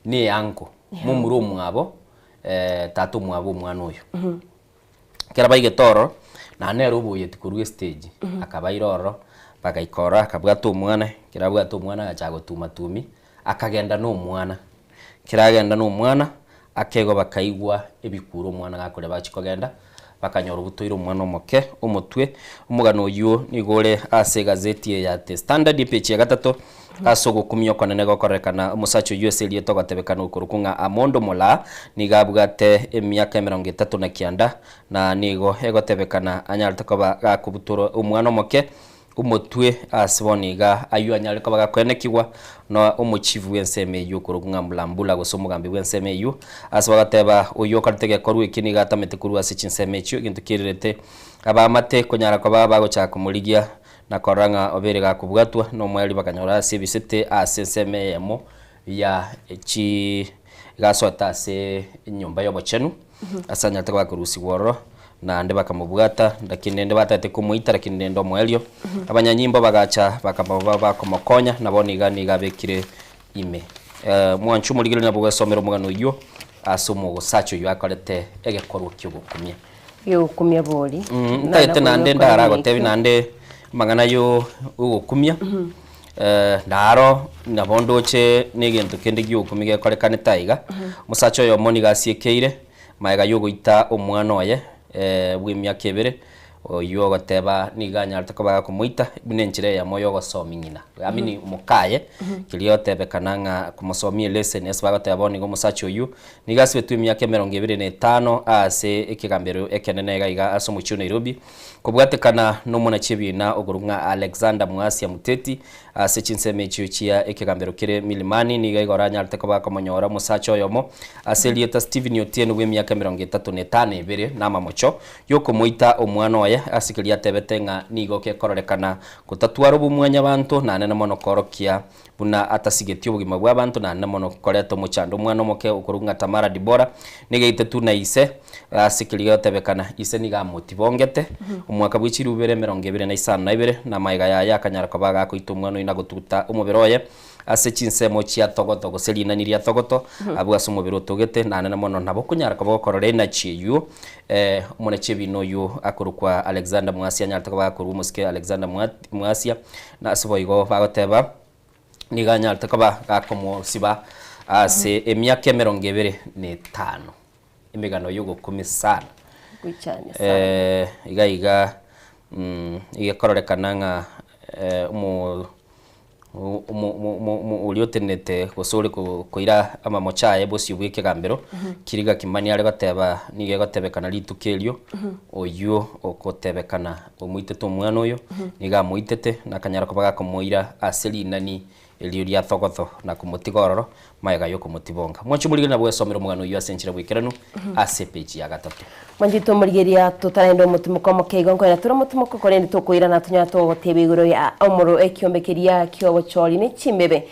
na eanko, momura omwabo tata omwabo omwana oyo. Ekero baigete ororo, naende nere oboyeti korwa estage, akabaira ororo, bagaika ororo akabwata omwana, ekero abwate omwana agachaka gotuma tumi, akagenda na omwana. Ekero agenda na omwana, akegwa bakaigwa ebikuro omwana gakoria bachia kogenda, bakanyora obutoire omwana omoke omotwe. Omogano oywo nigo ore ase egazeti eye ya The Standard epage ya gatato, Ase ogokumia okonene gokorekana, omosacha oyio ase erieta ogatebekana okorokwa ng'a Amondo Molaa nigo abwate emiaka emerongo etato na kianda, na nigo egotebekana anyarete koba gakobutorwa omwana omoke omotwe ase bono iga ayio anyare koba gakoenekigwa na omochifu bw'ensemo eyio okorokwa ng'a Mulambula gose omogambi bw'ensemo eyio ase bagateba oyio okorete egekorwa ekio nigo atamete korwa ase chinsemo echio egento kiererete abaamate konyara koba bagochaka komorigia Na korora ng'a obeire gakobwatwa nomoerio bakanyora ase ebisete ase ensemo eyemo ya chi gasoete ase enyomba y'obochenu, ase anyarete koba akorusigwa ororo, naende bakamobwata, lakini rende batagete komoita, lakini rende omoerio abanyanyimbo bagacha bakaba bakomokonya, na bono iga nigo abekire ime. Mwanche omorigereria nabo gwesomera omogano oyio ase omosacha oyio akorete egekorwa ki'ogokumia. Giogokumia bori. Ntagete naende ndaragotebi naende amang'ana yo ogokumia naro nabo ndoche na egento kende giogokumia gekorekanete aiga. Omosacha oyomo nigo asiekeire magega yogoita omwana oye bwa emiaka ebere Oyio ogoteba nigo anyarete koba gakomoita buna enchera eyemo y'ogosomia ng'ina, I mean mokaye, keria otebekana ng'a komosomia eleseni ase bagoteba bono nigo omosacha oyio nigo asibetwe emiaka emerongo ebere na etano ase ekegambero ekenene iga iga ase omochie o Nairobi, kobwatekana nomonachi ebiina okorokwa ng'a Alexander Muasia Muteti ase chinsemo echio chia ekegambero kere Milimani nigo igoro anyarete koba akomonyora omosacha oyomo ase erieta Stephen Otieno bw'emiaka emerongo etato na etano ebere namamocho y'okomoita omwana oye. oye ase keria atebete ng'a nigo gekororekana gotatwara obomwanyabanto naende mono koorokia buna atasigetie obogima bw'abanto naende mono koreta omochando. Omwana omoke okorokwa ng'a Tamara Dibora nigo aitetwe na ise ase keria gegotebekana ise nigo amotibongete omwaka bwe chilifu ibere 25 na amaiga yaye akanyara koba agakoita omwana oyio na gotuguta omobere oye ase chinsemo chia togoto gose rinani ria togoto abwo ase omobere otogete naende mono nabo okonyara koba gokorora enachi eywo omonachi ebina oywo akorokwa Alexander Mwasia anyarete koba gakorwa omosike Alexander Mwasia na ase boigo bagoteba nigo anyarete koba gakomosiba ase emiaka 25 emegano yogokumia sana. Goichania sana. Iga iga igekororekana ng'a omo oria otenenete gose ore koira amamocho aye bosio bw'ekegambero, Kiriga Kimani are goteba nigo egotebekana rituko erio, oyio ogotebekana omoitete omwana oyo, nigo amoitete na akanyara koba gakomoira ase rinani erio ria Thogotho na komotiga ororo magega y'okomotibonga. Mwanche omorigereria nabo gwesomera omogano oyio ase enchera bw'ekeranu ase epeji ya gatato. Mwanche tomorigereria totarenda omotimoko omoke igo nkoera tore omotimoko korende tokoirana tonyara togoteba igoro ya omoro ekiombe keria kiobochori ne chimbebe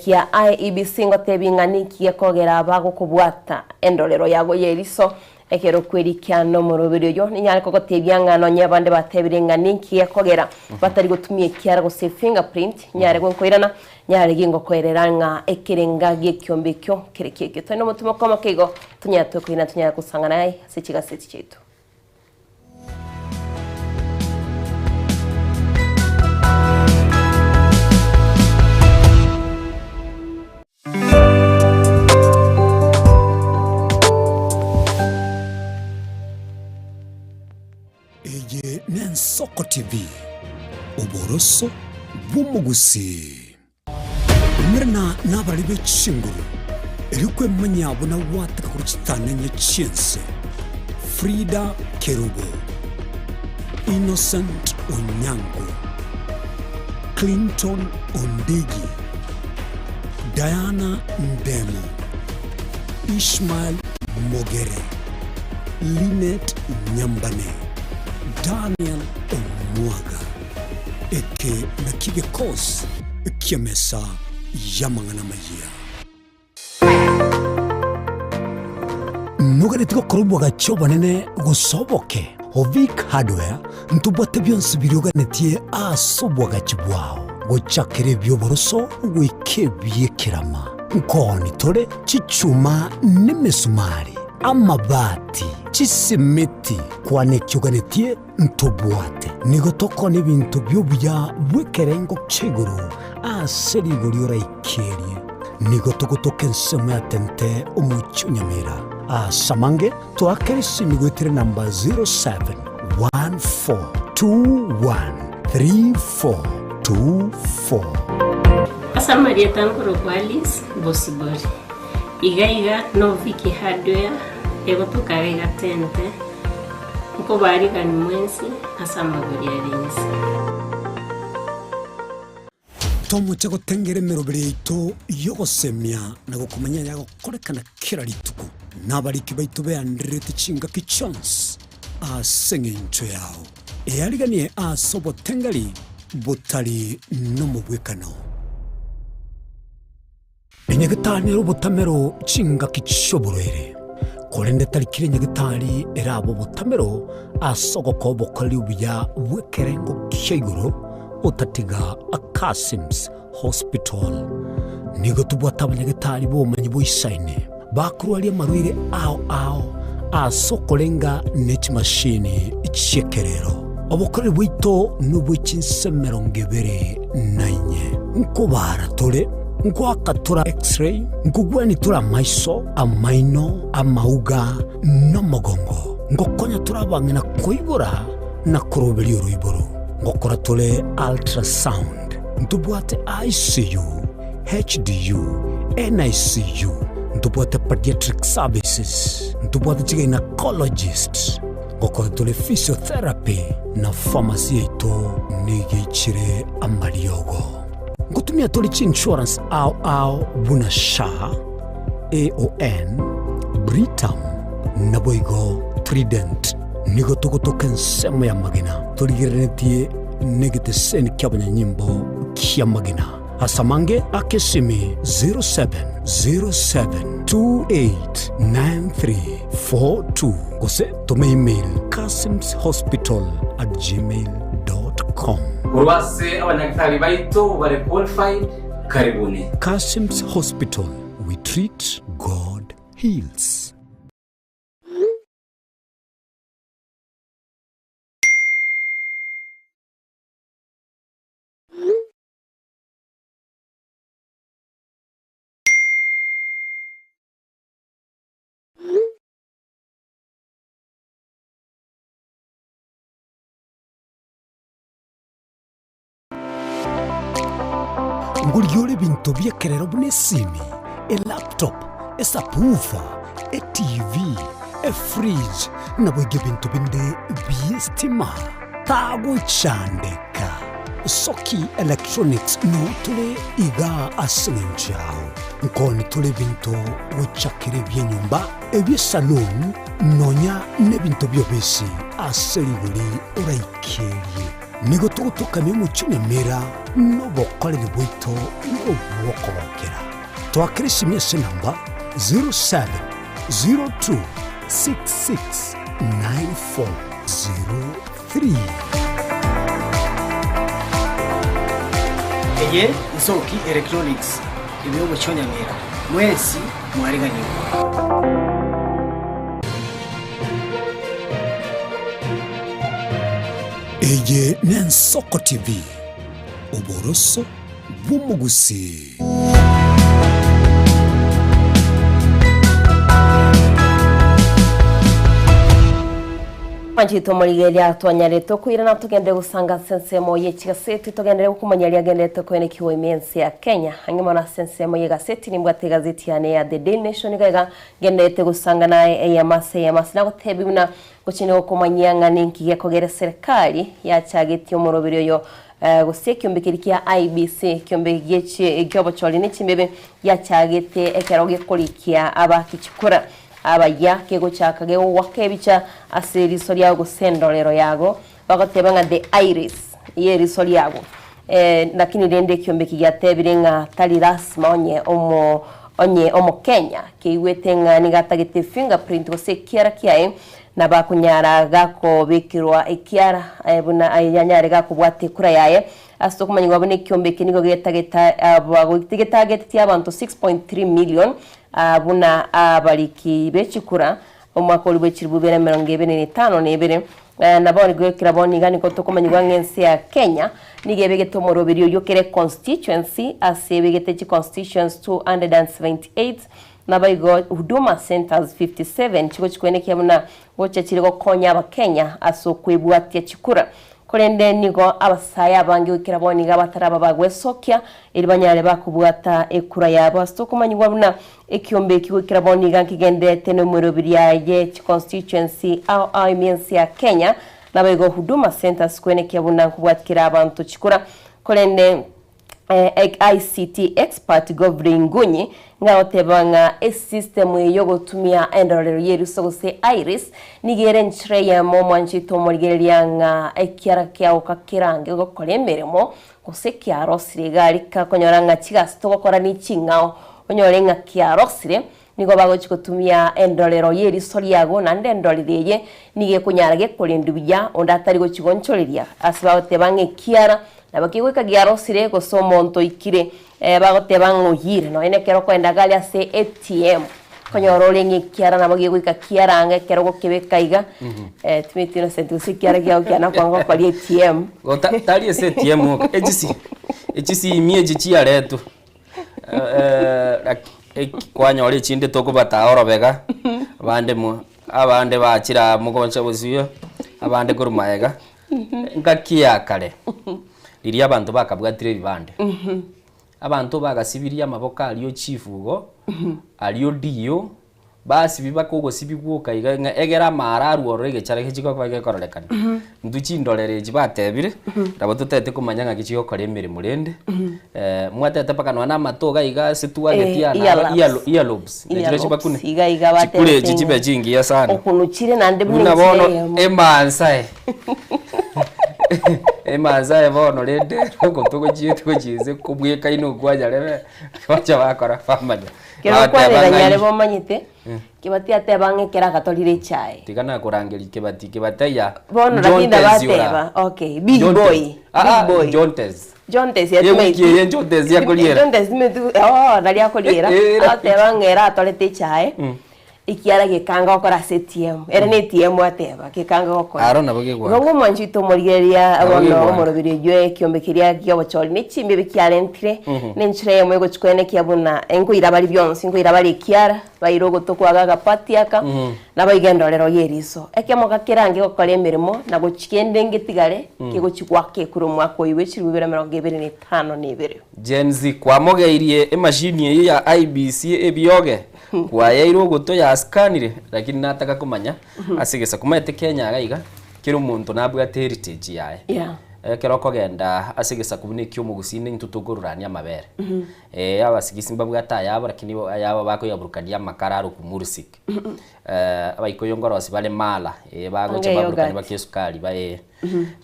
kia IEBC ngotebi ng'a ninki gekogera bagokobwata endorero yago yeriso Ekero kwerikia nomoroberi oyo, ninyare kogotebia ng'a nonye abande batebire ng'a ninki gekogera batari gotumia ekiara gose fingerprint, nyare gonkoirana, nyare gingokoerera ng'a ekerenga gi'ekiombe ekio kere kiekio. Tore nomotumo okomoke igo, tonyare twekoirana tonyare gosang'ana aye ase chigaseti chiaito. Eye n'Ensoko TV, oboroso bw'omogusii. Umerana nabari be chinguru, erio kwemanyia buna gwateka korwa chitanenye chi'ense. Frida Kerubo, Innocent Onyango, Clinton Ondigi, Diana Ndemo, Ishmael Mogere, Linet Nyambane, Daniel Omwaga. Eke nakio gekosi ki'emesa y'amang'ana amayia. Noganeti gokora obwagachi obonene gose oboke? Ovic Hardware ntobwate bionsi biria oganetie ase obwagachi bwao, gochakera ebi'oboroso goika ebi'ekerama. Nkooni tore chichuma nemesumari, amabati, chisimiti, kwana eki oganetie ntobwate. Nigo tokona ebinto bi'obuya bw'ekerengo kia igoro ase rigori oraikerie. Nigo togotoka ensemo ya Tente omochie o Nyamira. Ase amange toakere esimi goetera enamba 0714213424. Ase amarieta nkorokwa Alice Bosibori. Iga iga no Vicky Hardware egotoka iga Tente. Nkobaarigani mwensi ase amagori are inse. Tomoche gotengera emeroberi yaito y'ogosemia na gokomanya ayagokorekana kera rituko, na abariki baito beandererete chingaki chionsi ase engencho yao. Eariganie ase obotengeri botari nomobwekano. Enyagetari nere obotamero chingaki chi'oborwaire, korende tari kera enyagetari erabe obotamero ase ogokoa obokoreri obuya bw'ekerengo kia igoro otatiga Kasims Hospital. Nigo tobwate abanyagetari b'obomanyi boisaine bakorwaria amarwaire ao ao ase okorenga ne chimashini chi'ekerero. Obokoreri bwaito nobwe chinse 24. Nkobaara tore, nkoaka tore X-ray, nkogwenia tore amaiso, amaino, amauga, na omogongo, ngokonya tore abang'ina koibora na koroberia oroiboro, ngokora tore ultrasound, ntobwate ICU, HDU, NICU, ntobwate pediatric services, ntobwate chigynecologist, ngokora tore physiotherapy, na pharmacy yaito nigo eichire amariogo. Ngotumia tore chiinsurance ao ao buna SHA, AON, Britam, naboigo Trident. Nigo togotoka ensemo y'amagena, torigereretie negeteseni ki'abanyanyimbo ki'amagena. Ase amange ake esimi 0707289342 gose toma email kasimshospital@gmail.com. Korwa ase abanyagitari baito bare qualified, karibuni. Kasim's Hospital, we treat, God heals. Ngorigia ore ebinto bi'ekerero buna esimi, elaptop, esubwoofer, etv, efridge, naboigo ebinto binde bi'estima. Tagochandeka. Soki Electronics noo tore igaa ase eng'encho yao. Nkoni tore ebinto gochakera ebi'enyomba, ebi'esaloon, nonya nebinto bi'obisi ase rigori oraikerie. Nigo togotokamia omochie nemera nobokoreri bwaito nobw'okogokera. Twakera esimi ase enamba 0702669403. Eye Nsoki Electronics ime y'omochie o Nyamira. Mwensi mwariganigwe. Eye n'Ensoko TV, oboroso bw'omogusii. Mwanchete omorigereria twanyarete okoirana togende gosanga ase ensemo ye chigaseti togenderere gokumanya aria agenderete koenekiwa ime ense ya Kenya. Ang'e mono ase ensemo ye gaseti nimbwate egazeti yane ya The Daily Nation iga iga ngenderete gosanga naye eyemo ase eyemo ase nagotebi buna Gochia nigo okomanyia ng'a ninki gekogera eserekari yachagetie omoroberi oyo gose ekiombe keria kia IEBC, ekiombe giobochori ne chimbebe giachagete ekero gekorikia abaaki chikura abayia kegochaka gegogoaka ebicha ase eriso riao gose endorero yago bagoteba ng'a the iris yeriso riago lakini rende ekiombe eki giatebire ng'a tari lasima onye omo onye omokenya keigwete ng'a nigo atagete fingerprint gose ekiara kiaye nabo akonyara gakobekerwa ekiara buna yanyare gakobwata ekura yaye ase okomanyigwa buna ekiombe eke nigo getagete getagetetie abanto 6.3 million buna abariki be chikura Omwaka oria bwe chilifu ibere na emerongo ebere na etano na ebere, na bono goikera bono iga nigo tokomanyigwa ng'a ense ya Kenya nigo ebegete omoroberi oyio kera econstituency ase ebegete chiconstituency 278 naboigo Huduma Centres 57 chigochi koenekia buna gocha chire gokonya abakenya ase okwebwatia chikura. Korende nigo abasae abange goikera bono iga bataraba bagwesokia erio banyare bakobwata ekura yabo ase tokomanyigwa buna Ekiombe eki goikera bono iga nkegendererete nomweroberi yaye chiconstituency ao ao ime ense ya Kenya, naboigo Huduma Centres kwenekia buna nkobwatikera abanto chikura. Korende ICT expert Godfrey Ngunyi ngagoteba ng'a esystem eye yogotumia endorero y'eriso gose iris nigo ere enchera eyemo omwanchete omorigereria ng'a ekiara kiagoka kerange gokora emeremo Gose kiarosire iga aria kakonyora ng'a chigasi togokora ne ching'ao, onyore ng'a kiarosire, nigo bagochia gotumia endorero y'eriso riago, naende endorero eye nigo ekonyara gekorendwa buya, onde atari gochia gonchoreria. Ase bagoteba ng'a ekiara nabo kegoika giarosire, gose omonto oikire bagoteba ng'a oyire, nonya na ekero okoenda iga aria ase ATM, okonyora ore ng'a ekiara nabo gegoika kiaranga ekero ogokebeka iga, timanyeti Innocent gose ekiara kiago kiana kwanga gokoria ATM. Igo tari ase ATM oka, echisi echisimi echi chiaretwa kwanyora echinde tokobataa orobega, abande mo abande bachire aa mogocha bosio, abande korwa magega, engaki ya kare, riria abanto bakabwatire ebibande. Abanto bagasibirie amaboko aria ochief igo, aria odiyo, Basibi mpaka ogosibi gwoka iga ng'a egere amaara arwe ororo egechara gechi gokoba gekororekana. Intwe chindorero echi batebire, nabo totagete komanya ng'aki chigokora emeremo rende, mwatebete mpaka nonya na amato iga iga ase twageti Eh, aa naro earlobes. earlo earlobes, nachirochio Earlobes, bakune. iga iga Chikure batebete echi ng'a chibe chingiya sana. Okunuchire naende buna Buna enchera bono eyemo. emansae emansae bono rende ogoto gochiete gochia inse kobwekaine okwanyarebe, bacha bakora bamanya. Kero Bateba okwanera ng'ai. nyarebe omanyete, Kebati ateba ng'a ekero agatorire echae. Tiga nakorangeria Kebati, Kebati aya, Bono lakini Jontez ora. ndabateba, okay, big Jontez. boy, big Ah, ah, boy. Jontez. Jontez Ewiki yatimeti. eye Jontez yakoriera. Jontez timeti, oh, nari akoriera. Eh, eh. Agoteba ng'a ere atorete echae, ekiara gekanga gokora ase ATM. Ere ne ATM ateba, gekanga gokora. Aro nabo gegwaka. Igo ng'a omwanchi oito omorigereria Nabo bono gegwaka. omoroberi oyio ekiombe keria kia obochori ne chimbibe kiarentire, nenchera eyemo egochi koenekia buna nkoira bare bionsi, nkoira bare ekiara, Baire ogoto kwa agapati aka, naboigo endorero y'eriso. Ekemoka kerange gokora emeremo, na gochia kende ngetigare, kegochia goaka ekura omwaka oyio bwe chilifu bibere 25. Gen Z, Kwamogeirie emashini eyio ya IEBC ebioge, kwayeire ogoto yascanire, lakini nataka komanya ase egesaku. Omanyete Kenya iga iga, kera omonto nabwate heritage yaye. Ekero okogenda ase egesaku buna ekiomogusii intwe tokorurania amabere. Ee, abasigisi mbabwate ayabo, lakini ayabo bakoyaburukania amakara arokwa mursik. Abaikoyo nkorosia bare mala, ee bagocha Onge baburukania yogurt. baka esukari ba ee.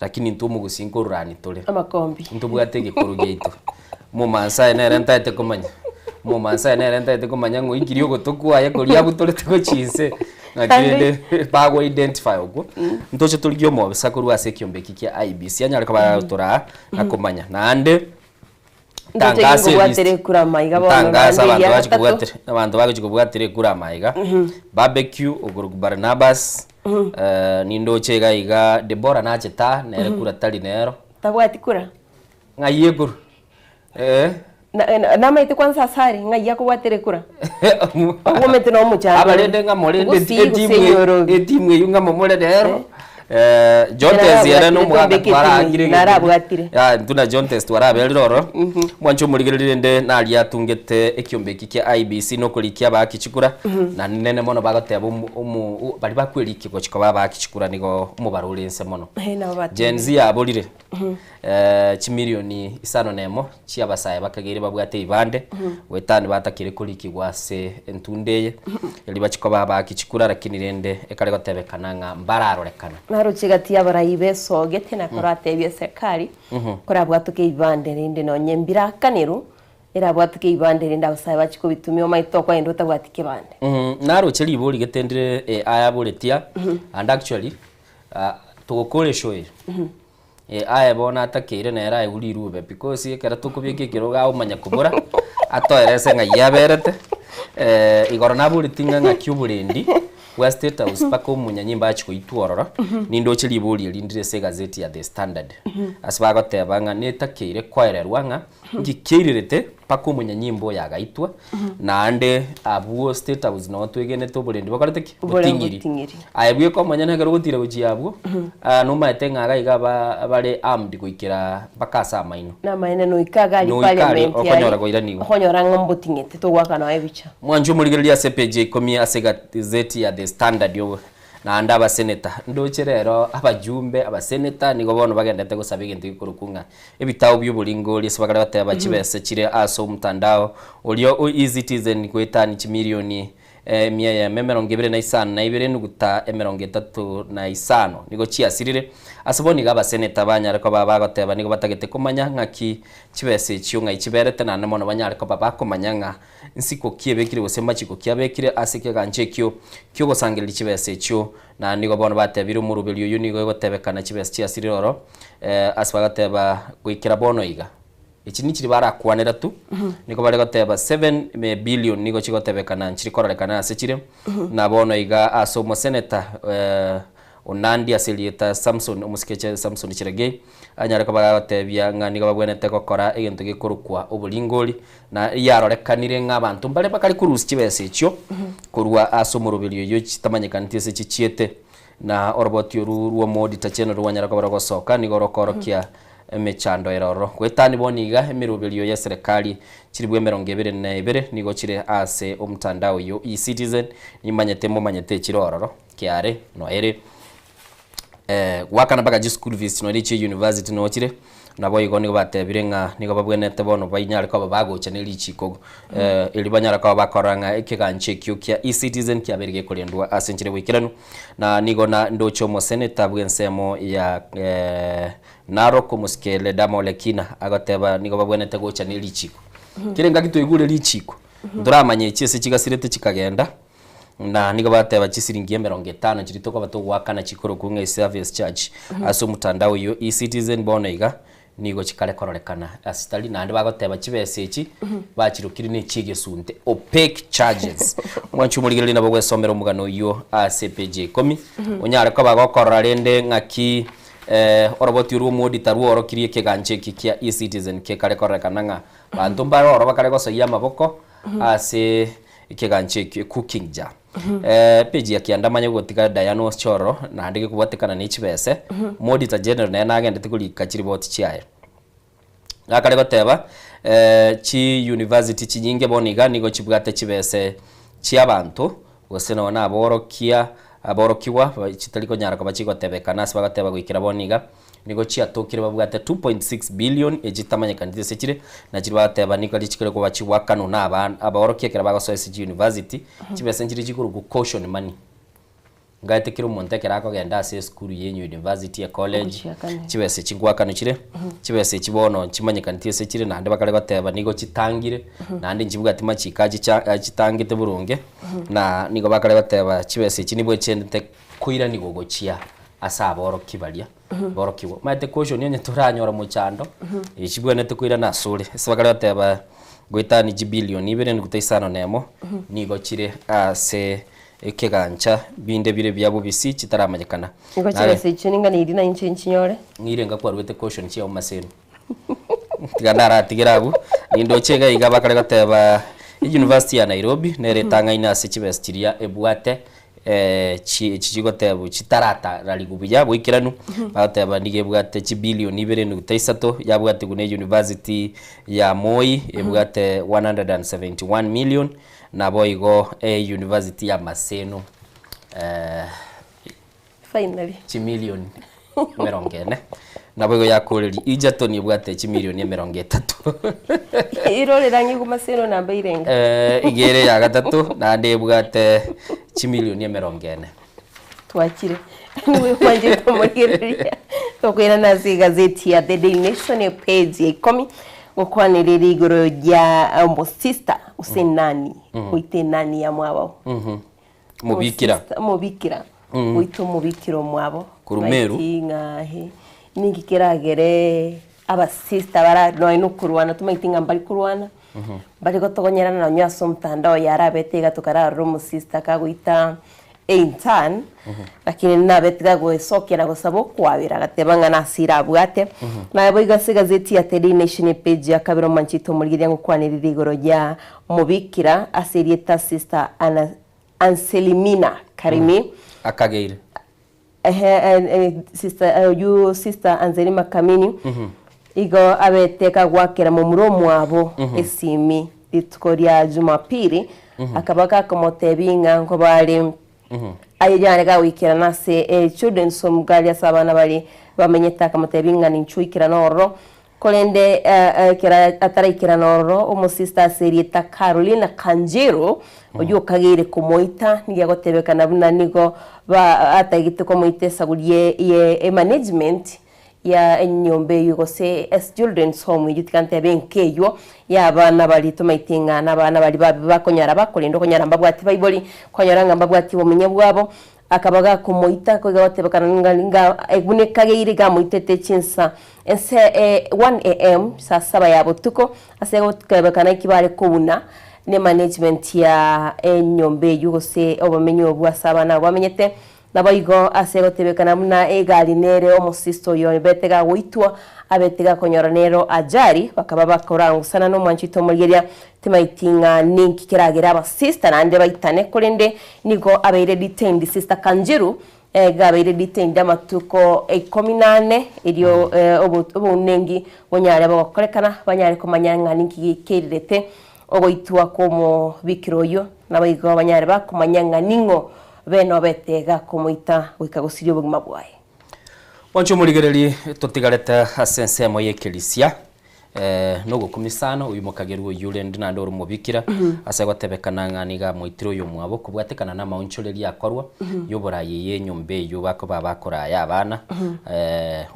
Lakini intwe omogusii nkorurani tore. Amakombi. Ntobwate egekoro giaito. Omomaasai nere ntaete komanya, omomaasai nere ntaete komanya ng'a oikirie ogoto kwaye koria abutorete gochia inse, naki rende bago identify okwo. Ntoche torigie omobisa korwa ase ekiombe eki kia IEBC anyare koba agotoraa na komanya. Naende. Ntoche Ntangase ginkobwatera elist. ekura amaiga bono Ntangase naende abanto eria bachi gatato. kobwatera abanto bagochi kobwatera ekura amaiga. Barbecue okorokwa Barnabas, nindoche iga iga Deborah nachete aa nere kura tari nero. Tabwati kura? Ng'ai ekuru? Eh. Na- na- Namaete kwanza ase are ng'ai akobwatera ekura? Obwomete na omochando. Aba rende ng'a more Gusii etimu gose Nyorobi. etimu eywo ng'a momore rero. Jontez ere Narabwatire nomogaka tombeke etimu twarangire eywo, narabwatire. Ya intwe na Jontez twaraberire ororo. Mwanche omorigereria rende naria atungete ekiombe eki kia IEBC nokorikia abaaki chikura na nene mono bagoteba omo omo baria bakwerikia gochia koba abaaki chikura nigo omobaro ore inse mono. Eh, nabo batebire. Gen Z yaborire chimilioni isano na emo chi'abasae bakageire babwate ebibande, goetania batakire korikigwa ase entunda eye, erio bachie koba abaaki chikura, lakini rende ekare gotebekana ng'a mbararorekana. Naroche gati y'abarai b'esogete na koratebie eserikari korabwatoke ebibande rende nonye mbirakanerwe erabwatoke ebibande rende abasae bachie kobitumia omanyete okoenda otabwati kebande. Naroche ribori getendire aya aboretia and actually togokora eshow eye. Eh, aye bono atakeire nere aegwe rirube because ekero tokobeka ekerogo agomanya kobora, atoerese ng'ai aberete, igoro naboreti ng'a ng'aki oborendi bwa state house mpaka omonyanyimbo achie goitwa ororo, nindoche ribori eri ndire ase egazeti ya The Standard, ase bagoteba ng'a netakeire koererwa ng'a nki kiairerete mpaka omonyanyimbo oyo agaitwa, naende abwo state house noo twegenete oborendi bokorete ki? Oborendi Boting'iri. boting'iri. Aye bweka omonyene ekero ogotira gochia abwo, nomanyete ng'a iga iga aba bare armed goikera mpaka ase amaino. Namaene noika iga aria Noika aria, parliament okonyora aria, koiraniwa. okonyora ng'a mboting'ete togoaka nonya ebicha. Mwanche omorigereria ase epeji ya ikomi ase egazeti ya The Standard obo. Naende abaseneta, ndoche rero abajumbe, abaseneta nigo bono bagenderete gosaba egento gekorokwa ng'a ebitabo bi'oboringori ase bakare bateba chibesa chire ase omotandao oria o eCitizen goetania chimilioni emia eyemo emerongo ebere na isano na ibere enuguta emerongo etato na isano nigo chiasirire. Ase bono iga abaseneta banyare koba bagoteba nigo batagete komanya ng'aki chibesa echio ng'ai chiberete naende mono banyare koba bakomanya ng'a Nsiko ki ebekire gose machiko ki abekire ase ekegancha ekio ki'ogosangereria chibesa echio? Na nigo bono batebire omoroberi oyio nigo egotebekana chibesa chiasirire oro, ase bagateba goikera bono iga. Echi nichiri barakwanera tu, nigo bare goteba 7 billion nigo chigotebekana nchiri kororekana ase chire, na bono iga ase omoseneta Onandi ase erieta Samson, omosike Samson Cherargei, anyare koba agotebia ng'a nigo babwenerete gokora egento gekorokwa oboringori, na yarorekanire ng'a abanto mbare bakare korusia chibesa echio korwa ase omoroberi oyio chitamanyekaneti ase chichiete. Na oroboti oru rw'omoauditor general rwanyara koba rogosoka nigo rokoorokia. emechando ere ororo. Goetani bono iga emeroberio y'eserekari chilibu 22 nigo chire ase omtandao oyio eCitizen, nimanyete momanyete echire ororo kiare noere goakana mpaka chischool fees nonya echie university noo chire, naboigo nigo batebire ng'a nigo babwenerete bono bainyare koba bagocha ne richiko erio banyare koba bakorora ng'a ekegancho ekio kia eCitizen kiabeire gekorendwa ase enchera y'oboikeranu. Na nigo na ndoche omoseneta bw'ensemo ya Narok omosike Ledama Ole Kina agoteba nigo babwenerete gocha ne richiko. Kera engaki twaigure richiko, ntoramanya echi ase chigasirete chikagenda. Na nigo bateba chisiringi 50 chiria tokoba togoakana chikorokwa ng'a eservice charge ase omotandao oyio eCitizen bono iga nigo chikare kororekana ase tari naende bagoteba chibesa echi bachirokire ne chiegesunte opaque charges. Omwanchi omorigereria nabo ogwesomera omogano oyio ase epage ya ikomi onyare koba gokorora rende ng'aki oroboti orwo omwodita rworokirie ekegancha eki kia eCitizen kekare kororekana ng'a banto mbare oro bakare gosoyia amaboko ase Ekegancha ekio cooking jar. Page ya kianda manye gotiga Diana Ochoro naende gekobwatekana ne chibese. Auditor General naye nagendete korika chiripoti chiaye. Gakare goteba chi university chinyinge bono iga nigo chibwate chibese chia abanto gose nonya na aborokia aborokigwa chitari konyara koba chigotebekana ase bagoteba goikera bono iga. Nigo chiatokire babwate 2.6 billion echitamanyekaneti ase chire, na chiria bagoteba nigo richikire koba chigwakanwa na abana abaorokia ekero bagosoa ase chiuniversity, chibesa nchire chikorokwa caution money. Ngaete kera omonto ekero akogenda ase esukuru ya university, ecollege, Ogochiakana. chibesa echi ngwakanwa chire, chibesa echi bono nchimanyekaneti ase chire naende bakare goteba nigo chitangire, naende nchibwati machiko achicha achitangete boronge, na nigo bakare goteba chibesa echi nibwo chiendete koiraniwa gochia ase aborokia baria borokigwa. Omanyete caution onye toranyora mochando, echibwenerete koirana asore. Ase bakare goteba goetania chibillion ibere nukta isano na emo, nigo chire ase ekegancha binde bire bia bobisi chitaramanyekana. Nigo Nare- chibesa echio ninganeiri na inche nchinyore. Ng'ire enga kwaruete caution chiao maseno. Tiga ndaratigere abwo, nindoche iga iga bakare goteba university ya Nairobi nere etang'aine ase chibesa chiria ebwate chi echi chigotebwa chitaratararigwa buya boikeranu, bagoteba nigo ebwate chibillion ibere nukta isato, yabwatigwa na university ya Moi ebwate 171 million, naboigo university ya Maseno Finally. chimilioni 40. Naboigo yakoreria Egerton ebwate chimilioni 30. Irorera ng'igu maseno namba irenga. Eh, iga ere ya gatato naende ebwate chimilioni 40. Twachire. Nigo mwanchete omorigereria. Tokoirana ase egazeti ya The Daily Nation epage ya ikomi gokwanereria igoro ya omosister gose enani goita enani ya mwabao. Omobikira. Omosista- Omobikira. Goita omobikira omwabo. Korwa Meru. Maiti ng'a he, ninki keragere abasista bara nonya na okorwana tomaeti ng'a mbari korwana, mbari gotogonyerana nonya ase omotandao yarabete iga tokararora omosista kagoita einturn, lakini nabete gagoesokia na gosaba okwabera agateba ng'a nasire abwate. Naye boigo ase egazeti ya The Daily Nation epage ya kabere omwanchete omorigereria ngokwanerire igoro ya Omobikira ase erieta Sister Ana, Anselimina Karimi. Akageire. Ehe, sister, oyio Sister Anselima Kamini, igo abete kagwakera momura omwabo esimi rituko ria Jumapili, akaba gakomotebia ng'a nkoba are aye yare gagoikerana ase Children's Home gari ase abana baria bamenyete, akamotebia ng'a ninchu oikerane ororo. Korende ekero ataraikerana ororo, omosista ase erieta Carolina Kanjiro, oyio okageire komoita, nigo egotebekana buna nigo atagete komoita esaguri ye emanagement ya enyomba eyio gose children's home eyio tiga ntebe enka eyio ya abana baria tomaete ng'a nabana baria babe bakonyara bakorenda okonyara mbabwati baibori, kwanyora ng'a mbabwati obomenyo bwabo. Akaba gakomoita, koiga gotebekana ng'a ng'a buna ekageire iga amoitete chinsa ense e 1 am, saa saba ya botuko, ase gotebekana eki bare kouna ne management ya enyomba eywo gose obomenyo obwo ase abana abwo bamenyete. Naboigo ase gotebekana buna egari nere omosisto oyo obete gagoitwa, abete gakonyora nero ajali, bakaba bakorangusana nomwanchete omorigeria Timaeti ng'a ninki keragere abasista naende baitane, korende nigo abeire detained. Sister Kanjiru Gabeire detained amatuko ikomi na ane, erio obounengi bonyare bogokorekana, banyare komanya ng'a ninki gikeirirete ogoitwa kw'omobikira oyio, naboigo banyare bakomanya ng'a ning'o bene obete gakomoita goika gosiria obogima bwaye. Mwanche omorigererie, totigarete ase ensemo y'ekerisia. Nogokumia sana oyio mokagerwa oyio rende naende ore omobikira, ase gotebekana ng'a nigo amoitire oyomwabo kobwatekana namaonchoreria akorwa y'oboraai eye enyomba eyio bakoba abakoraya abana.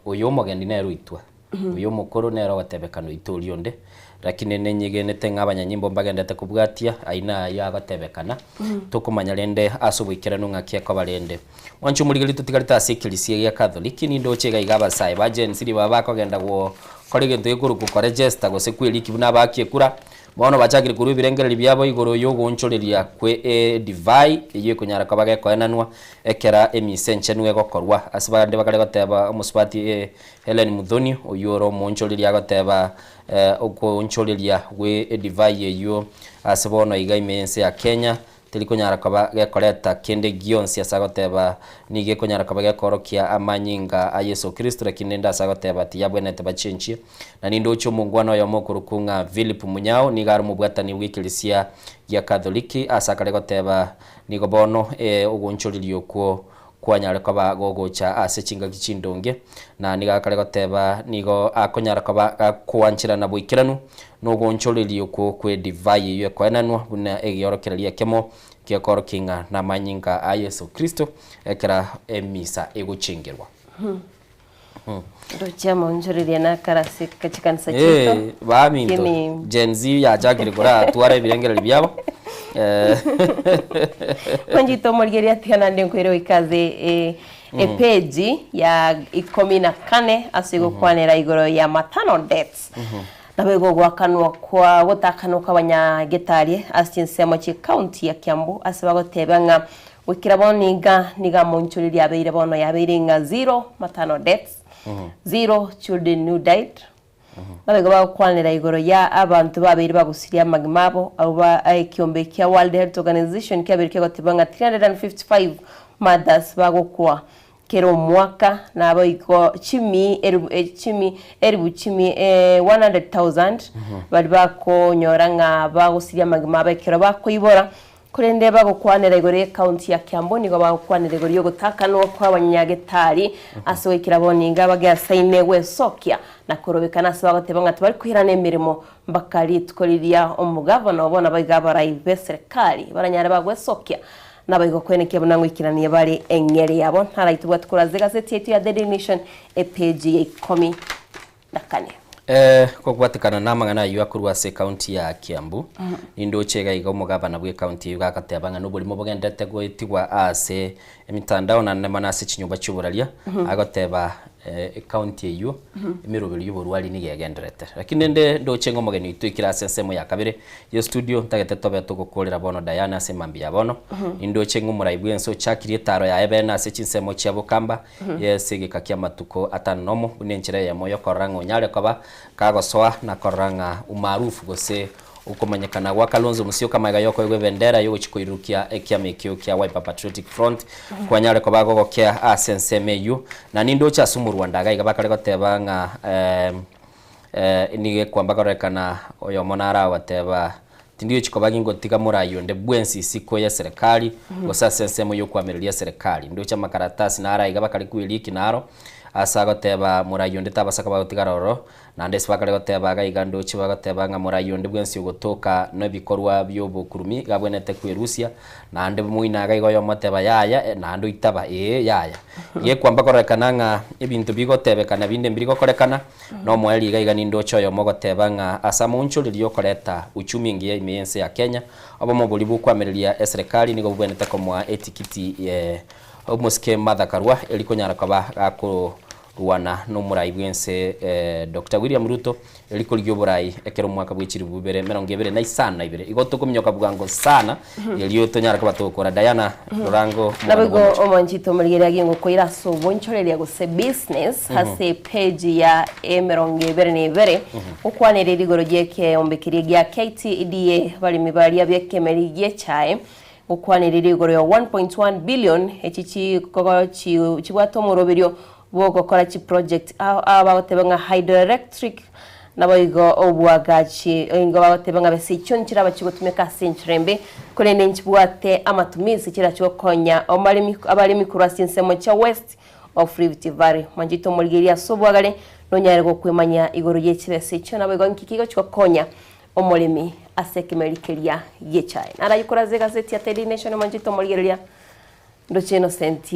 Oyo omogeni nere oitwa, oyo omokoro nere ogotebekana oita oria onde, lakini nenyegenete ng'a abanyanyimbo mbagenderete kobwatia aina ayio agotebekana, tokomanya rende ase oboikeranu ng'aki ekoba rende. Mwanche omorigereria totigarete ase ekerisia gia Katholiki, nindoche iga iga abasae ba Gen Z ribaga bakogenda gokora egento gekorokwa koregesta gose kweriki buna abaaki ekura, bono bachakire korwa ebirengererio biabo igoro y'ogoonchoreria kwe edivai eyio ekonyara koba gekoenanwa ekera emisa enchenu egokorwa. Ase bande bakare goteba omosubati Hellen Muthoni oyio ore omoonchoreria agoteba okoonchoreria gwe edivai eyio ase bono iga ime y'ense ya Kenya Teri konyara koba gekoreta kende gionsi ase agoteba, nigo ekonyara koba gekoorokia amanyinga a Yeso Kristo, lakini rende ase agoteba tiyabwenerete bachenchie. Na nindoche omongwana oyomo okorokwa ng'a Philip Munyao, nigo are omobwatani bw'ekelisia gia Katholiki, ase akare goteba nigo bono ogoonchoreria okwo kwanyare koba gogocha ase chingaki chindonge, na nigo akare goteba nigo akonyara koba gakoancherana boikeranu nogoonchoreria okwo kw'edivai eyio ekoenanwa buna egeorokererio ekemo gekoorokia ng'a namanyinga a Yeso Kristo ekero emisa egochengerwa. Ndoche amonchoreria nakare ase chikanisa chiaito. Eh, baminto Lakini Gen Z yachakire koratwara ebirengererio biabo. Eh. Mwanchete omorigereria atiga naende nkoire goika ase e- epeji ya ikomi na kane ase gokwanera igoro ya maternal deaths. Naboigo ogoakanwa kwa gotakanwa kw'abanyagetari ase chinsemo chi'ecounty ya Kiambu ase bagoteba ng'a goikera bono niga nigo amonchoreria abeire bono yabeire ng'a zero maternal deaths, zero children who died. Naboigo bagokwanera igoro ya abanto babeire bagosiria amagima abo abwo ba ekiombe kia World Health Organization kiabeire kegoteba ng'a 355 mothers bagokwa Kera omwaka naboigo chimi eribu chimi eribu chimi 100,000 baria bakonyora ng'a bagosiria amagima abo ekero bakoibora, korende bagokwanera igoro y'ecounty ya Kiambu nigo bagokwanera igoro y'ogotakanwa kwa abanyagetari ase goikera bono nigo bageasaine gwesokia na korobekana ase bagoteba ng'a tibari koirana emeremo mpaka rituko riria omogavana obo naboigo abarai b'eserekari baranyare bagwesokia Naboigo kwenekia buna ngoikerania bare eng'eria yabo. Naraitwe tobwate korwa ase egazeti yaito ya The Daily Nation epeji ya ikomi na kane. Kobwatekana namang'ana ayio akorwa ase ekaunti ya Kiambu, nindoche iga iga omogabana bw'ekaunti eyio gagoteba ng'a noborimo bogenderete goetigwa ase emitandao naende mono ase chinyomba chi'oboraria, agoteba ekaunti eyio emeroberio y'oborwari nigo egendererete. Lakini rende ndoche ng'a omogeni oito oikire ase ensemo ya kabere ye studio ntagete tobe togokorera bono Diana ase mambia ya bono. Nindoche ng'a omorai bw'ense ochakirie etaaro yaye bene ase chinsemo chia bokamba ase egeka ki'amatuko atano nomo buna enchera eyemo y'okorora ng'a onyare koba kagosoa na korora ng'a umaarufu gose Okomanyekana gwa Kalonzo Musyoka magega y'okoegwa ebendera y'ogochia koirurukia ekiama ekio kia Wiper Patriotic Front kwanyare koba gogokea ase ensemo eyio. Na nindoche ase omorwanda iga iga bakare goteba ng'a nigo ekwamba kororekana oyomo nare agoteba tindiochi koba gingotiga morai onde bwensi isiko y'eserekari gose ase ensemo y'okoamereria eserekari. Ndoche amakaratasi naro aiga bakare kweriiki naro ase agoteba morai onde tabasa koba agotigara ororo Naende ase bakare goteba iga iga ndoche bagoteba ng'a morai onde bwensi ogotoka nebikorwa bi'obokurumi iga abwenerete kwerusia, naende moina iga iga oyomo oteba yaya, naende oitaba ee yaya. Iga ekwamba kororekana ng'a ebinto bigotebekana binde mbiri gokorekana, na omoerio iga iga nindoche oyomo ogoteba ng'a ase amaonchorerio y'okoreta uchumi engiya ime y'ense ya Kenya, obomo boria bwokoamereria eserekari nigo bobwenerete komoa etikiti ye omosike Martha Karua eri konyara koba gako Rwana nomorai bw'ense Doctor William Ruto eri korigia oborai ekero omwaka bwe chilifu bibere emerongo ebere na isano na ibere. Igo tokominyoka bwango sana erio tonyare koba togokora. Diana Rorango omoganda Naboigo bw'omochie. omonchete omorigereria gingokoira ase obonchoreria gose business ase epeji ya emerongo ebere na ebere gokwaneria rigoro ri'ekeombe keria gia KTDA abaremi baria b'ekemeri gi'echae. Gokwanereria igoro ya 1.1 billion echi chikogo chibwate omoroberio bw'ogokora chiproject ao ao bagoteba ng'a hydroelectric naboigo obwagachi nigo bagoteba ng'a besa echio nchiraba chigotumeka ase enchera embe korende nchibwate amatumizi chirache gokonya omaremi abaremi korwa ase ensemo chia West of Rift Valley. Mwanchete omorigereria ase obwagare nonyare gokwemanya igoro ye chibesa echio naboigo nki kegochi gokonya omoremi ase ekemeri keria gi'echae. Narayio korwa ase egazeti ya Daily Nation mwanchete omorigereria ndoche Innocent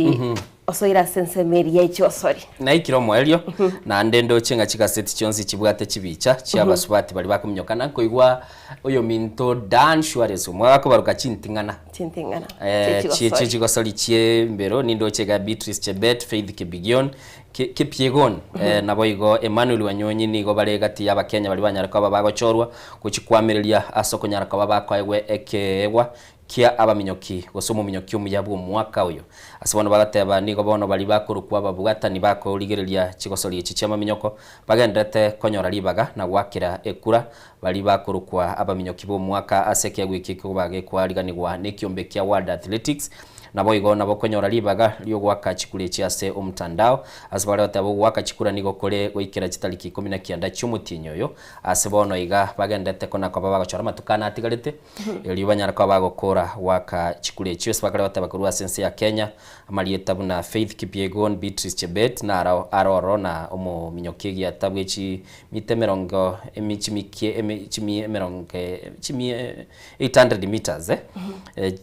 osoire ase ensemo eria ye chiosori. Naikire omoerio, naende ndoche ng'a chigaseti chionsi chibwate chibicha chi'abasubati baria bakominyokana, nkoigwa oyominto Dan Shuares omwe akobaroka chinting'ana. Chinting'ana Eh, chie chie chigosori. chigosori chi'embero nindoche iga Beatrice Chebet, Faith Kibigion, Ki- Kipyegon, eh, naboigo Emmanuel Wanyonyi nigo bare egati y'Abakenya baria banyare koba bagochorwa gochikwamireria ase okonyara koba bakoegwa ekeegwa kia abaminyoki gose omominyoki omuya bw'omwaka oyo. Ase bono bagateba nigo bono baria bakorokwa ababwatani bakorigereria chigosori echi chi'amaminyoko bagendererete konyora ribaga na goakera ekura baria bakorokwa abaminyoki b'omwaka ase ekeegwa eke koba gekwariganigwa nekiombe kia World Athletics. Naboigo nabo okonyora ribaga ri'ogoaka chikura echi ase omotandao. Ase baria goteba ogoaka chikura nigo kore goikera chitariki ikomi na kianda chi'omotienyi oyo. Ase bono iga bagendererete kona koba bagochora amatuko ane atigarete, erio banyare koba bagokora goaka chikura echio. Ase bakare goteba korwa ase ense ya Kenya, amarieta buna Faith Kipyegon, Beatrice Chebet naro aroro na omominyoki egiata bwe chimita emerongo emi chimikie emi chimia emerongo chimia 800 meters eh,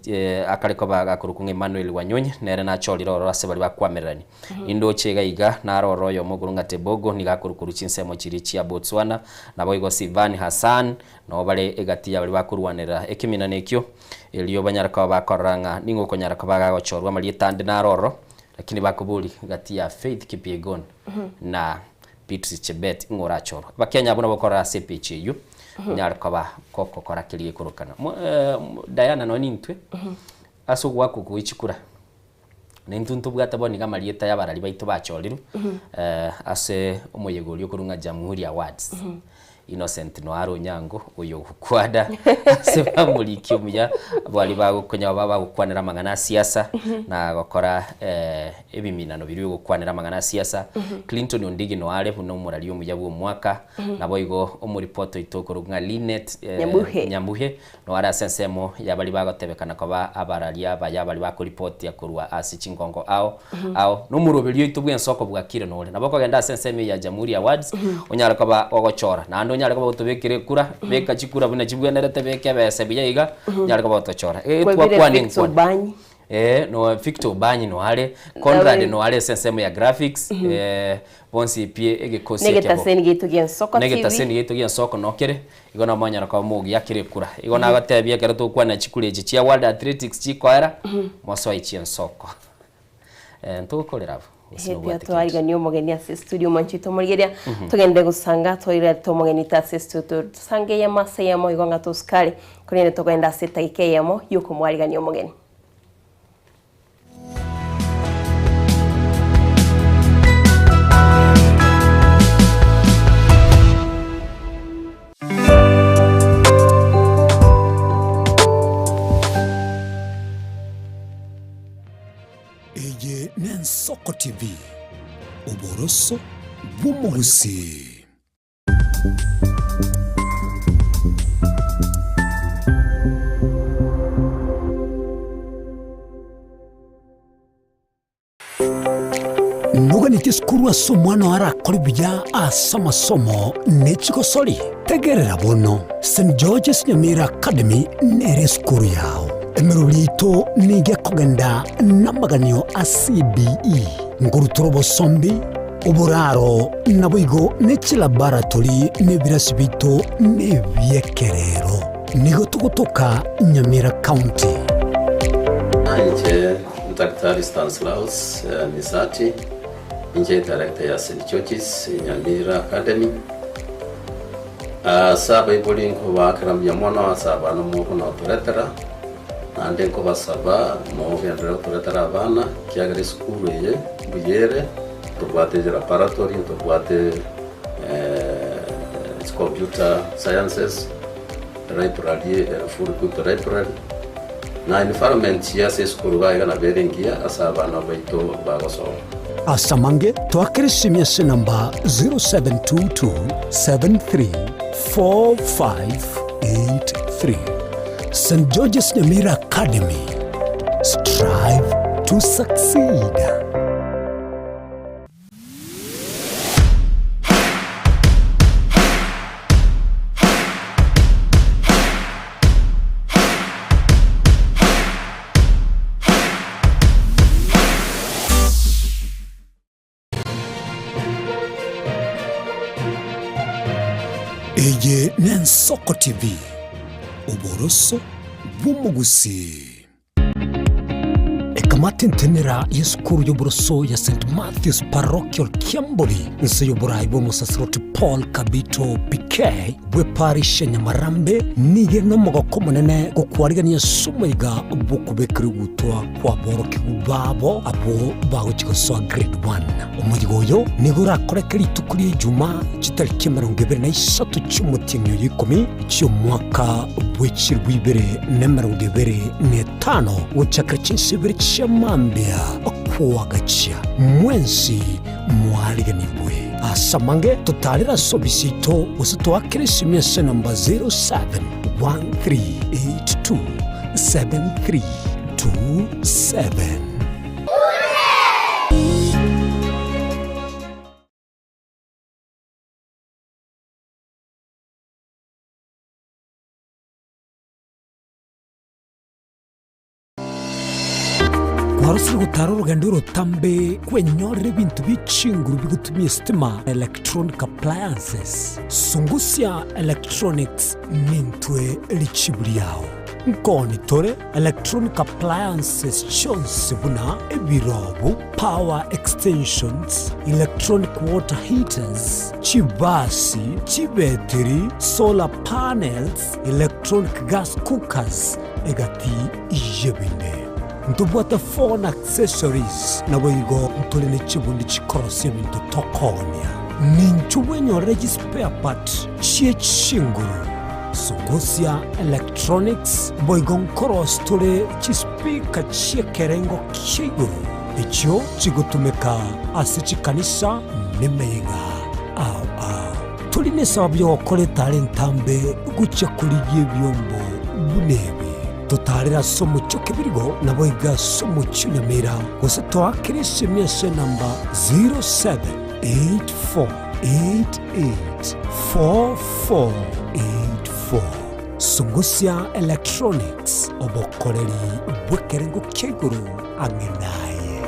eh, akare koba gakorokwa ng'a Emmanuel Wanyonyi nere nachorire ororo ase baria bakwamererania. Nindoche iga iga naro oro oyomo okorwa ng'a Tebogo nigo akorwa korwa chinsemo chiria chia Botswana, naboigo Sivani Hassan nabo bare egati ya baria bakorwanerera ekeminana ekio, erio banyare koba bakorora ng'a ning'o okonyara koba gagochorwa amarieta ande naro ororo, lakini bakoboria gati ya Faith Kipyegon na Beatrice Chebet ng'o orachorwe. Abakenya abwo nabo okorora ase epeji eyio, onyare koba gokokora keria gekorokana. Mo Diana nonye nintwe, ase ogoaka oko gwe chikura, na intwe ntobwate bono iga amarieta ya abarari baito bachorirwe, ase omoyega oria okorwa ng'a Jamhuri Awards. Innocent Noah Onyango oyo ogokwada ase bamoriki omuya baria bagokonya ba bagokwanera amang'ana a siasa na gokora ebiminano biria bigokwanera amang'ana a siasa. Clinton Ondigi noare are buna omorari omuya bw'omwaka naboigo omoripota oito okorokwa ng'a Linet Nyambuhe. Nyambuhe noare ase ensemo ya baria bagotebekana koba abararia abaya baria bakoripotia korwa ase chingongo ao ao, na omoroberio oito bw'ensoko bwakire nore. Nabo okogenda ase ensemo eye ya Jamhuri Awards, onyare koba ogochora, naende onyare koba gotobekera ekura, beka chikura buna chibwenerete, beka ebese buya iga, onyare koba ogotochora. Eh, Kwebire twakwana Victor enkwana. Obanyi. Eh, no Victor Obanyi noare, Conrad Nawe- noare ase ensemo ya graphics, eh, bonsi pi egekosi ekebo. Negetaseni giaito gia Ensoko TV. Negetaseni giaito gia Ensoko nokere, Igo namonyara koba mogiakera ekura. Igo nagotebia ekero togokwana chikura echi chia World Athletics chikoera, mosoe chiensoko. Eh, ntogokorera abwo, gose Hepia nobwate kende. twarigania omogeni ase estudio mwanchete tomorigeria togende gosanga toirete omogeni ta ase estudio tosange eyemo ase eyemo igo ng'a tosukare korende togende ase etageka eyemo yokomwarigania omogeni. Eye n'Ensoko TV, oboroso bw'omogusii. Noganetie sukuru ase omwana oo arakore buya ase amasomo ne chigosori? Tegerera bono, St. George's Nyamira Academy nere esukuru yao. Emeroberi yaito nigo ekogenda namaganio a CBE, nkorutora obosombi, Oboraro naboigo ne chilaboratory na ebirasi biaito nebi'ekerero. Nigo togotoka Nyamira County. Inche Daktari Stanislaus Misati, inche director ya St George's Nyamira Academy. Ase abaibori nkobaakera mbuya mono ase abana mogonotoretera, naende nkobasaba mogenderere gotoretera abana, ekiagera esukuru eye mbuya ere. Ntobwate laboratory, ntobwate computer sciences, library, full equipped library. Na environment y'ase esukuru iga iga nabo ere engiya ase abana baito bagosoma. Ase amange, toakere esimi ase enamba 0722734583. St. George's Nyamira Academy, strive to succeed. Eye n'Ensoko TV, oboroso bw'omogusii. Ekamati entenera y'esukuru y'oboroso ya St Matthew's Parochial Kiambori inse y'oborai bw'omosaserdoti Paul Kabito PK bw'eparish ya Nyamarambe nigo ere nomogoko omonene gokwarigania ase omoiga bw'okobekerwa egutwa kw'aborokigwa babo abwo bagochia gosoa grade one. Omoyiga oyo nigo orakoreke rituko ria Ijumaa chitariki 23 chi'omotienyi oyo ikomi chi'omwaka bw'echilifu ibere na 25 gochakera chinsa ibere chia mambia koagachia. Mwensi mwariganigwe. Ase amange totaarere ase obisi yaito gose toakere esimi ase enamba 0713827327. Kwarosire gotara orogendo orotambe kwenyorera ebinto bie chinguru bigotumia esitima, electronic appliances. Sungusia Electronics nintwe richibu riao. Nkoni tore electronic appliances chionsi buna ebirobu, power extensions, electronic water heaters, chibasi, chibetiri, solar panels, electronic gas cookers, egati y'ebinde. Ntobwate phone accessories, naboigo ntore ne chibundi chikorosia ebinto tokoonia. Ninchu bwenyorere chispare part chie chinguru, Sungusia Electronics, boigo nkorosia tore chispeaker chi'ekerengo kia igoro, echio chigotumeka ase chikanisa nemeyega ao ao. Tori nesababu y'ogokora etara entambe gochia korigia ebiombo buna ebi. Totaarere ase omochie o Kebirigo, naboigo ase omochie o Nyamira, gose toakere esimi ase enamba 0784884484. Sungusia Electronics, obokoreri bw'ekerengo kia igoro ang'e naye.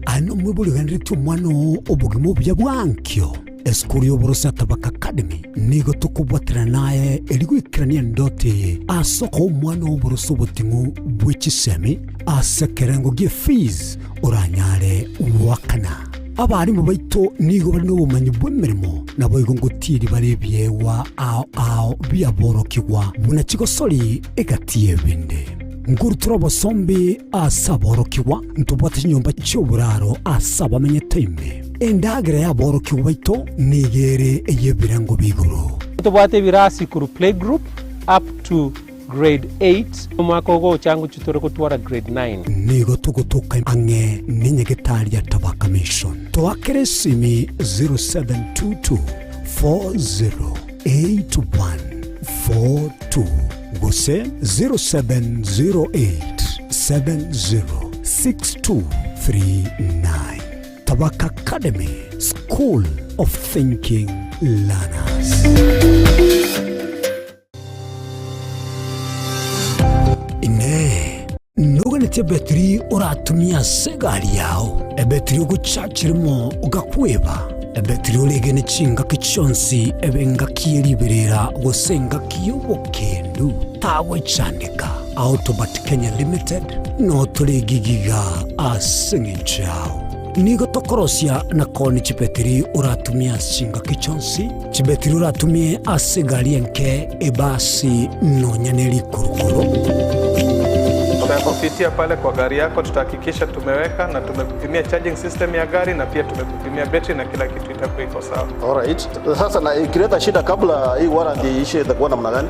Aye nomwibori ogenderetie omwana oo obogima obuya bwankio. Esukuru y'oboroso ya Tabaka Academy nigo tokobwaterana naye eri goikerania endoto eye ase okoa omwana oo oboroso oboting'u bwe chisemi ase ekerengo gie fees oranyare goakana. Abarimu baito nigo bare nobomanyi bw'emeremo, naboigo ngotiiri bare ebiegwa ao ao biaborokigwa buna chigosori egati y'ebinde. Nkorutora obosombi ase aborokigwa, ntobwate chinyomba chi'oboraro ase abamenyete ime. Endagera y'aborokigwa baito nigo ere ey'ebirengo bia igoro. Tobwate ebirasi korwa playgroup up to Grade 8, omwaka ogocha ngochia tore gotwara grade 9. Nigo togotoka ang'e nenyagetari ya Tabaka Mission. Toakere esimi 0722 408142 gose 0708 706239. Tabaka Academy, School of Thinking Learners. Inee! Noganetie ebetiri oratumie ase egari yao, ebetiri ogochachiremo ogakweba, ebetiri oregene chingaki chionsi ebe engaki ye riberera gose engaki y'obokendu? Tagochandeka. Autobat Kenya Limited notore egigiga ase eng'encho yao. Nigo tokorosia na koonia chibetiri oratumie ase chingaki chionsi, chibetiri oratumie ase egari enke, ebasi, nonya ne rikurukuru. Kupitia pale kwa gari yako tutahakikisha tumeweka na tumekupimia charging system ya gari na pia tumekupimia betri na kila kitu itakuwa iko sawa. Alright. Sasa na ikileta shida kabla hii warranty iishe itakuwa namna gani?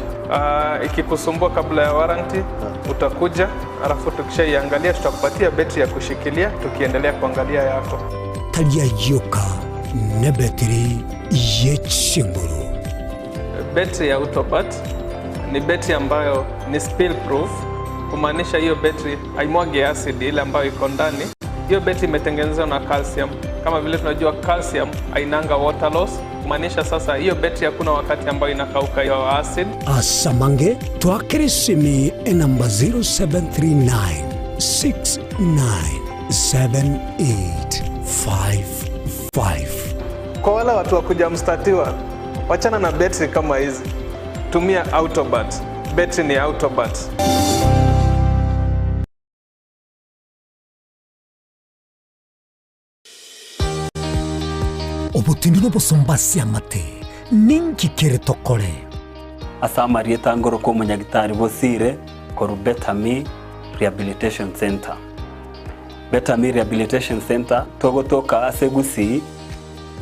Ikikusumbua kabla ya warranty utakuja, alafu tukishaiangalia tutakupatia betri ya kushikilia tukiendelea kuangalia yako. Taria yoka nebetiri yechinguru. Betri ya Autobat ni betri ambayo ni spill proof, kumaanisha hiyo betri haimwagi acid ile ambayo iko ndani. Hiyo betri imetengenezwa na calcium. Kama vile tunajua calcium hainanga water loss, kumaanisha sasa hiyo betri hakuna wakati ambayo inakauka hiyo acid. Asamange twakirisimi enamba 0739 697855. Kwa wale watu wa kuja mstatiwa, wachana na betri kama hizi, tumia Autobat. Betri ni Autobat. Obotindi nobosomba ase amate, ninki kere tokore? Ase amarieta ngorokwa omonyagitari Bosire korwa Better Me Rehabilitation Centre. Better Me Rehabilitation Centre togotoka ase Gusii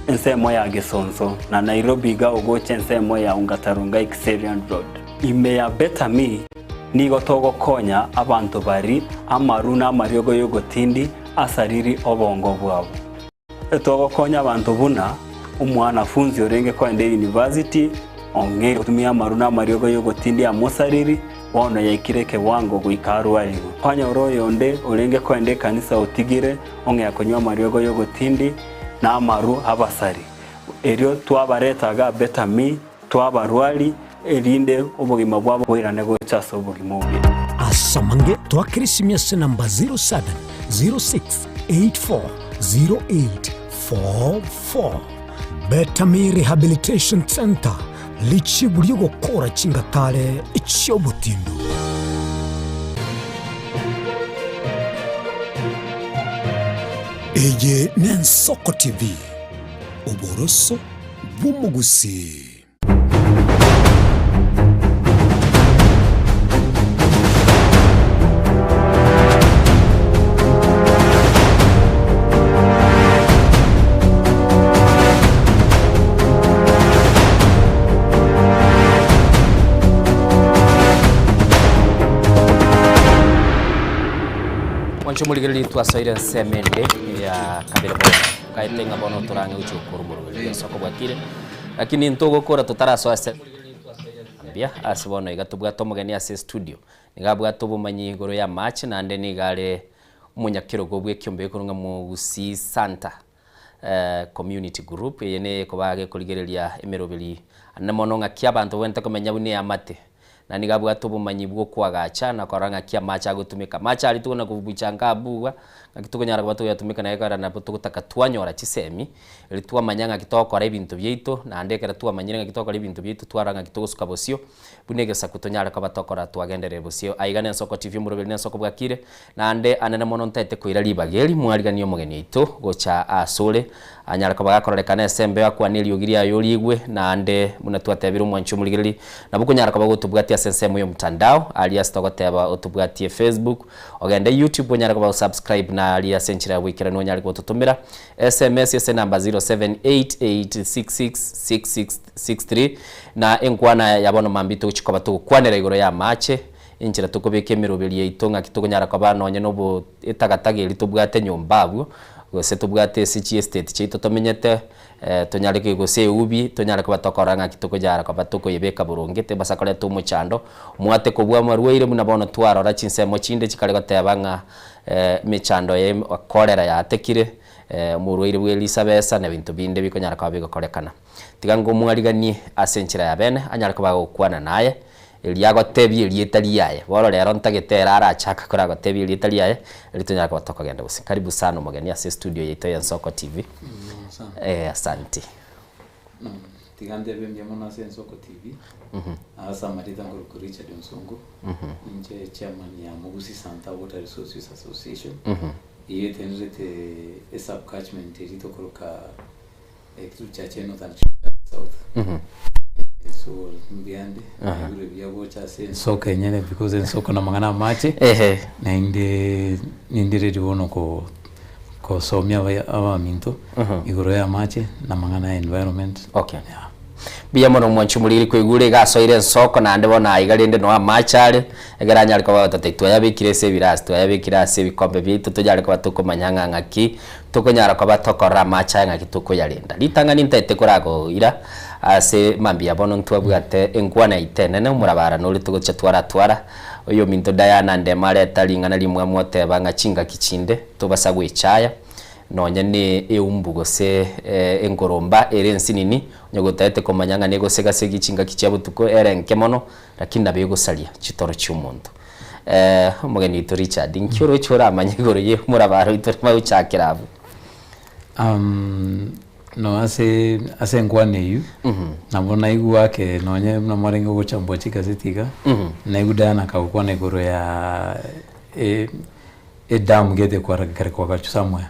ensemo ya Gesonso na Nairobi iga ogocha ensemo ya Ongata Rongai Kiserian Road. Ime ya Better Me nigo togokonya abanto bari amaru na amariogo yogotindi asariri obongo bwabo. Togokonya abanto buna omwanafunzi orenge koenda university ong'e gotumia amaru na amariogo yogotindi amosariri bono yaikire ekewango goika arwarigwe. Kwanyora oyonde orenge koenda ekanisa otigire ong'ea konywa amariogo yogotindi na amaru abasari. Erio twabareta iga Better Me twabarwari erinde obogima bwabo boirane gocha ase obogima obuya. Asamange twakire ase namba 0706840844. Better Me Rehabilitation Centre, richibu ri'ogokora chingatare chi'obotindu. Eye n'Ensoko TV, oboroso bw'omogusii. Mwanche omorigereria twasoire ensemo ende ya kabere bono kaete ng'a bono torang'e gochia gokora omoroberi ase okobwatire Lakini ntogokora totarasoa ase mbuya ase bono iga tobwate omogeni ase estudio. Nigo abwate obomanyi igoro y'amache naende nigo are omonyakerogo bw'ekiombe gekorwa ng'a Mogusii Santa Community Group. Eye neye ekoba gekorigereria emeroberi ande mono ng'aki abanto babwenerete komenya buna eamate. Na nigo abwate obomanyi bw'okoagacha na korora ng'aki amache agotumeka. Amache aria tokona kobucha nka abugwa, ng'aki tokonyara koba togoyatumeka naye ekero nabo togotaka twanyora chisemi, erio twamanya ng'aki togokora ebinto biaito, naende ekero twamanyire ng'aki togokora ebinto biaito twarora ng'aki togosuka bosio, buna egesaku tonyare koba tokora twagenderere bosio. Aiga na Ensoko TV omoroberi na Ensoko bwakire, naende anene mono ntaete koira ribaga eri, mwariganie omogeni oito gocha asore, Anyare koba gakororekana ase embeo akwane eriogi riaye oriigwe, naende buna twatebire omwanchi omorigereria, nabo okonyara koba gotobwatia ase ensemo y'omtandao, aria ase togoteba otobwatie Facebook, ogende YouTube onyare koba gosubscribe na aria ase enchera ya boikeranu onyare gototomera SMS ase enamba 0788666663 na enkwana ya bono mambia togochia koba togokwanera igoro y'amache, enchera tokobeka emeroberi yaito ng'aki tokonyara koba nonye nobo etagataga eria tobwate nyomba abwo, gose tobwate ase chiestate chiaito tomenyete, tonyare ki gose eubi, tonyare koba tokorora ng'aki tokonyara koba tokoyebeka boronge, tebasa koreta omochando, omwate kobua amarwaire buna bono twarora chinsemo chinde chikare goteba ng'a emechando ya cholera yatekire, omorwaire bwa elisabesa na ebinto binde bikonyara koba bigokorekana. Tiga ngomwariganie ase enchera ya bene, anyare koba agokwana naye, Erio agotebie erieta riaye. Bono rero ntagete ere arachake koragotebia erieta riaye, erio tonyare koba tokogenda gose. Karibu sana omogeni ase estudio yaito ya Ensoko TV. Eh, asanti. Tiga ntebe mbuya mono ase Ensoko TV, ase amarieta nkorokwa Richard Onsongo, inche chairman ya Mugusi Santa Water Resources Association, eyio etenerete esub catchment eria tokoroka Kitutu Chache North and South. Osoro mbuyande, naigure buya gocha ase ensoko enyene because ensoko namang'ana amache, Ehe. naende ninde ready bono ko kosomia aba abaminto igoro ya amache na amang'ana ya environment. Okay. Mbuya mono mwanchi omoriri koigure iga asoire ensoko naende bono aiga rende noo amache are, ekero anyare koba agoteba twayabekire ase ebirasi, twayabekire ase ebikombe biaito tonyare koba tokomanya ng'a ng'aki tokonyara koba tokorora amache aya ng'aki tokoyarenda. Ritang'ani ntaete koragoira ase mambia bono ntwabwate enkwana yaito enene omorabara nore togochia twaratwara, oyominto Diana Ndemo areta ring'ana rimwamu oteba ng'a chingaki chinde tobasa goechaya nonye ne eumbu gose enkoromba ere ensinini onye gotaete komanya ng'a negosegasegi chingaki chia botuko ere enke mono lakini nabo egosaria chitoro chi'omonto. Omogeni oito Richard, nki oroche oramanye igoro ye omorabaro oito ore magochakera abwo? No ase ase enkwana eywo, nabo naigwa ake nonye buna mwarenge gochambua chigazeti iga, naigwa Diana akagokwana igoro ya edamu gete kare kwagachwa somewhere.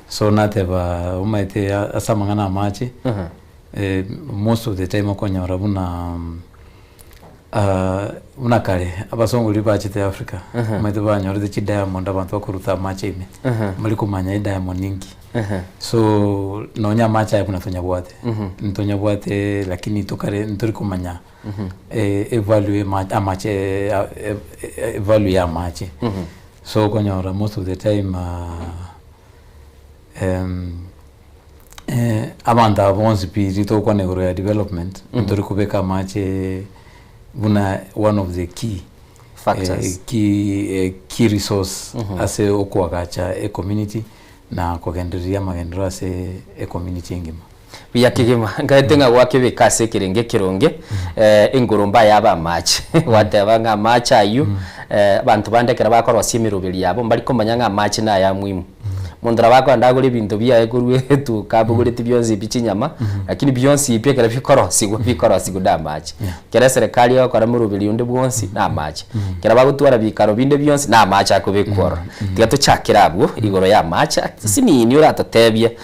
So nateba omanyete ase amang'ana amache, most of the time okonyora buna buna kare abasongo riria bachete Africa, omanyete banyorete chidiamond abanto bakoruta amache ime, mbari komanya ediamond ninki. So nonya amache aya buna tonyabwate, ntonyabwate lakini tokare ntori komanya evalue ya amache evalue ya amache. So okonyora most of the time abanto aba bonsi pi riria togokwana igoro ya development, ntori kobeka amache buna one of the key Factors. key key resource ase okoagacha ecommunity na kogendereria amagenderero ase ecommunity engima. Buya kegima, nkaete ng'a gwakebeka ase ekerenge ekeronge, engoro mbaye abe amache. Gwateba ng'a amache ayio, abanto bande ekero bakorosia emeroberi yabo, mbari komanya ng'a amache naya muhimu. Monto nabo akogenda agore ebinto biaye korwa etuka abogoreti bionsi pi chinyama, lakini bionsi pi ekero bikorosiwa, bikorosiwa na amache. Ekero eserekari egokora moroberi onde bwonsi, na amache. Ekero bagotwara bikaro binde bionsi, na amache akobekwa ororo. Tiga tochakere abwo, igoro ya amache, asinini oratotebie.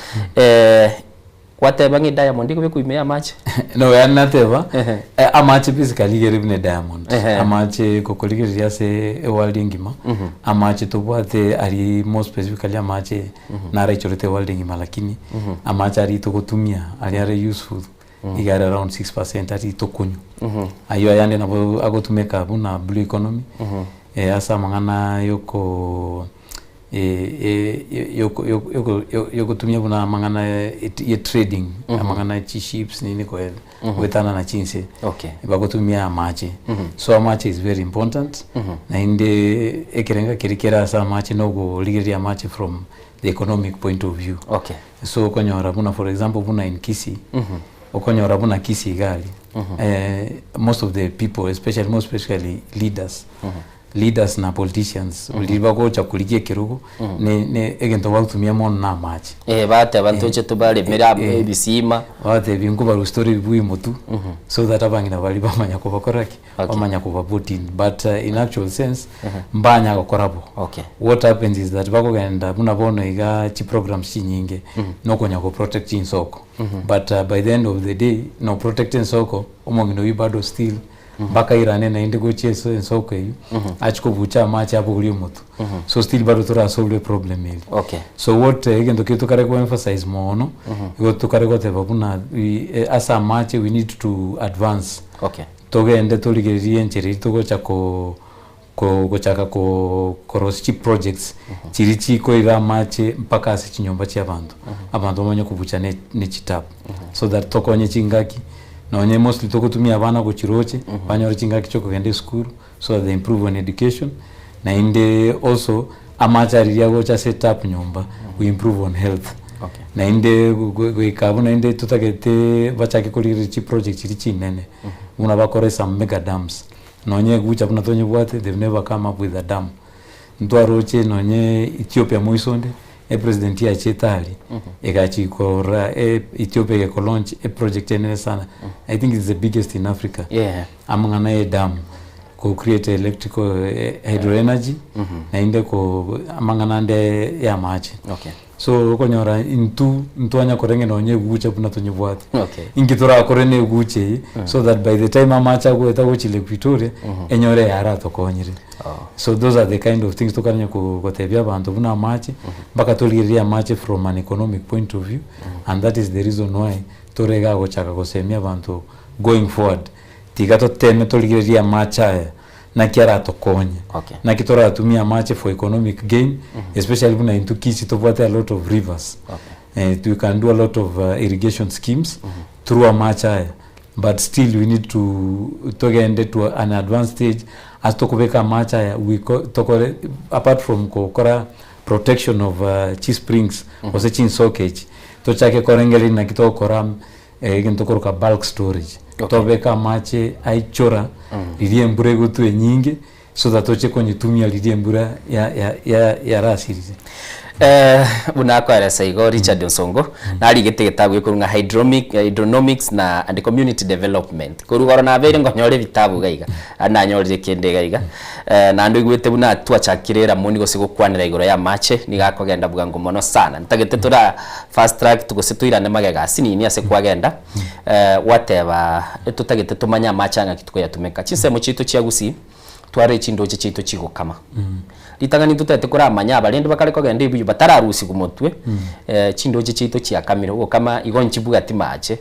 Gwateba ng'a ediamond ekobekwa ime y'amache? No, yaani nateba, amache basically iga ere buna ediamond. Amache gokorigereria ase eworld engima, amache tobwate aria more specifically amache naraichorete eworld engima lakini amache aria togotumia aria are useful iga are around 6% aria tokonywa. Aywo ayande nabo agotumeka buna blue economy, ase amang'ana yoko yogotumia buna amang'ana ye trading, amang'ana ye chiships nini goetanana chinse, bagotumia amache. So amache is very important, naende ekerenga keria kere ase amache na okorigereria amache from the economic point of view. So okonyora buna for example buna in Kisii, okonyora buna Kisii iga aria, most of the people especially more especially leaders, leaders na politicians riria bagocha korigia ekerogo ne ne egento bagotumia mono na amache. Eh, bateba ntoche tobaremere amo ebisima. Babatebia nkobarusia tore ebibuyu motwe so that abang'ina baria bamanya kobakora ki? Bamanya koba put in but in actual sense mbanya gokora bo. What happens is that bakogenda buna bono iga chiprograms chinyinge nokonya go protect chinsoko but by the end of the day no protect ensoko omong'ina oyio bado still Mpaka airane naende gochia ase ensoko eyio, achie kobucha amache abogorie omotwe. So still bado torasolve eproblem eria. So what egento keria tokare ko emphasize mono, igo tokare goteba buna we ase amache we need to advance. Togende torigererie enchera eria togocha ko ko gochaka ko korosia chiprojects chiria chikoira amache mpaka ase chinyomba chia abanto, abanto bamanye kobucha ne ne chitap so that tokonye chingaki nonye mostly togotumia abana gochiroche banyore chingaki chia okogenda esukuru so that they improve on education naende also amache ariria agocha ase etap nyomba we improve on health naende go goika abwo naende totagete bachake korigereria chiproject chiria chinene buna bakore some mega dams. Nonye egucha buna tonyebwate, they've never come up with a dam. Ntwaroche nonye Ethiopia moiso onde, epresident yachiete aria, egachia korora Ethiopia egeko launch eproject enene sana, I think it's the biggest in Africa, amang'ana ya edamu, ko create electrical hydro energy, naende ko amang'ana ande ya amache. So okonyora intwe ntwanya koreng'e nonye egucha buna tonyebwate. Okay. Inki torakore na egucha eye so that by the time amache agoeta gochia Lake Victoria enyore yaratokonyire. So those are the kind of things tokaranya ko gotebia abanto buna amache mpaka torigererie amache from an economic point of view and that is the reason why tore iga gochaka gosemia abanto going forward tiga toteme torigererie amache aya naki aratokonye Okay. naki toratumie amache for economic gain especially buna intwe Kisii tobwate a lot of rivers eh, we can do a lot of uh, irrigation schemes through amache aya but still we need to togende to an advanced stage ase tokobeka amache aya we ko, tokore apart from gokora protection of uh, chi springs gose chinsoke echi tochake korengereria naki togokora eh, egento tokoroka bulk storage tobeke amache aichora riria embura egotwa enyinge so that toche konyetumia riria embura ya ya ya yarasirire. Eh, buna akoeresa igo Richard Onsongo narigete egetabu gekorwa ng'a hydromic, hydronomics na and community development korwa igoro nabeire nkonyora ebitabu iga iga nanyorire kende iga iga eh, naende oigwete buna twachakire eramoni gose gokwanera igoro ya amache nigo akogenda bwango mono sana ntagete tora fast track gose toirane magega asinini ase kwagenda eh, gwateba etotagete tomanye amache ang'aki tokoyatumeka chinsemo chiaito chia Gusii Tware chindoche chiaito chigokama. Ritang'ani ntotagete koramanya abarende bakare kogenda ebuyu batararusigwa motwe, chindoche chiaito chiakamire, ogokama igo nchibwati mache,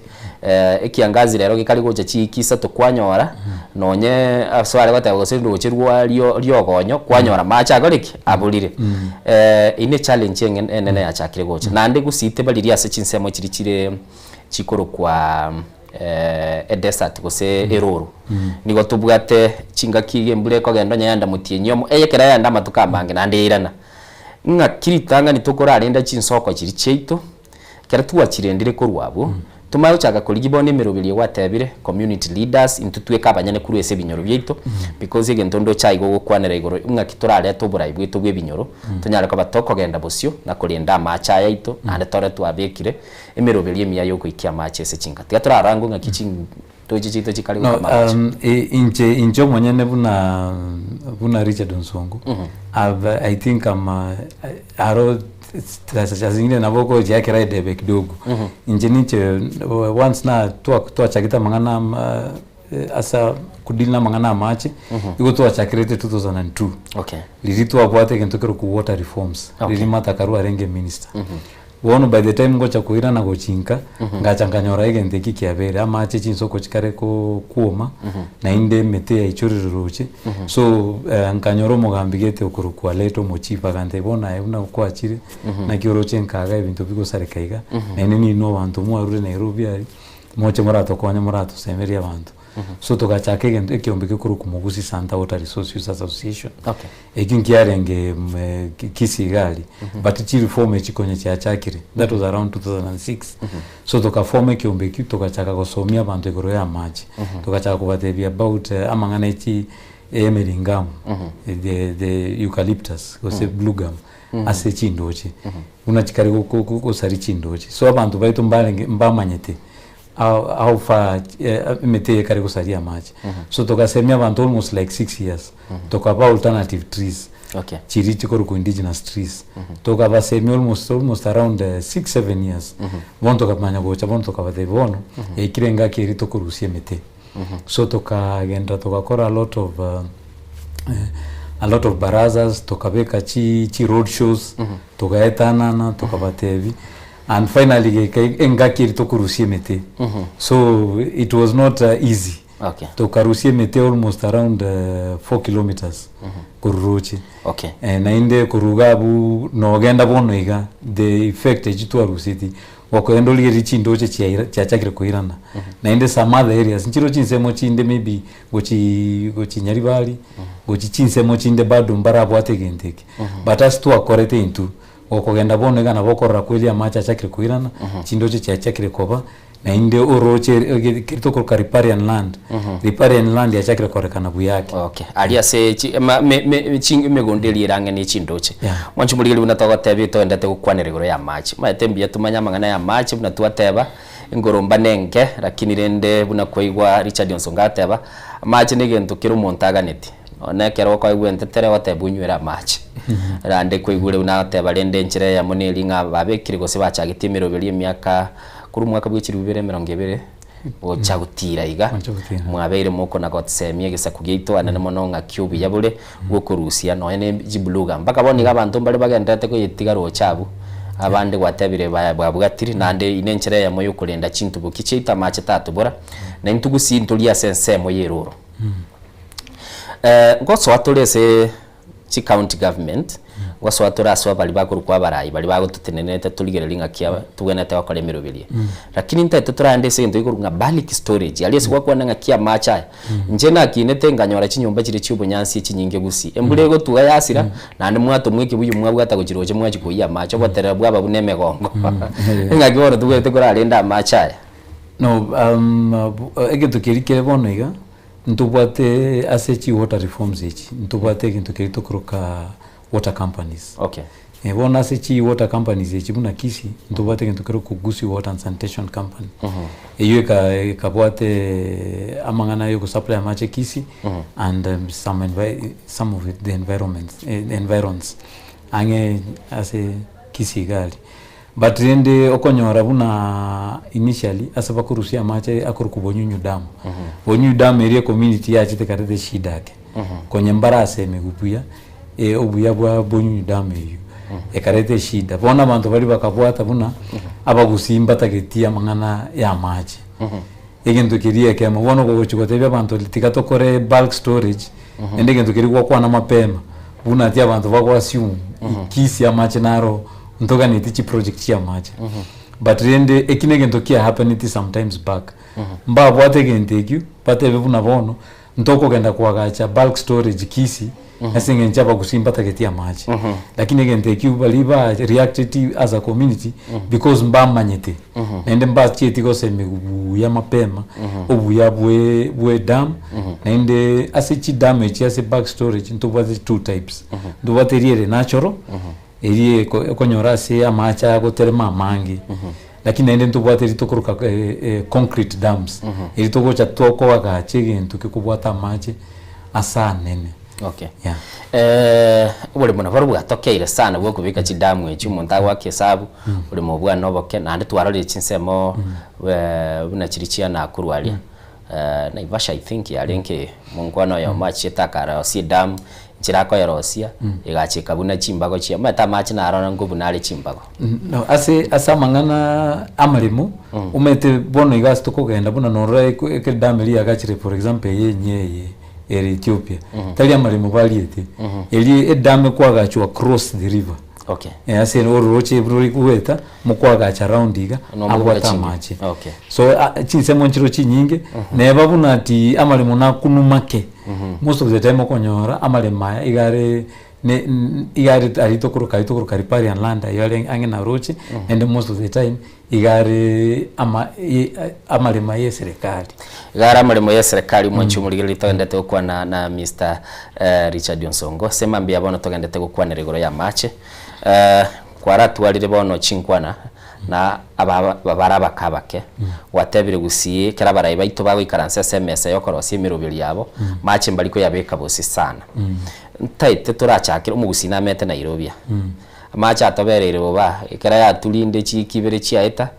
ekiangazi rero gekare gocha chiiki isato kwanyora, nonye ase bare goteba gose ndoche rwa rio riogonyo, kwanyora mache akore ki? Aborire. Eyio ne challenge eng'en enene yachakire gocha. Naende gusii tebaririe ase chinsemo chiria chire chikorokwa. edesert gose eroro. Nigo tobwate chingaki iga embura ekogenda onye yaenda motienyi omo, eye ekero yaenda amatuko amange naende yairana. Ng'aki ritang'ani tokorarenda chinsoko chiria chiaito, ekero twachirendire korwa abwo, tomanye gochaka korigia bono emeroberio gwatebire, community leaders, intwe tweke abanyene korwa ase ebinyoro biaito, because egento ndoche aiga ogokwanera igoro ng'aki torarete oborai bwaito bwa ebinyoro, tonyare koba tokogenda bosio na korenda amache aya aito, naende tore twabekire. Emeroberio emiya y'ogoikia amache ase chinka. Tiga torarangue ng'aki chindoche chiaito chikare No, gokama amache. um, i- inche inche omonyene buna buna Richard Onsongo I've, I think I'm uh, aro saa zingine nabo okochiakera edebe kidogo inche ninche once na twa- twachagete amang'ana ama asa kudeal na amang'ana amache igo twachakerete 2002 Okay. riria twabwate egento kerokwa water reforms Okay. riria Martha Karua arenge minister Bono by the time ngocha koirana gochia inka, ngacha nkanyora egento eki kiabeire, amache chinsoko chikare ko kwoma, naende emete yaichorire roche, so nkanyora omogambi gete okorokwa Aleta omochief agantebia bono aye buna kwachire, naki oroche nkaga ebinto bigosareka iga, naende ninwe abanto mwarure Nairobi aria, moche moratokonye moratosemerie abanto. So togachaka egento ekeombe gekorokwa Mogusi Santa Water Resource Users Association. Okay. Ekio nkiarenge mm, eh, Ki- Kisii iga aria but chireform echi konya chiachakire that was around 2006 so tokaform ekeombe ekio togachaka gosomia abanto igoro ya amache togachaka kobatebia about eh, amang'ana echi emeringamu the, the eucalyptus gose blue gum ase chindoche buna chikare go- go- go- gosaria chindoche so abanto baito mbarenge mbamanyete how, how far emete eye ekare gosaria amache so togasemia abanto almost like 6 years tokaba alternative trees Okay. chiri chikorokwa indigenous trees tokabasemia almost almost around 6 7 years bono tokamanya gocha bono tokabatebia bono yaikire engaki eria tokorusia emete so tokagenderera togakora a lot of a lot of barazas tokabeka chi chi road shows togaetanana tokabatebia And finally geka engaki eri tokorusia emete so it was not easy Okay. tokarusia emete almost around 4 kilometers korwa roche Okay. eh, naende korwa iga abwo nogenda bono iga the effect echi twaruseti gokogenda origererie chindoche chiaira chiachakire koirana naende some other areas nchiro chinsemo chinde maybe gochi gochi Nyaribari gochi chinsemo chinde bado mbarabwate egento eke but ase twakorete intwe Gokogenda bono iga nabo okorora kweri amache achakire koirana, chindoche chiachakire koba, naende oroche keria tokoroka riparian land, riparian land yachakire korekana buya ake. Okay, aria ase chi ema me me chi emegondo eria ere ang'e ne chindoche. Yeah. Mwanche omorigereria buna togotebia toendete gokwanera igoro ya amache. Omanyete mbuya tomanye amang'ana ya amache buna twateba, engoromba nenke, lakini rende buna kwaigwa Richard Onsongo agateba, amache na egento kera omonto aganeti. Nonya ekero okoegwa entetere ogoteba onywere amache. Rande kwaigure buna agoteba rende enchera eyemo neri ng'a babekire gose bachagetie emeroberi emiaka korwa omwaka bwe chilifu ibere emerongo ebere gocha gotira iga, mwabeire mokona gosemia egesaku giaito anene mono ng'aki obuya bore bw'okorusia nonya ne chibluga. Mpaka bono iga abanto mbare bagendererete koyetiga roche abwo, abande gwatebire babwatire, naende ine enchera eyemo yokorenda chintuboki chiaito amache tatobora, na intwe gusii ntorie ase ensemo y'eroro. Ngosoa tore ase chicounty government, ngosoa tore ase abaria bakorokwa abarai baria bagototenenerete torigererie ng'aki aba tobwenerete gokora emeroberi eye. Lakini ntaete toragende ase egento gekorokwa ng'a bulk storage, aria ase gwakwana ng'aki amache aya, inche nakinete nkanyora chinyomba chiria chia obonyansi echinyinge gusii, embura egotuga yasira, naende mwatomwa ekebuyu mwabwata gochia roche mwachia koiyia amache, oboterere bwaba buna emegongo. Ng'aki bono tobwenerete korarende amache aya? No, egento keria kere bono iga, ntobwate ase chi water reforms echi, ntobwate egento keria tokoroka water companies. Okay. Eh, bono ase chi water companies echi buna Kisii, ntobwate egento kerokwa Gusii Water and Sanitation Company. Eywo eka ekabwate amang'ana ya ogosupply amache Kisii, and some envi some of the environments environs ang'e ase Kisii iga aria. But rende okonyora buna initially ase bakorusia amache akorokwa Bonyunyu dam. Bonyunyu dam eria ecommunity yachete ekareta eshida ake. Konya mbarasemiwe buya obuya bwa Bonyunyu dam eywo. Ekareta eshida. Bono abanto baria bakabwata buna abagusii mbatageti amang'ana ya amache. Egento keria ekemo bono ogochi gotebia abanto tiga tokore bulk storage naende egento keria gwakwana mapema buna ati abanto bago assume Kisii amache naro ntoganeti chiproject chia amache but rende eki na egento kia happeneti sometimes back mbabwate egento ekio batebe buna bono ntokogenda koagacha bulk storage Kisii ase eng'encho abagusii mbatageti amache lakini egento ekio baria ba reacted as a community because mbamanyete naende mbachieti gosemigwa buya mapema obuya bwe bwe dam naende ase chidam echi ase bulk storage ntobwate two types ntobwate eria ere natural Eria ekonyora ase amache agoterema amange, lakini naende ntobwate eria tokoroka concrete dams, eria togocha tokoagacha egento gekobwata amache ase anene. Okay. Yeah. Oboremo nabo bwatokeire sana bwa okobeka chidamu echi omonto agoaka esabu, oboremo obwane oboke, naende twarorire chinsemo buna chiria chia Nakuru aria, Naivasha I think yarenge monkwana oyomo achiete akarosia edamu, Enchera akoyerosia, egachika buna chimbago chia, omanyete amache narora nko buna are chimbago. No, ase ase amang'ana amaremo, omanyete bono iga ase tokogenda buna norora eko ekero edamu eria yagachire for example eye enyia eye ere Ethiopia, tari amaremo bariete, eria edamu ekwagachwa across the river. Okay. Eh, ase ororoche rori goeta, mokwagacha round iga, Nomogunda abwate chinge. amache. Okay. So a chinsemo nchiro chinyinge, neba buna ati amaremo nakunwa make, most of the time okonyora amaremo aya iga are ne n- iga are aria tokoroka aria tokoroka riparian land aywo are ang'e na roche, naende most of the time iga are ama ye amaremo ya eserekari. Iga are amaremo ya eserekari omwanchi omorigereria togendete gokwana na Mister Richard Onsongo ase mambia bono togendete gokwanera igoro ya amache kwaratwarire bono chinkwana na aba bare abake abake gwatebire gusii ekero abarai baito bagoikaransa ase emesa yokorosia emeroberi yabo mache mbari koyabeka bosi sana ntaete torachakere omogusii namete Nairobi aa. Amache atobereire boba, ekero yaturinde chiiki ibere chiaeta,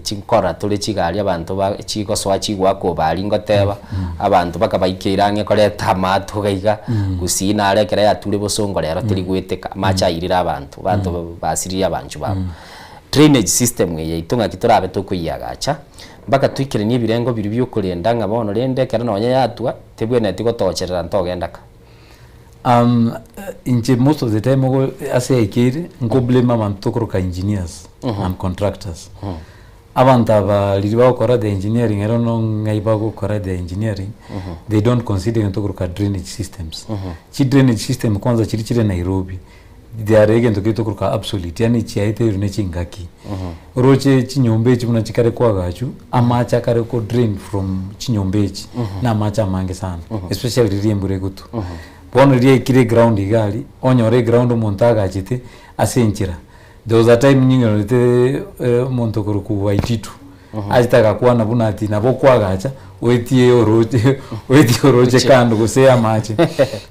chinkora tore chigari abanto ba chigosoa chigoaka obari ngoteba, abanto mpaka baikeire ang'e koreta amato iga iga, gusii naro ekero yature bosongo rero teri goeteka, amache airire abanto, abanto basiririe abanchwa babo. Drainage system eye yaito ng'aki torabe tokoyiagacha, mpaka toikeranie ebirengo biria bia okorenda ng'a bono rende ekero nonye yatwa, tebwenereti gotocherera ntogenda ka. Inche most of the time ogo ase yaikeire nko blame abanto tokoroka engineers and contractors. Abanto aba riria bagokora the engineering ero no ng'ai bagokora the engineering, they don't consider egento tokoroka drainage systems. Chi drainage system kwanza chiria chire Nairobi, they are egento keria tokoroka absolute yaani chiaeteirwe ne chingaki. Oroche chinyomba echi buna chikare koagachwa, amache akare ko drain from chinyomba echi, na amache amange sana, especially riria embura egotwa. Bono riria yaikire eground iga aria, onyore eground omonto agachete ase enchera. There was a time ninyorete omonto okorokwa Waititu. Achete agakwana buna ati nabo okoagacha oetie oroche oetie oroche kando gose amache.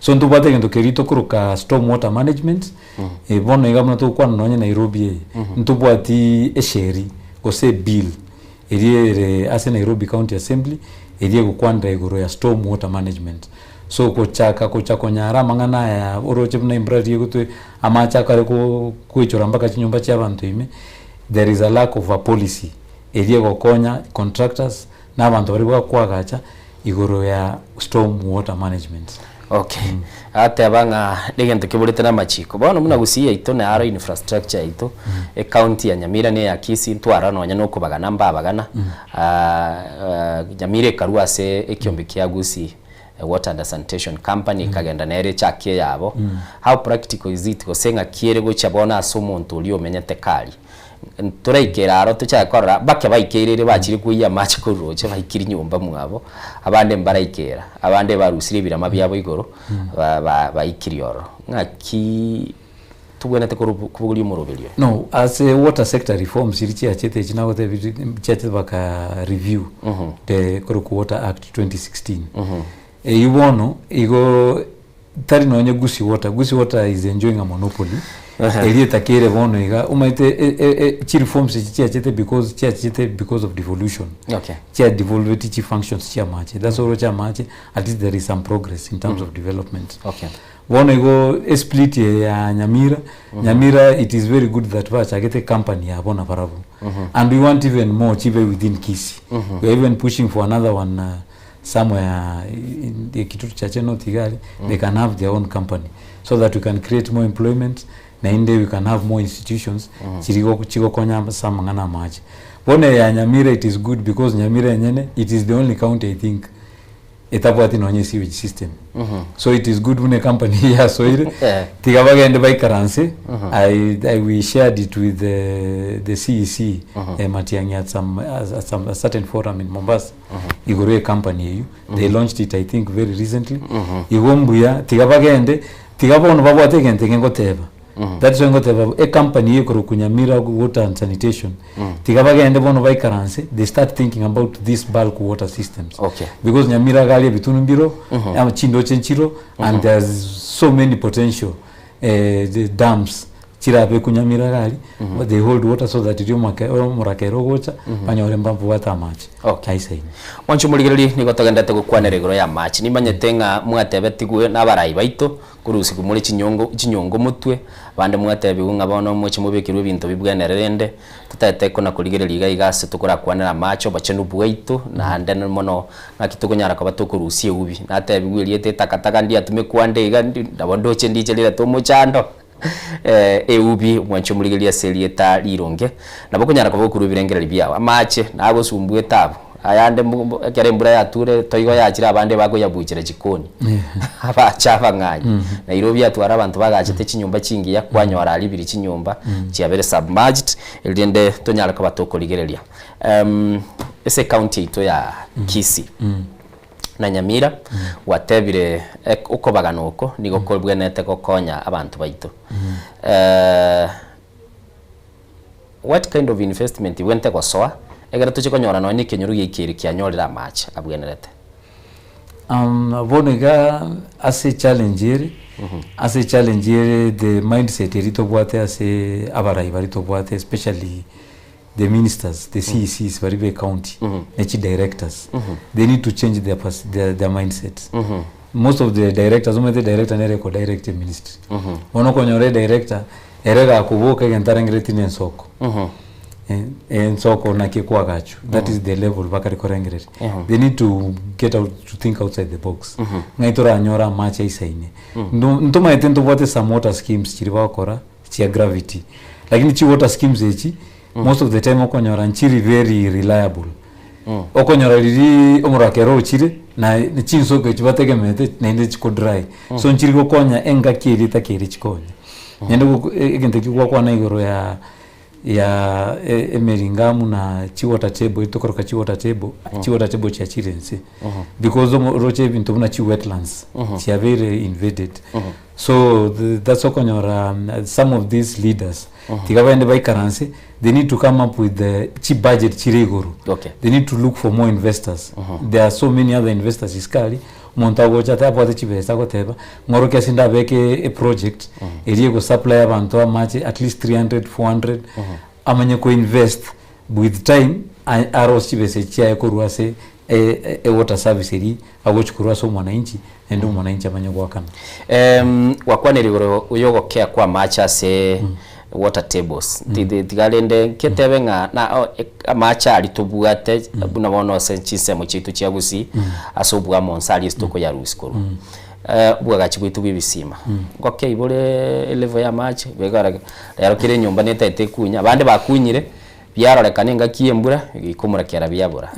So ntobwate egento keria tokoroka storm water management, bono iga buna togokwana nonye Nairobi eye, ntobwati esheri gose ebill eria ere ase Nairobi County Assembly eria egokwanera igoro ya storm water management. So gochaka gocha konyara amang'ana aya oroche buna embura riria egotwe amache akare ko koichora mpaka chinyomba chia abanto ime, there is a lack of a policy eria egokonya contractors na abanto baria bakoagacha igoro ya storm water management. Okay, agateba ng'a negento keborete na amachiko. Bono buna Gusii yaito naro infrastructure yaito, ecounty ya Nyamira na eya Kisii ntwarora nonya na okobagana mbabagana, Nyamira ekarwa ase ekiombe kia Gusii Water and Sanitation Company ekagenda nere echakia eyabo. How practical is it gose ng'aki ere gochia bono ase omonto oria omenyete karia? Toraikere aro tochake korora, bake baikeire bachire koiyia amache korwa roche baikire nyomba mwabo, abande mbaraikera, abande barusirie ebirama biabo igoro baikire ororo. Ng'aki tobwenerete kobogoria omoroberio oyo? No, ase water sector reforms chiria chiachete echi nagotebirie chiachete baka review the korokwa water act 2016. Eywo bono igo tari nonye Gusii water, Gusii water is enjoying a monopoly eria etakeire bono iga omanyete chi reforms echi chiachete because chiachete because of devolution Okay. chia devolveti chi functions chia amache that's why oroche amache at least there is some progress in terms of development Okay. Bono igo esplit eye ya Nyamira, Nyamira it is very good that bachagete company yabo nabarabwo and we want even more chibe within Kisii we are even pushing for another one somewhere in the Kitutu Chache North iga aria they can have their own company so that we can create more employment naende we can have more institutions chiri chigokonya ase amang'ana amache. Bono eye ya Nyamira it is good because Nyamira enyene it is the only county I think etabwati nonye sewage system so it is good buna ecompany eye yasoire tiga bagende baikaranse I, I, we shared it with the, the CEC eh, Matiang'i at some, at some a certain forum in Mombasa igoro ye company eywo they launched it I think very recently igo mbuya tiga bagende tiga bono babwate egento eke ngoteba That's why ngoteba ecompany eye ekorokwa Nyamira Water and Sanitation tiga bagende bono baikaranse they start thinking about this bulk water systems Okay. because Nyamira iga aria ebitunu mbiro ama chindoche nchiro and there's so many potential eh, the dams chirabekwe Nyamira iga aria they hold water so that riria omake omorakera ogocha banyore mbabwate amache Okay. aisaine. Mwanche omorigereria, nigo togenderete gokwanera igoro y'amache. Nimanyete ng'a mwatebetigwe nabarai baito, Korusigwa more chinyongo chinyongo motwe, abande mwatebigwe ng'a bono moche mobekerwe ebinto bibwenere rende totaete kona korigereria iga iga ase tokorakwanera amache obochenu bwaito, naende mono ng'aki tokonyara koba tokorusia eubi. Natebigwe erieta etakataka ndiatumekwa ande iga ndi nabo ndoche ndiche rirete omochando eubi mwanche omorigereria ase erieta rironge, nabo okonyara koba okorwa ebirengererio biao. Amache nagosumbuete abwo. Ayande ekero embura yature toigo yachire abande bakoyabuchera chikoni abache abang'anyi. Nairobi yatwara abanto bagachete chinyomba chingiya kwanyora aria biri chinyomba chiabere submerged erinde tonyare koba tokorigereria. Ase ecounty yaito ya Kisii na Nyamira gwatebire okobagana oko nigo kobwenerete gokonya abanto baito. What kind of investment ibwenerete gosoa ekero tochie konyora nonya ekenyoro giaika ere kianyorire amache abwenerete? Bono iga ase echallenge ere, ase echallenge ere the mindset eria tobwate ase abarai baria tobwate especially the ministers, the CECs baria ba ecounty ne chidirectors, they need to change their their their mindset. Most of the directors omanyete director nere ekodirect eministry. Bono okonyora edirector ere gakoboka egento arengereretie na ensoko. Ensoko naki ekoagachwa that is the level bakare korengereria. They need to get out to think outside the box. Ng'ai toranyore amache aisaine. Ntomaete ntobwate some water schemes chiria bagokora chia gravity. Lakini chi water schemes echi most of the time okonyora nchiri very reliable. Okonyora riria omorakera ochire na chinsoko echi bategemeete naende chiko dry. So nchiri gokonya engaki eria etakeire chikonye. Naende goko egento ekio gwakwana igoro ya ya emeringamu na chi water table tokoroka chi water table, chi water table chiachire inse. Because oroche ebinto buna chi wetlands chiabeire invaded. So that's okonyora some of these leaders. Tiga bagende baikaranse, they need to come up with the chibudget chire igoro. Okay. They need to look for more investors. There are so many other investors isiko aria, omonto agocha ate abwate chibesa agoteba, ng'orokia ase ndabeke eproject, eria egosupply abanto amache at least 300, 400, amanye koinvest with time a- arose chibesa echi chiaye korwa ase e- ewater service eria agochi korwa ase omwananchi naende omwananchi amanye goakana. Em, gwakwanire igoro yogokea kwa amache ase water tables. Ti- ti- Tiga rende nketebe ng'a na o- e- amache aria tobwate buna bono ase chinsemo chiaito chia Gusii ase obwamonso aria ase tokoyarusia korwa. Eh, obwagachi bwaito bwa ebisima. Ngokei bore elevel ya amache, bigara rero kera enyomba netaete ekunya, abande bakunyire Biarorekana engaki y'embura egeika kera biabora.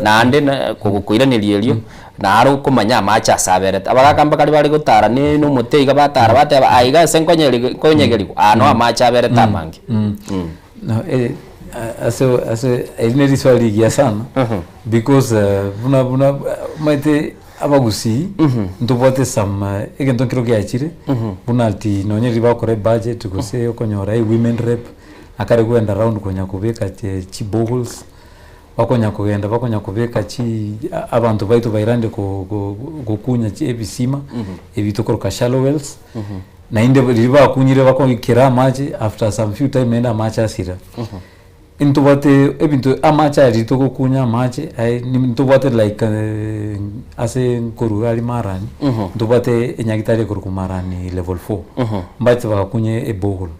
Naende na kogokoiraneria erio, naro okomanya amache ase aberete. Abagaka mbakare bare gotara ne nomote iga batara bateba aiga ase nkonyeri nkonyegerigwa, aa noo amache aberete amange. No, eh, ase ase eri ne riswali rigiya sana because buna buna omanyete abagusii ntobwate some egento nkero giachire buna ati nonye riria bagokora ebudget gose okonyora ewomen rep. Akare kogenda round konya kobeka chi boreholes, bakonya kogenda bakonya kobeka chi abanto baito bairande ko- ko- gokunya chi ebisima ebi tokoroka shallow wells, naende riria bakunyire bakoikera amache after some few time naende amache asira. Ntobwate ebinto amache aya riria togokunya amache aye ntobwate like ase nkorwa aria marani, ntobwate enyagitari ekorokwa marani level four, mbache bagakunya eborehole.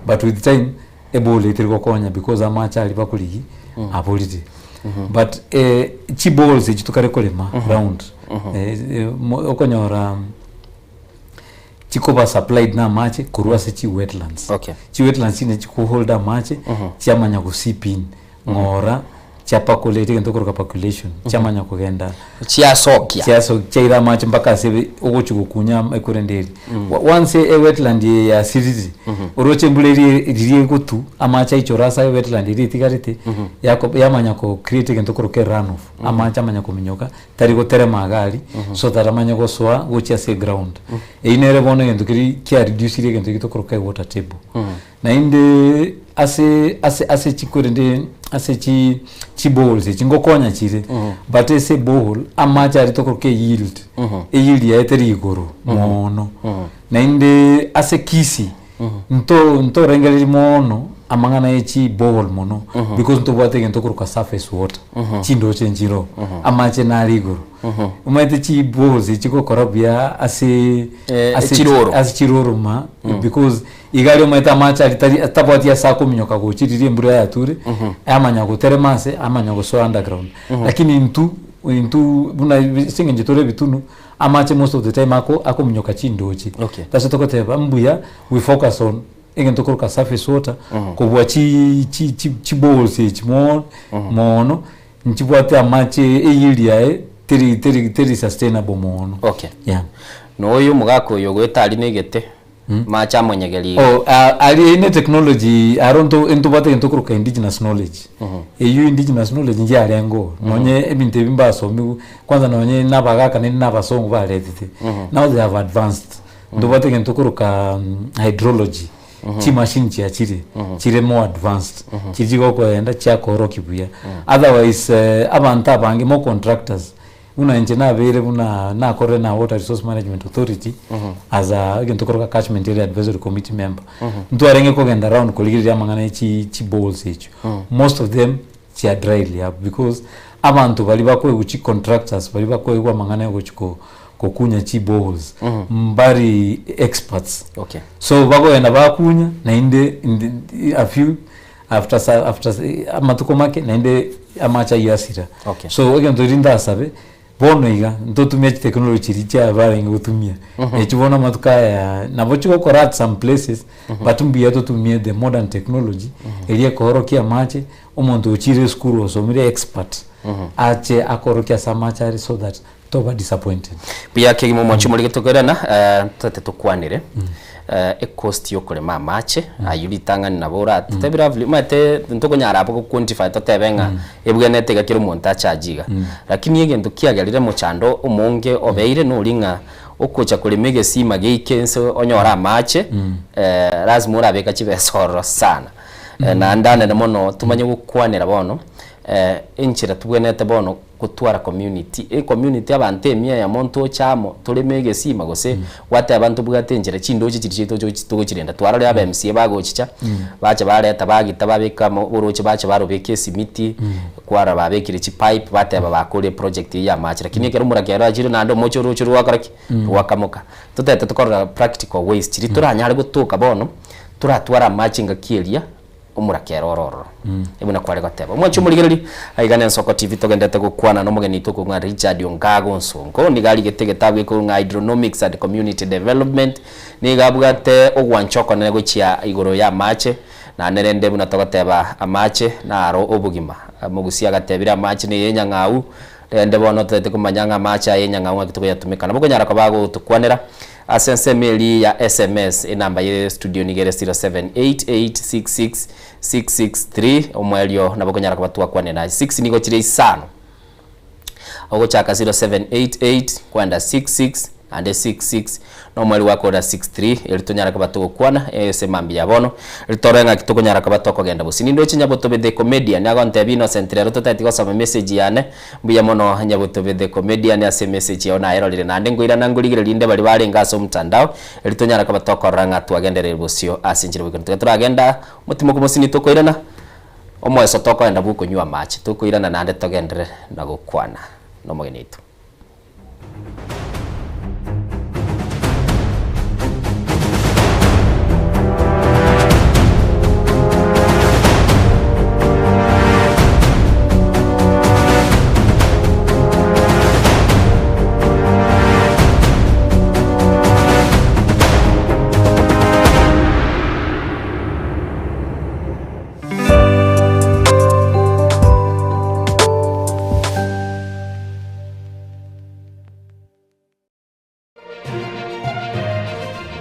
But with time eborehole etari gokonya because amache aria bakorigi aborire. But eh, chiboreholes echi tokare korema round eh, eh, mo- okonyora chikoba supplied na amache korwa ase chi wetlands. Okay. Chi wetlands chinde chikohold amache chiamanya go seep in ng'ora chiapakulate egento okoroka percolation chiamanya kogenda Chiasokia. chiaso chiaira amache mpaka ase ebe ogochi gokunya am- ekorende eri Wa- once ewetland eye yasirire oroche embura eria riria egotu amache aichore ase ewetland eria etigarete yako yamanya ko create egento okoroka erunoff amache amanya kominyoka tari goterema iga aria so that amanye gosoa gochia ase eground. Eyio nere bono egento keria kiareducirie egento ekio tokoroka ewater table. Naende ase ase ase chikorende ase chi chiboreholes echi ngokonya chire but ase eborehole amache aria tokoroka eyield eyield yaye teri igoro mono. Naende ase Kisii nto ntorengereria mono amang'ana ya chiborehole mono because ntobwate egento tokoroka surface water chindoche nchiroo amache nare igoro. Omanyete chiboreholes echi chigokora buya ase ase chiroro. ase chiroro ma because Iga aria omanyete amache aria tari tabwati ase akominyoka gochia riria embura yature, amanya goterema ase, amanya gosoa underground. Lakini intwe, intwe buna ase eng'encho tore ebitunu, amache most of the time ako akominyoka chindoche. Okay. Ase togoteba mbuya we focus on egento koroka surface water, kobua chi chi chi chiboreholes echi mono mono, nchibwate amache eyield yaye teri teri teri sustainable mono. Okay. Yeah. Na oyo omogaka oyo ogoeta aria na egete. Mache amonyegerie iga. Oh, ah, aria ine technology aro nto ntobwate egento okoroka indigenous knowledge eywo indigenous knowledge nchiarenge oo nonye ebinto ebi mbasomiwu kwanza nonye na abagaka naende na abasongo baretete now they have advanced ntobwate egento okoroka hydrology chimashini chiachire chire more advanced chiria chigokoenda chiakorokia buya otherwise abanto abange more contractors Buna inche nabeire buna nakorire na Water Resource Management Authority as a egento koroka catchment area advisory committee member. Ntwarenge kogenda round korigereria amang'ana ya chi chi boreholes echio. Most of them chia dryly up because abanto baria bakoegwa chi contractors baria bakoegwa amang'ana ya gochi ko kokunya chi boreholes mbari experts. Okay. So bakogenda bakunya naende in a few After sa after amatuko make naende amache ayio asira. Okay. So egento erio ndasabe, bono iga ntotumie chitechnology chiria chia barenge gotumia. Echi bono amatuko aya nabo chigokora at some places, but mbuya totumie the modern technology, eria ekoorokia amache, omonto ochire esukuru osomire expert, ache akorokie ase amache are so that toba disappointed. Buya kegima omwanchi omorige tokoirana, eh, totete tokwanere. Ecost yokorema amache ayio ritang'ani nabo oratotebie roughly omanyete ntokonyara abwo go quantify totebe ng'a ebwenerete iga kera omonto acharge iga. Lakini egento kiagerire omochando omonge obeire nori ng'a okocha korema egesima geike nse onyore amache lazima orabeka chibesa ororo sana. Naende anene mono tomanye gokwanera bono enchera tobwenerete bono gotwara community, ecommunity abanto emia eyemo ntoche amo toreme egesima gose gwateba ntobwate enchera chindoche chiria chiaito togochi togochirenda twarorire aba MCA bagochicha bacha bareta bagita babeka amo oroche bacha barobeka esimiti kwarora babekire chipipe bateba bakorire eproject eywo ya amache lakini ekero omorakera achire naende omoche oroche rwakora ki? Rwakamoka. Totete tokorora practical ways chiria toranyare gotoka bono toratware amache engaki eria. Omorakera ore ororo. Buna kware goteba. Omwanchi omorigereria, aiga n'Ensoko TV togenderete gokwana nomogeni oito okong'a Richard Ongago Onsongo. Nigo arigete egetabu gekorwa ng'a Hydronomics and Community Development. Nigo abwate ogwancha okonene gochia igoro y'amache, naende rende buna togoteba amache naro obogima. Omogusia agatebire amache neye enyang'au, rende bono totagete komanya ng'a amache aya enyang'au ng'aki tokoyatumeka. Nabo okonyara koba agotokwanera Ase ensemo eria ya sms, enamba ye studio nigo ere 0788666663, omoerio nabo okonyara koba twakwanera. 6 nigo chire isano, ogochaka 0788 kwenda 66 naende 66 na omoerio gwakorera 63, erio tonyare koba togokwana ase mambia ya bono, erio torore ng'aki tokonyara koba tokogenda bosio. Nindoche Nyabotobe the comedian agontebia Innocent rero totageti gosoma emessage yane, Mbuya mono Nyabotobe the comedian ase emessage yao nayerorire naende nkoirana nkorigereria inde baria barenge ase omotandao erio tonyare koba tokorora ng'a twagendereire bosio ase enchera boikeranu. Tiga toragenda omotimoku mosini tokoirana omoeso tokoenda bwokonywa amache tokoirana naende togenderere na gokwana nomogeni oito.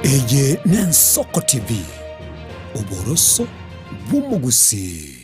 Eye n'Ensoko TV, oboroso bw'omogusii.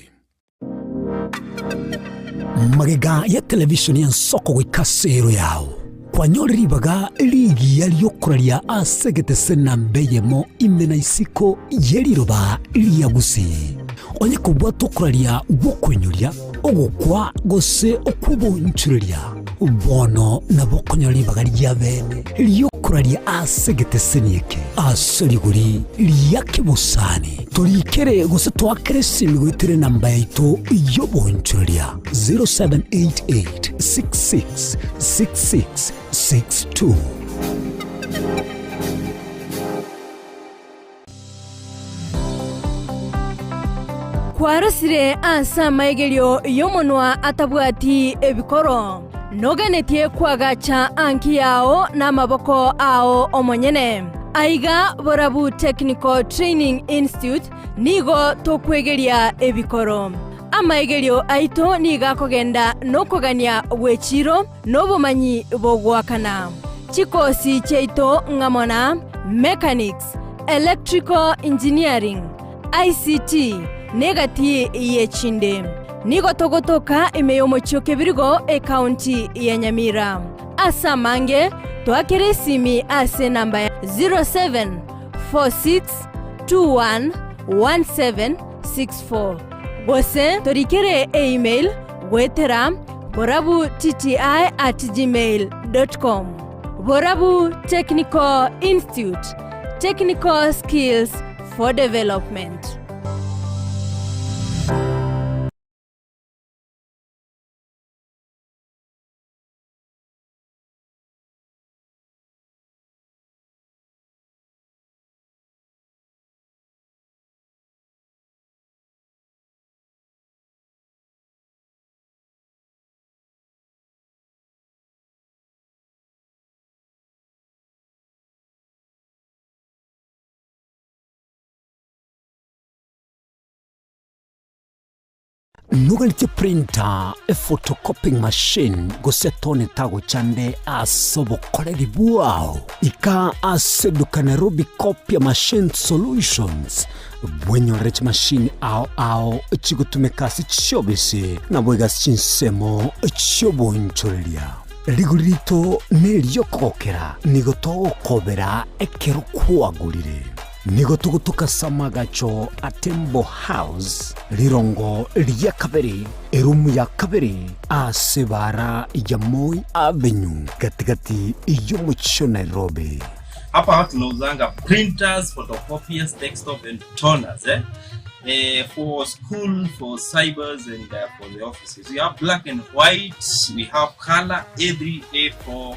Magega ya televishoni y'Ensoko goika ase ero yao, kwanyorire ribaga rigiya ri'okoraria ase egetese namba eyemo ime na isiko ye riroba ria Gusii. Onye kobwata okoraria gw'okoinyoria, ogokwa, gose okw'obonchoreria, bono nabo okonyora ribaga ria bene ri'okoraria ase egeteseni eke ase rigori ria kebosani. Torikere gose toakere esimi goetera enamba yaito y'obonchoreria 0788 66 66 62. Kwarosire ase amaigerio y'omonwa atabwati ebikoro, noganetie koagacha anki yao namaboko ao omonyene. Aiga Borabu Technical Training Institute nigo tokwegeria ebikoro. Amaigerio aito nigo akogenda nokogania gw'echiiro na obomanyi bogoakana. Chikosi chiaito ng'amo na Mechanics, Electrical Engineering, ICT, na egati y'echinde. Nigo togotoka ime y'omochie o Kebirigo, ekaunti ya Nyamira. Ase amange, toakere esimi ase enamba ya 0746211764 gose torikere eemail goetera borabutti at gmail dot com. Borabu Technical Institute, Technical Skills for Development. Noganetie printer, ephotocopying machine, gose tone tagochande ase obokoreri bwao? Ika ase eduka Nairobi Copia Machine Solutions bwenyorere chimashini ao ao chigotumeka ase chiobisi naboigo ase chinsemo chi'oboonchoreria. Rigori rito neri'okogokera, nigo togokobera ekero kwagorire. Nigo togotoka ase amagacho a Tembo House, rirongo ria kabere, erumu ya kabere, ase ebaara ya Moi Avenue, gati-gati y'omochie o Nairobi. Hapa tunauzanga printers, photocopiers, desktop and toners eh? Eh, for school, for cybers and for the offices. We have black and white, we have color A3, A4,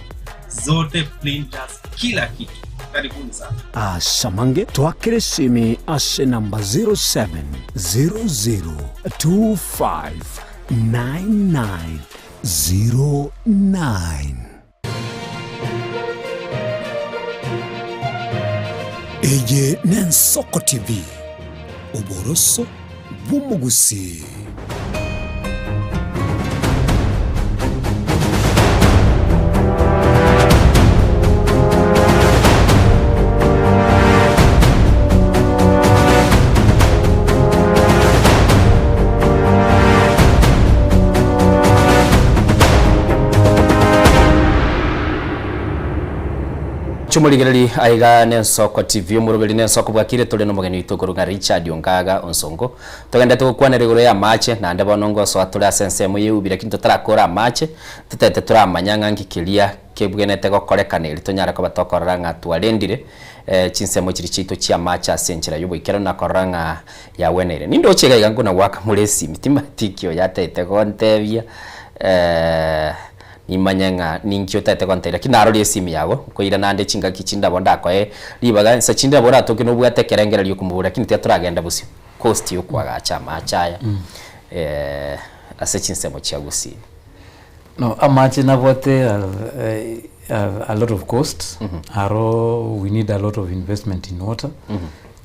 zote printers, kila kitu. Karibuni sana. Asamange twakere esimi ase namba 0700259909. Eye n'Ensoko TV, oboroso bw'omogusii. Chomorigereri aiga n'Ensoko TV, omoroberi n'Ensoko bwakire tore nomogeni oito okorwa ng'a Richard Ongaga Onsongo. Togenderete gokwanera igoro y'amache, naende bono ngosoa tore ase ensemo y'eubi lakini totarakora amache, totete toramanya ng'a nki keria kebwenerete gokorekana erio tonyare koba tokorora ng'a twarendire chinsemo chiria chiaito chi'amache ase enchera y'oboikeranu na korora ng'a yagweneire. Nindoche iga iga nkona goaka more esimi, timanyeti ki oyo atagete gontebia Nimanye ng'a ninki otagete gontebia, lakini narorie esimi yago, nkoira naende chingaki chinde nabo ndakoe ribaga, insa chinde nabo oratoke nobwate ekerengererio okomoboria, lakini tiga toragenda bosio, cost ya okoagacha amache aya ase chinsemo chia Gusii. No, amache nabwate a lot of cost, aro we need a lot of investment in water,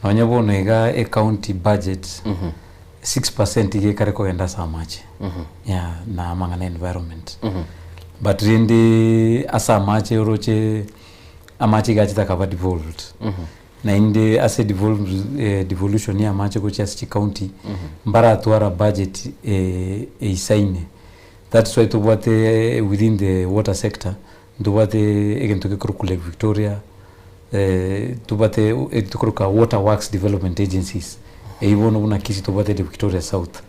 nonye bono iga ecounty budget, 6% iga ekare kogenda ase amache yeah, na amang'ana environment but rende ase amache oroche amache iga achete akaba devolved naende ase devolved eh, devolution ya amache gochia ase chicounty mbaratwara budget eh, eisaine that's why tobwate within the water sector ntobwate egento gekorokwa Lake Victoria Tobwate eki tokoroka water works development agencies, eywo bono buna Kisii tobwate ere Victoria South,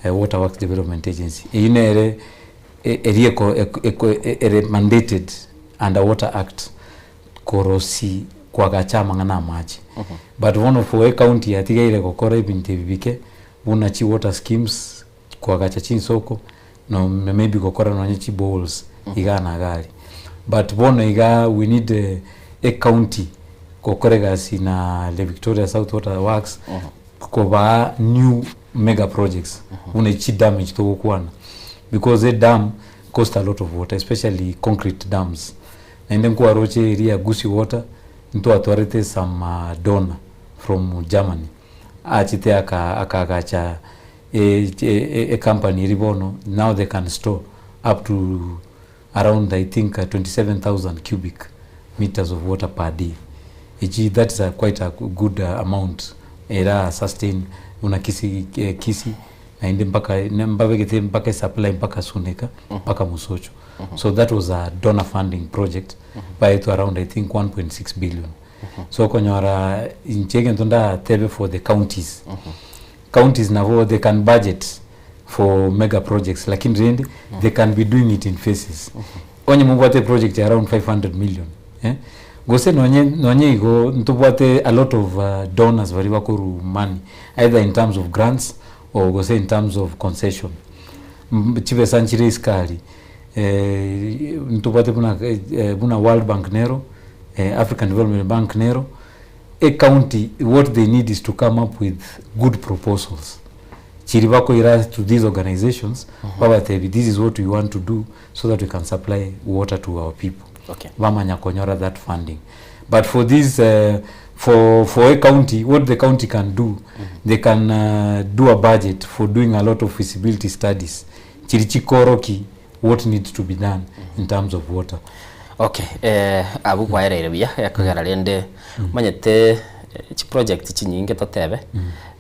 water works development agency, eywo nere eria eko eko ere mandated under water act korosia koagacha amang'ana amache. But bono for ecounty yatigaire gokora ebinto ebi bike buna chi water schemes, koagacha chinsoko no maybe gokora nonye chi boreholes igaa na iga aria. But bono igaa we need e county gokora egasi na the Victoria South Water Works kobaa new mega projects buna echi chidam echi togokwana because e dam cost a lot of water especially concrete dams. Naende nkwaroche eria ya Gusii water ntwatwarete some donor from Germany achete aka akaagacha ecompany eria bono now they can store up to around I think 27000 cubic meters of water per day echi that is a quite a good amount era sustain buna Kisii Kisii naende mpaka mbabegete mpaka esupply mpaka Suneka mpaka Mosocho so that was a donor funding project baetwe around I think 1.6 billion so okonyora inche egento ndatebe for the counties Counties nabo they can budget for mega projects lakini rende they can be doing it in phases. Onye mobwate project ya around 500 million eh, gose nonye nonye igo ntobwate a lot of uh, donors baria bakoru money either in terms of grants or gose in terms of concession M- chibesa nchire isiko aria eh, ntobwate buna eh, buna World Bank nero eh, African Development Bank nero E county what they need is to come up with good proposals chiri bakoira to these organizations babatebi this is what we want to do so that we can supply water to our people Okay. bamanya konyora that funding but for this uh, For for a county what the county can do they can do a budget for doing a lot of feasibility studies chiri chikoroki what needs to be done in terms of water. Okay, eh, abwo kwaereire buya ekogera rende omanyete eh, chiproject chinyinge totebe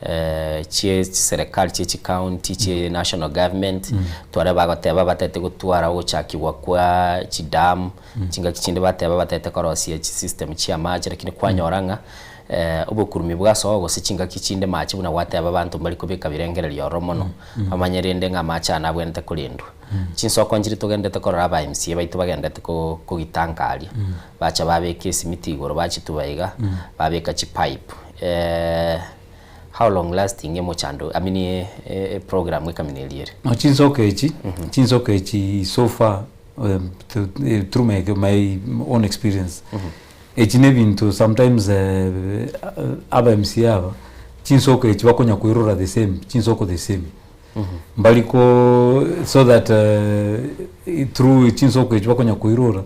eh, chie chiserekari chie chicounty chie national government tware bagoteba batete gotwara ogochakigwa kwa chidam Chingaki chinde bateba batete korosia chisystem chi'amache, lakini kwanyora ng'a obokurumi bwasoa gose chingaki chinde mache buna gwateba abanto mbari kobeka birengererio ororo mono, bamanye rende ng'a amache aya nabwenerete korendwa. Chinsoko nchire togenderete korora aba MCA baito bagenderete kogitanka aria, bacha babeka esimiti igoro bachituba iga, babeka chipipe how long lasting emochando I mean eprogram ekamina eria ere? Chinsoko echi, chinsoko echi so far through my, my own experience echi nebinto sometimes aba MCA aba chinsoko echi bakonya koirora the same chinsoko the same mbari ko so that through chinsoko echi bakonya koirora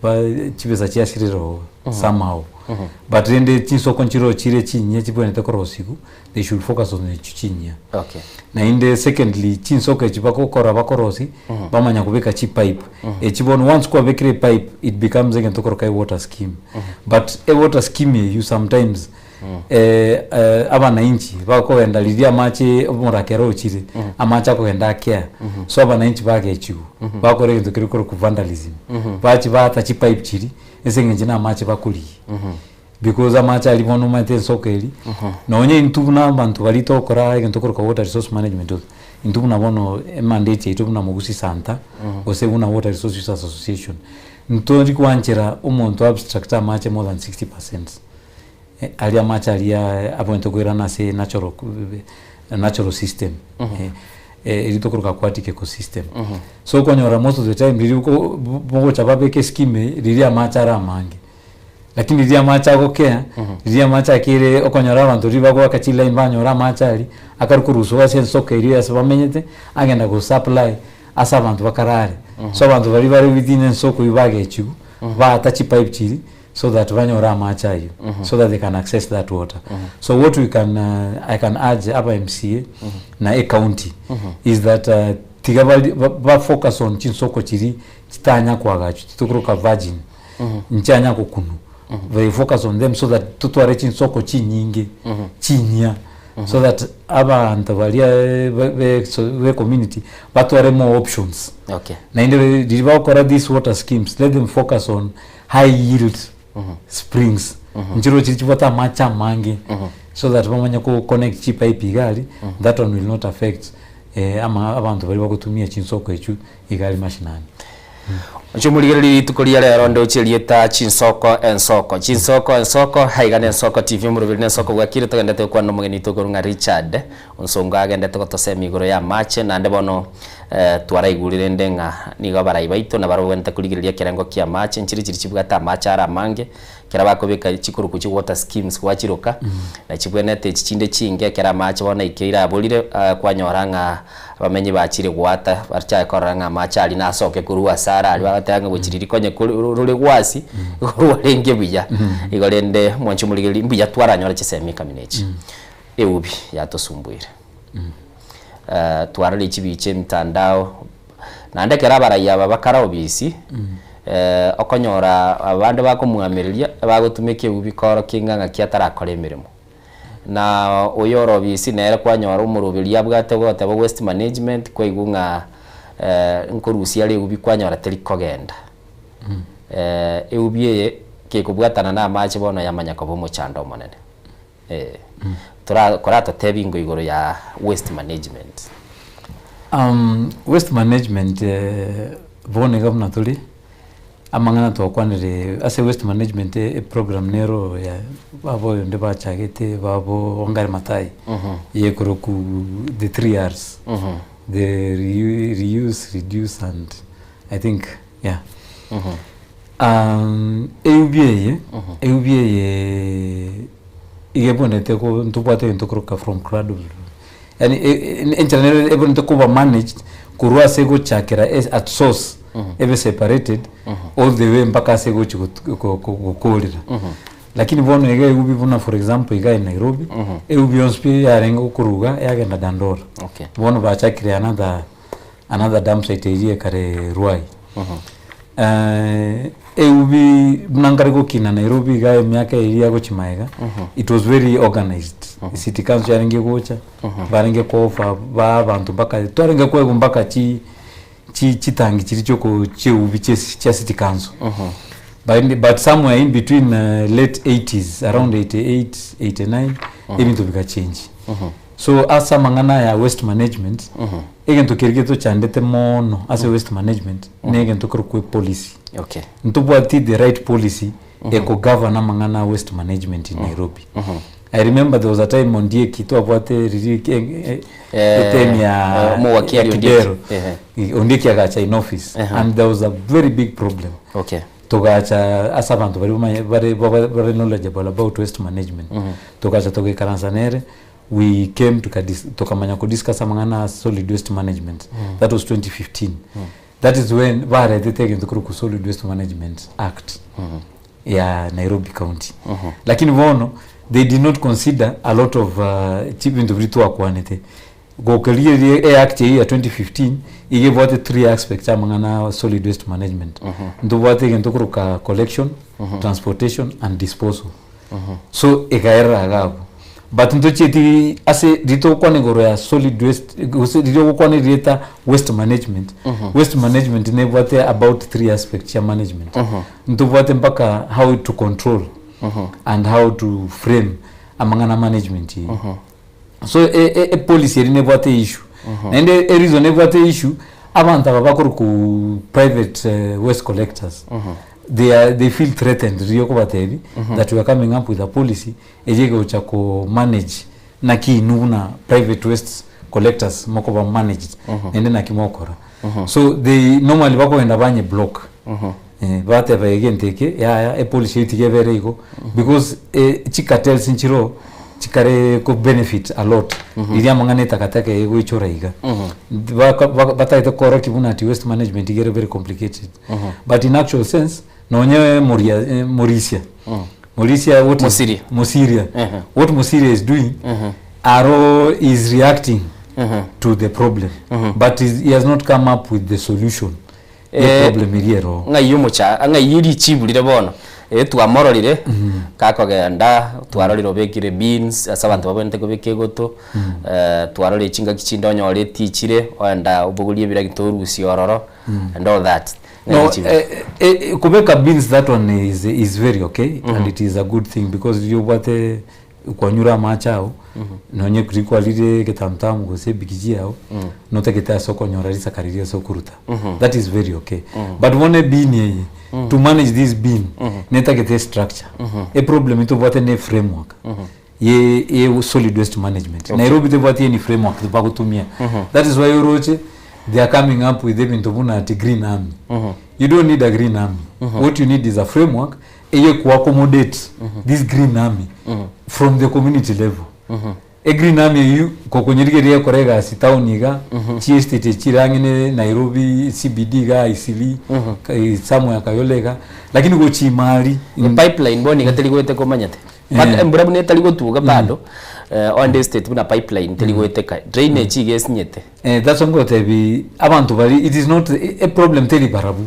ba chibesa chiasirire oo somehow but rende chinsoko nchiroo chire chinyia chibwenerete korosiwu they should focus on echio chinyia. Okay. Naende secondly chinsoko echi bagokora bakorosi bamanya kobeka chipipe echi bono once kwabekire epipe it becomes egento okoroka ewater scheme but ewater scheme eywo sometimes abanainchi bakogenda riria amache omorakera ochire amache akogenda akea so abanainchi bagechigwa bakora egento keria okorokwa vandalism bachi baata chipipe chiria ase eng'encho na amache bakorigia. Because amache aria bono omanyete ensoko eria, nonye intwe buna abanto baria togokora egento korokwa water resource management intwe buna bono emandate yaito buna Mogusi Centre, gose buna Water Resource Users Association, ntori gwanchera omonto abstracte amache more than 60 percent. Aria amache aria abwenerete koirana ase natural natural system, eria tokoroka aquatic ecosystem. So okonyora most of the time riria oko bogocha babeke escheme eye, riria amache are amange. Lakini riria amache agokea, riria amache akeire okonyora abanto riria bagoaka chiline banyora amache aria, akare korusiwa ase ensoko eria ase bamenyete, agenda gosupply ase abanto bakarare. So abanto baria bare within ensoko eywo bagechigwa, baata chipipe chiria so that banyore amache aywo, so that they can access that water. So what we can I can urge aba MCA na ecounty is that tiga bari ba focus on chinsoko chiria chitanya koagachwa chitokoroka virgin. Nchianya gokunwa they focus on them so that totware chinsoko chinyinge chinyia so that abanto baria be so be community batware more options Okay. naende riria bagokora these water schemes let them focus on high yield springs nchiro chiri chibwate amache amange so that bamanye ko connect chipipe iga aria that one will not affect ama abanto baria bagotumia chinsoko echio iga aria mashinani. Inche omorigereria rituko ria rero ndoche erieta Chinsoko Ensoko. Chinsoko Ensoko, aiga ne Ensoko TV omoroberi ne Ensoko bwakire togendete gokwana nomogeni oito okorwa ng'a Richard Onsongo agendete gotosemia igoro ya amache naende bono twaraigure rende ng'a nigo abarai baito nabarabwo bagwenerete korigereria ekerengo kia amache nchire chiria chibwate amache are amange ekero bakobeka chikorokwa chi water schemes gwachiroka na chibwenerete echi chinde chinge ekero amache bono aikeire aborire kwanyora ng'a Abamenyi bachire goata, bachake korora ng'a amache aria nasoke korwa ase are aria, bagateba ng'a gochia riria konye rore gwasi, igo rwarenge buya. Igo rende mwanche omorigereria, mbuya twaranyore chisemi ekamina echi. Eubi yatosumbuire. Twarorire chibicha emitandao, naende ekero abarai aba bakare obisi, okonyora abande bakomwamereria, bagotumeka eubi koorokia ng'a ng'aki atarakora emeremo. Na oyo ore obisi nere kwanyora omoroberio abwate goteba waste management kwaigwa ng'a nkorusia are eubi kwanyora teri kogenda. Eubi eye kekobwatana na amache bono yamanya koba omochando omonene. Eh, tora koratotebie ingo igoro ya waste management. Waste management bono iga buna tore. Amang'ana twakwanire ase waste management eprogram nero ya baba oyonde bachagete babo Wangari Maathai yekorokwa the three Rs the reuse, reduce and I think yeah. Eubi eye eubi eye iga ebwenerete ko ntobwate egento tokoroka from cradle yaani enchera nere ebwenerete koba managed korwa ase egochakera at source ebe separated all the way mpaka ase egochi gokorera. Lakini bono iga eubi buna for example iga in Nairobi, eubi yonsi pi yarenge gokoruga yagenda Dandora. Okay. Bono bachakire another another dump site eria ekare Ruai. Eubi buna nkare gokina Nairobi iga emiaka eria gochia magega, it was very organized. City council yarenge gocha, barenge ko offer ba abanto mpaka twarenge koegwa mpaka chi chi chitangi chiria chioko chieubi chia chia city council. But, but somewhere in between late 80s around 88, 89 ebinto bigachange. So ase amang'ana aya waste management, egento keria getochandete mono ase waste management na egento kerokwa epolicy. Okay. Ntobwati the right policy ekogovern amang'ana a waste management in Nairobi. I remember there was a time Ondieki twabwate riria etime ya Eh, Omowakili ya Ondieki. Kidero. Ehe. Ondieki agacha in office and there was a very big problem. Okay. Togacha ase abanto baria bamanye bare bare bare knowledgeable about waste management. Togacha togaikaransa nere we came tukadis tokamanya kodiscuss amang'ana a solid waste management. That was 2015. That is when baretete egento korokwa Solid Waste Management Act ya Nairobi County. Lakini bono they did not consider a lot of chibinto biria twakwanete. Gokerigereria e act eyio ya 2015 iga ebwate three aspects amang'ana a solid waste management. Ntobwate egento koroka collection, transportation and disposal. So ekaerera iga abwo. But ntochieti ase riria togokwana igoro ya solid waste gose riria ogokwana erieta waste management, waste management nebwate about three aspects chia management. Ntobwate mpaka how to control and how to frame amang'ana management eye. So e- e- epolicy eria nebwate issue. Naende ereason ebwate issue, abanto aba bakorokwa private waste collectors, they are they feel threatened riria okobatebia that we are coming up with a policy eria egocha ko manage naki inwe buna private waste collectors mokoba managed naende naki mogokora. So they normally bakogenda banye block bateba egento eke yaya epolicy eywo tiga ebere igo because chicartels nchiroo chikare ko benefit a lot riria amang'ana etakataka eye egoichora iga. Baka batagete korokia buna ati waste management iga ere very complicated. But in actual sense nonye moria morisia morisia what is Mosiria. Mosiria what Mosiria is doing aro is reacting to the problem but is, he has not come up with the solution ye Eh, problem eria ero. Ng'ai omocha ng'ai richibu rire bono eh twamororire kakogenda twarorire obekire beans ase abanto babwenerete kobeka egoto twarorire chingaki chinde onyore etichire oenda obogorie ebiragita orusie ororo and all that. Ng'ai No, richibu eh, eh, kobeka beans that one is, is very okay and it is a good thing because riria obwate kwanyure amache ao nonye riria kwarire egetamutamu gose ebigiji ao notagete ase okonyora risaka riria ase okoruta that is very okay but bono ebin eye to manage this bin netagete estructure eproblem tobwate ne eframework ye ye solid waste management Nairobi tebwati any framework bagotumia that is why oroche they are coming up with ebinto buna ati green army you don't need a green army what you need is a framework eye ku accommodate this green army from the community level E green army eyio kokonyerigereria ekore egasi town iga chi estate echi chire ang'e ne Nairobi CBD iga Eastleigh somewhere Kayole iga lakini gochia ime aria Epipeline bono iga teri goeteka omanyete But embura buna etari gotuga bado onde estate buna pipeline teri goeteka drainage iga esinyete. That's why ngotebi abanto baria it is not e problem teri barabwo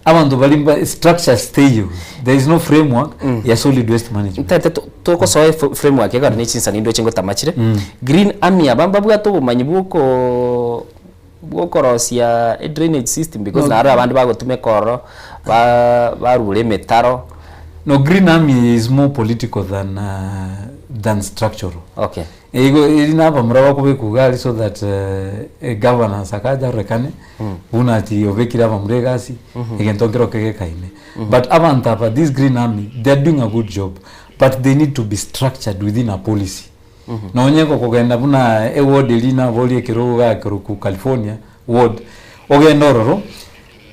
Abanto baria mba structures teiyo, there is no framework ya solid waste management. Ntaete to- togosoa efo- framework ekero ne chinsani ndoche ngotamachire. Green Army aba mbabwate obomanyi bwoko bwokorosia edrainage system because No. naro abande bagotumeka ororo ba barure emetaro. No, Green Army is more political than, than structural. Okay. Igo eri nabamura bakobekwa iga aria so that governor Sakaja arorekane buna ati obekire abamura egasi egento nkero kegekaine. But abanto aba this green army they are doing a good job but they need to be structured within a policy. Nonye gokogenda buna eward eria naborie ekerogo gakorokwa California ward ogende ororo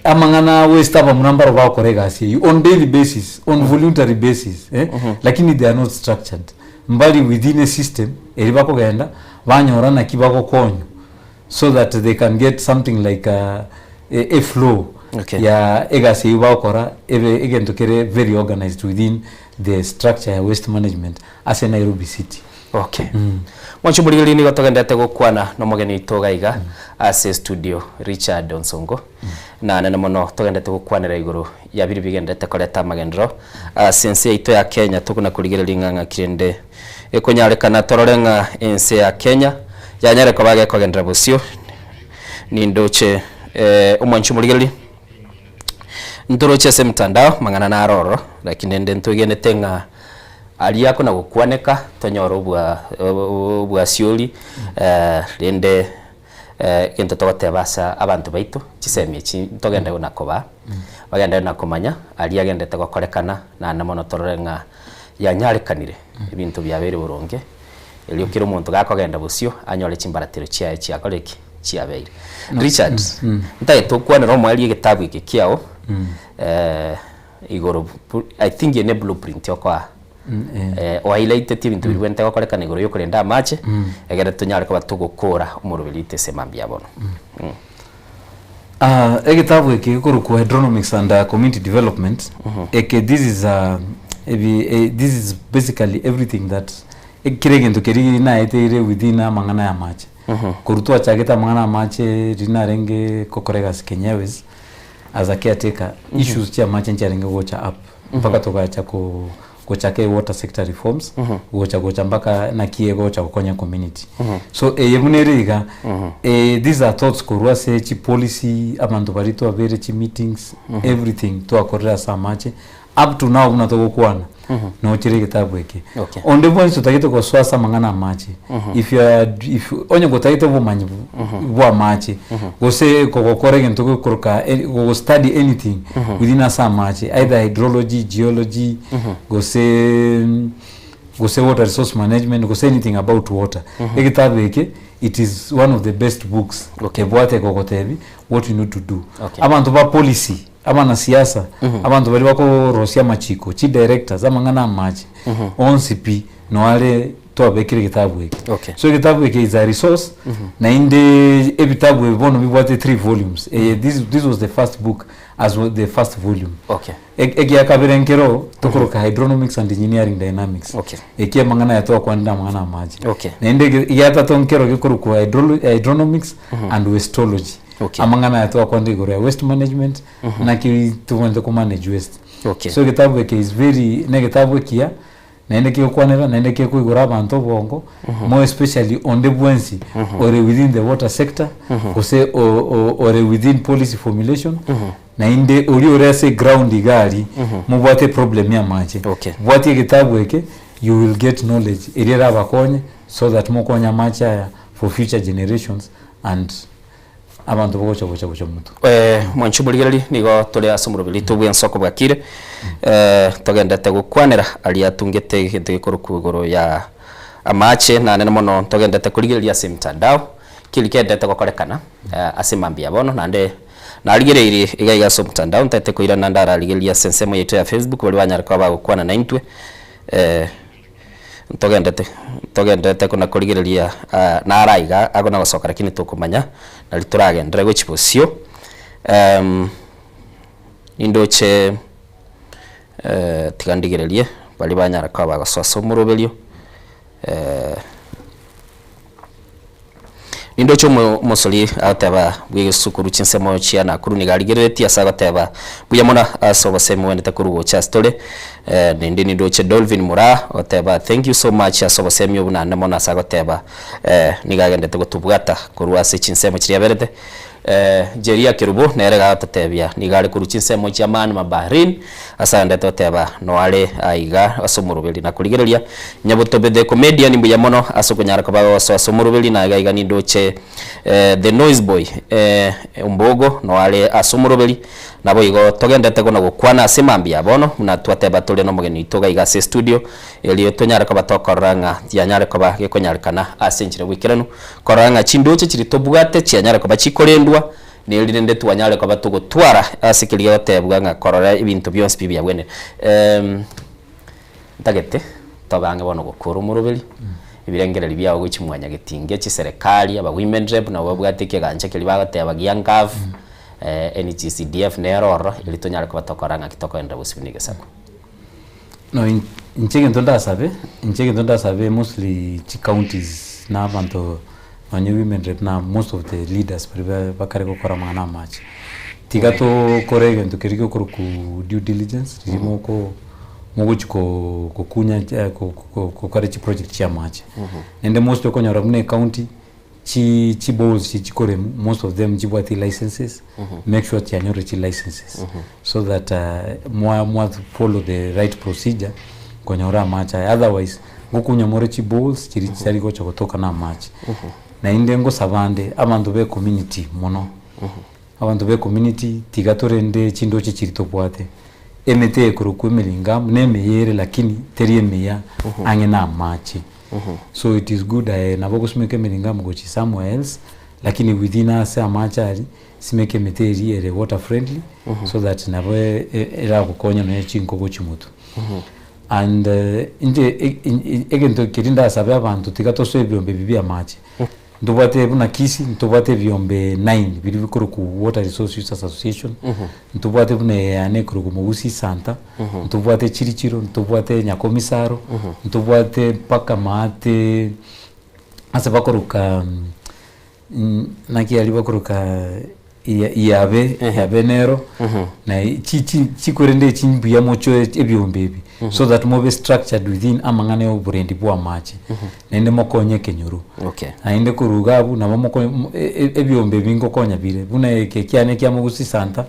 amang'ana a waste abamura mbaro bagokora egasi eyio on daily basis on voluntary basis eh, lakini they are not structured mbari within a system eri bakogenda banyora naki bagokonywa so that they can get something like a, a, a flow Okay. ya egasi eyio bagokora ebe egento kere very organized within the structure ya waste management ase Nairobi city. Okay. Mwanche omorigereria nigo togenderete gokwana nomogeni oito iga iga ase estudio Richard Onsongo na nene mono togenderete gokwanera igoro ya biria bigenderete koreta amagenderero ase ense yaito ya Kenya tokona korigereria ng'a ng'aki rende ekonyarekana torore ng'a ense ya Kenya yanyare koba gekogenderera bosio nindoche omwanchi omorigereria Ntoroche ase emtandao mang'ana naro ororo, lakini rende ntwegenete ng'a aria akona gokwaneka tonyore obwa obwasiori rende egento togoteba ase abanto baito chisemi echi ntogende buna kobaa, bagende na komanya aria agendete gokorekana naende mono torore ng'a yanyarekanire ebinto biabeire boronge. Erio kera omonto gakogenda bosio anyore chimbaratero chiaye chiakora ki? Chiabeire. Richard, ntagete okwanere omoerio egetabu eke kiao igoro I think eye ne blueprint okoa ohighlighteti ebinto biria bwenerete gokorekana igoro yokorenda amache egere tonyare koba togokora omoroberi oito ase mambia bono. Egetabu eke gekorokwa Hydronomics and Community Development, eke this is ebi this is basically everything that kera egento keria naeteire within amang'ana ya amache. Korwa twachagete amang'ana ya amache riria narenge gokora egasi Kenya Airways as a caretaker, issues chia amache nchiarenge gocha up mpaka togacha ko gochaka e water sector reforms gocha gocha mpaka naki egocha gokonya community. So eye buna ere iga these are thoughts korwa ase chipolicy abanto baria twabere chimeetings everything twakorire ase amache up to now buna togokwana nochere egetabu eke. Onde bwensi otagete gosoa ase amang'ana amache if you are if onye gotagete obomanyi bwa amache gose kogokora egento gekoroka gogostudy anything within ase amache either hydrology, geology gose gose water resource management gose anything about water egetabu eke it is one of the best books ebwate egogotebia what you need to do. Abanto ba policy abanasiasa abanto baria bakorosia amachiko chidirectors amang'ana amache onsi pi noare twabekire egetabu eke. So egetabu eke is a resource naende ebitabu ebi bono bibwate three volumes eye this, this was the first book as the first volume. Egia kabere nkero tokoroka hydronomics and engineering dynamics. Eki amang'ana aya twakwanire amang'ana amache. Naende egiatato nkero gekorokwa hydronomics and wastology. Amang'ana aya twakwanire igoro ya waste management naki tobwenerete ko manage waste. So egetabu eke is very na egetabu ekiya naende kegokwanera naende kekoigora abanto obongo more especially onde bwensi ore within the water sector gose ore within policy formulation naende oria ore ase ground iga aria mobwate eproblem ya amache. Bwatia egetabu eke you will get knowledge eria erabakonye so that mokonye amache aya for future generations and abanto bagocha gocha gocha motwe. Mwanche omorigereria, nigo tore ase omoroberi oito bw'ensoko bwakire, togendete gokwanera aria atungete egento gekorokwa igoro ya amache, naende mono togendete korigereria ase emitandao, keri kegenderete gokorekana ase mambia ya bono, naende narigereirie iga iga ase omotandao ntagete koirana ndararigererie ase ensemo yaito ya Facebook baria banyare koba bagokwana naintwe. Ntogendete, ntogenderete kona korigereria naro aiga agwo nagosoka lakini tokomanya nari toragenderere gochia bosio. Nindoche tiga ndigererie baria banyara koba bagosoa ase omoroberio. Nindoche omosori agoteba bw'egesukuru chinsemo chia Nakuru nigo arigereretie ase agoteba mbuya mono ase obosemi bwenete korwa gocha ase tore. Naende nindoche Dolvin Moraa agoteba thank you so much ase obosemi obwo naende mono ase agoteba nigo agendete gotobwata korwa ase chinsemo chiria aberete. Jeria Kerubo nere iga agototebia nigo are korwa chinsemo chia Man Mabahrin ase agendete goteba noare aiga ase omoroberi na korigereria Nyabotobe the comedian mbuya mono ase okonyara koba gosoa ase omoroberi na iga iga nindoche the noise boy Ombogo noare ase omoroberi naboigo togendete kona gokwana ase mambia ya bono buna twateba tore nomogeni oito iga iga ase estudio erio tonyare koba tokorora ng'a yanyare koba gekonyarekana ase enchera bwaikeranu Korora ng'a chindooche chiria tobwate chianyare koba chikorendwa, neri rende twanyare koba togotwara ase keria gegotebwa ng'a korora ebinto bionsi pi biabwenire. Ntagete tobe ang'e bono gokora omoroberi, ebirengererio biao gochia mwanyagetinge, chiserekari, aba women rep nabo babwate ekegancha keria bagoteba gia ngav, NGCDF nere ororo, erio tonyare koba tokora ng'aki tokoenderera bosio buna egesaku. No inche egento ndasabe, inche egento ndasabe mostly chicounties na abanto nonye women rep na most of the leaders baria bakare gokora amang'ana amache, tiga tokore egento keria gekorokwa due diligence riria moko mogochi ko gokunya gokora chiproject chia amache. Naende mostly okonyora buna ecounty. Chi chi boreholes chi chikoremu most of them nchibwati licenses make sure chianyorire chi licenses so that mwa mwa follow the right procedure konyora amache aya otherwise ngokunya more chi boreholes chiri chitari gocha gotoka na amache. Naende ngosaba nde abanto be community mono abanto be community tiga torende chindoche chiria tobwate emete ekorokwa emiringamu na emeyere lakini teri emiya ang'e na amache. So it is good aye nabo ogosimeka emiringamu gochia somewhere else lakini within ase amache aria simeka emete eria ere water friendly so that nabo eragokonye nonya chinko gochia motwe. And inche egento keria ndasabe abanto tiga tosoe ebiombe ebi bia amache. Ntobwate buna Kisii ntobwate ebiombe nine biria bikorokwa Water Resource Users Association, ntobwate buna eye yane ekorokwa Mogusi Centre, ntobwate Chirichiro, ntobwate Nyakomisaro, ntobwate mpaka maate ase bakoroka naki aria bakoroka Yabe yabe nero na chi chi chikorende echi mbuya mochoe ebiombe ebi so that mobe structured within amang'ana ya oborendi bwa amache naende mokonye ekenyoro. Okay. Naende korwa iga abwo nabo moko ebiombe ebi ngokonya bire buna eke kiane kia Mogusi Centre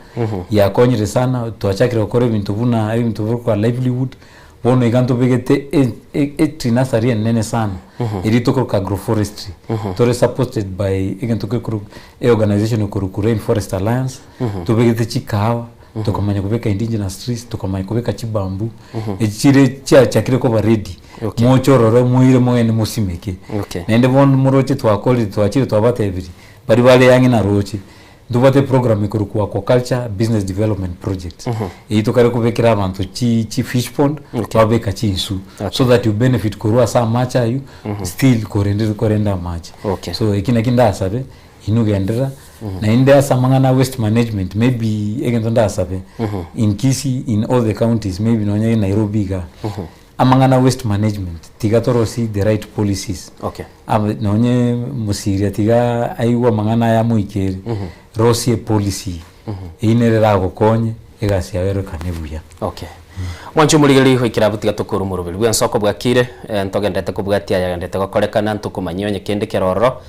giakonyire sana twachakire gokora ebinto buna ebinto bikoroka livelihood Bono iga ntobegete e tree nursery enene sana eria tokoroka agroforestry. Tore supported by egento gekorokwa eorganization ekorokwa Rainforest Alliance, tobegete chikahawa, tokamanya kobeka indigenous trees, tokamanya kobeka chibamboo, echi chire chiachakire koba ready. Moche ororo moire mogende mosimeke. Naende bono moroche twakorire twachire twabatebirie, baria bare ang'e na roche, Ntobwate eprogram ekorokwa Aquaculture Business Development Project. Eyio tokare kobekera abanto chi chi fish pond, babeka chinsu so that you benefit korwa ase amache aywo still korende korende amache. So eki naki ndasabe inwe genderera naende ase amang'ana a waste management maybe egento ndasabe in Kisii in all the counties maybe nonye Nairobi igaa. Amang'ana a waste management tiga torosie the right policies. Okay. Aba nonye Mosiria tiga aigwe amang'ana aya amoikere, rosie epolicy eyio nere eragokonye egasi yago erorekane buya. Okay. Mwanche omorigereria goikera abwo tiga tokore omoroberi bw'ensoko bwakire, eh, ntogenderete kobwatia ayagenderete gokorekana ntokomanyia onye kende kere ororo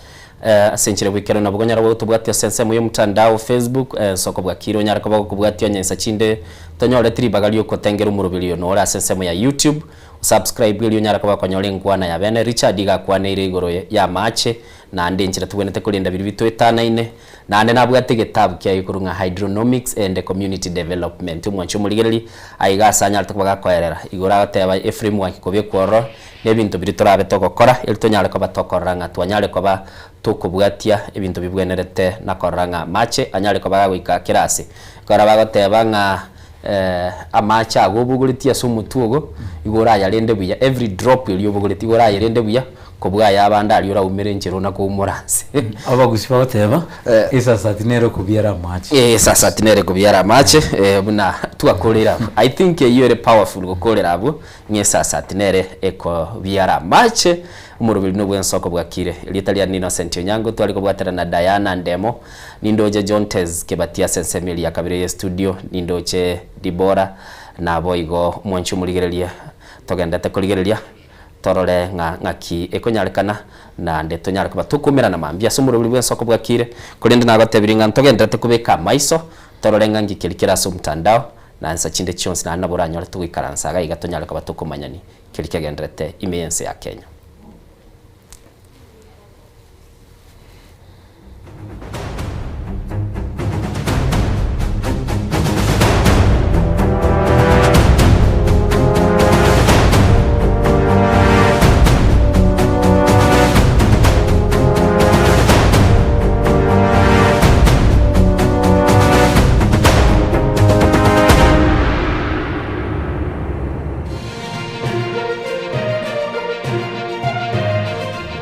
eh, ase enchera bw'ekero nabo okonyara gotobwatia ase ensemo y'omotandao Facebook, eh, ensoko bwakire onyare koba gokobwatia onye insa chinde Tonyoreti ribaga ri'ogotengera omoroberi oyo nore ase ensemo ya YouTube. Osubscribe erio onyare koba okonyora enkwana ya bene. Richard iga akwaneire igoro y'amache naende enchera tobwenerete korenda biria bitoetanaine. Naende nabwate egetabu kiaye korwa ng'a Hydronomics and Community Development. Omwanchi omorigereria aiga ase anyarete koba gakoerera igoro agoteba eframework kobekwa ororo nebinto biria torabe togokora erio tonyare koba tokorora ng'a twanyare koba tokobwatia ebinto bibwenerete na korora ng'a amache anyare koba gagoika kera ase. Ekero bagoteba ng'a amache ago obogoretie ase omotwe ogo, igo orayarende buya, every drop eria obogoretie igo orayerende buya, kobua aya abande aria oraumere enchera ona koumora nse. Abagusi bagoteba, esasati nere okobiara amache. Eh, esasati nere ekobiara amache, buna twakoreire abwo. I think eyio ere powerful gokorera abwo, ng'a esasati nere ekobiara amache, omoroberi nobwensoko bwakire. Erieta riane Innocent Onyango, tware kobwaterana na Diana Ndemo. Nindoche Jontez Kebati ase ensemo eria ya kabere ye studio, nindoche Dibora, naboigo mwanche omorigereria togendete korigereria torore ng'a ng'aki ekonyarekana naende tonyare koba tokoumerana mambia ase omoroberi bw'ensoko bwakire. Korende nagotebirie ng'a ntogenderete kobeka amaiso torore ng'a nki keria kere ase omotandao na nsa chinde chionsi naende nabo oranyore togoikaransa iga iga tonyare koba tokomanyani keria kegenderete ime y'ense ya Kenya.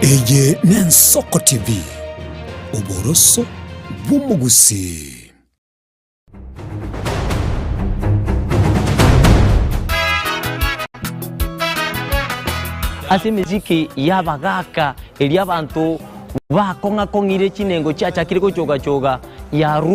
Eye n'Ensoko TV, oboroso bw'omogusii. Ase emesiki y'abagaaka, eria abanto bakong'a-kong'ire chinengo chiachakire gochoga-choga, yarure.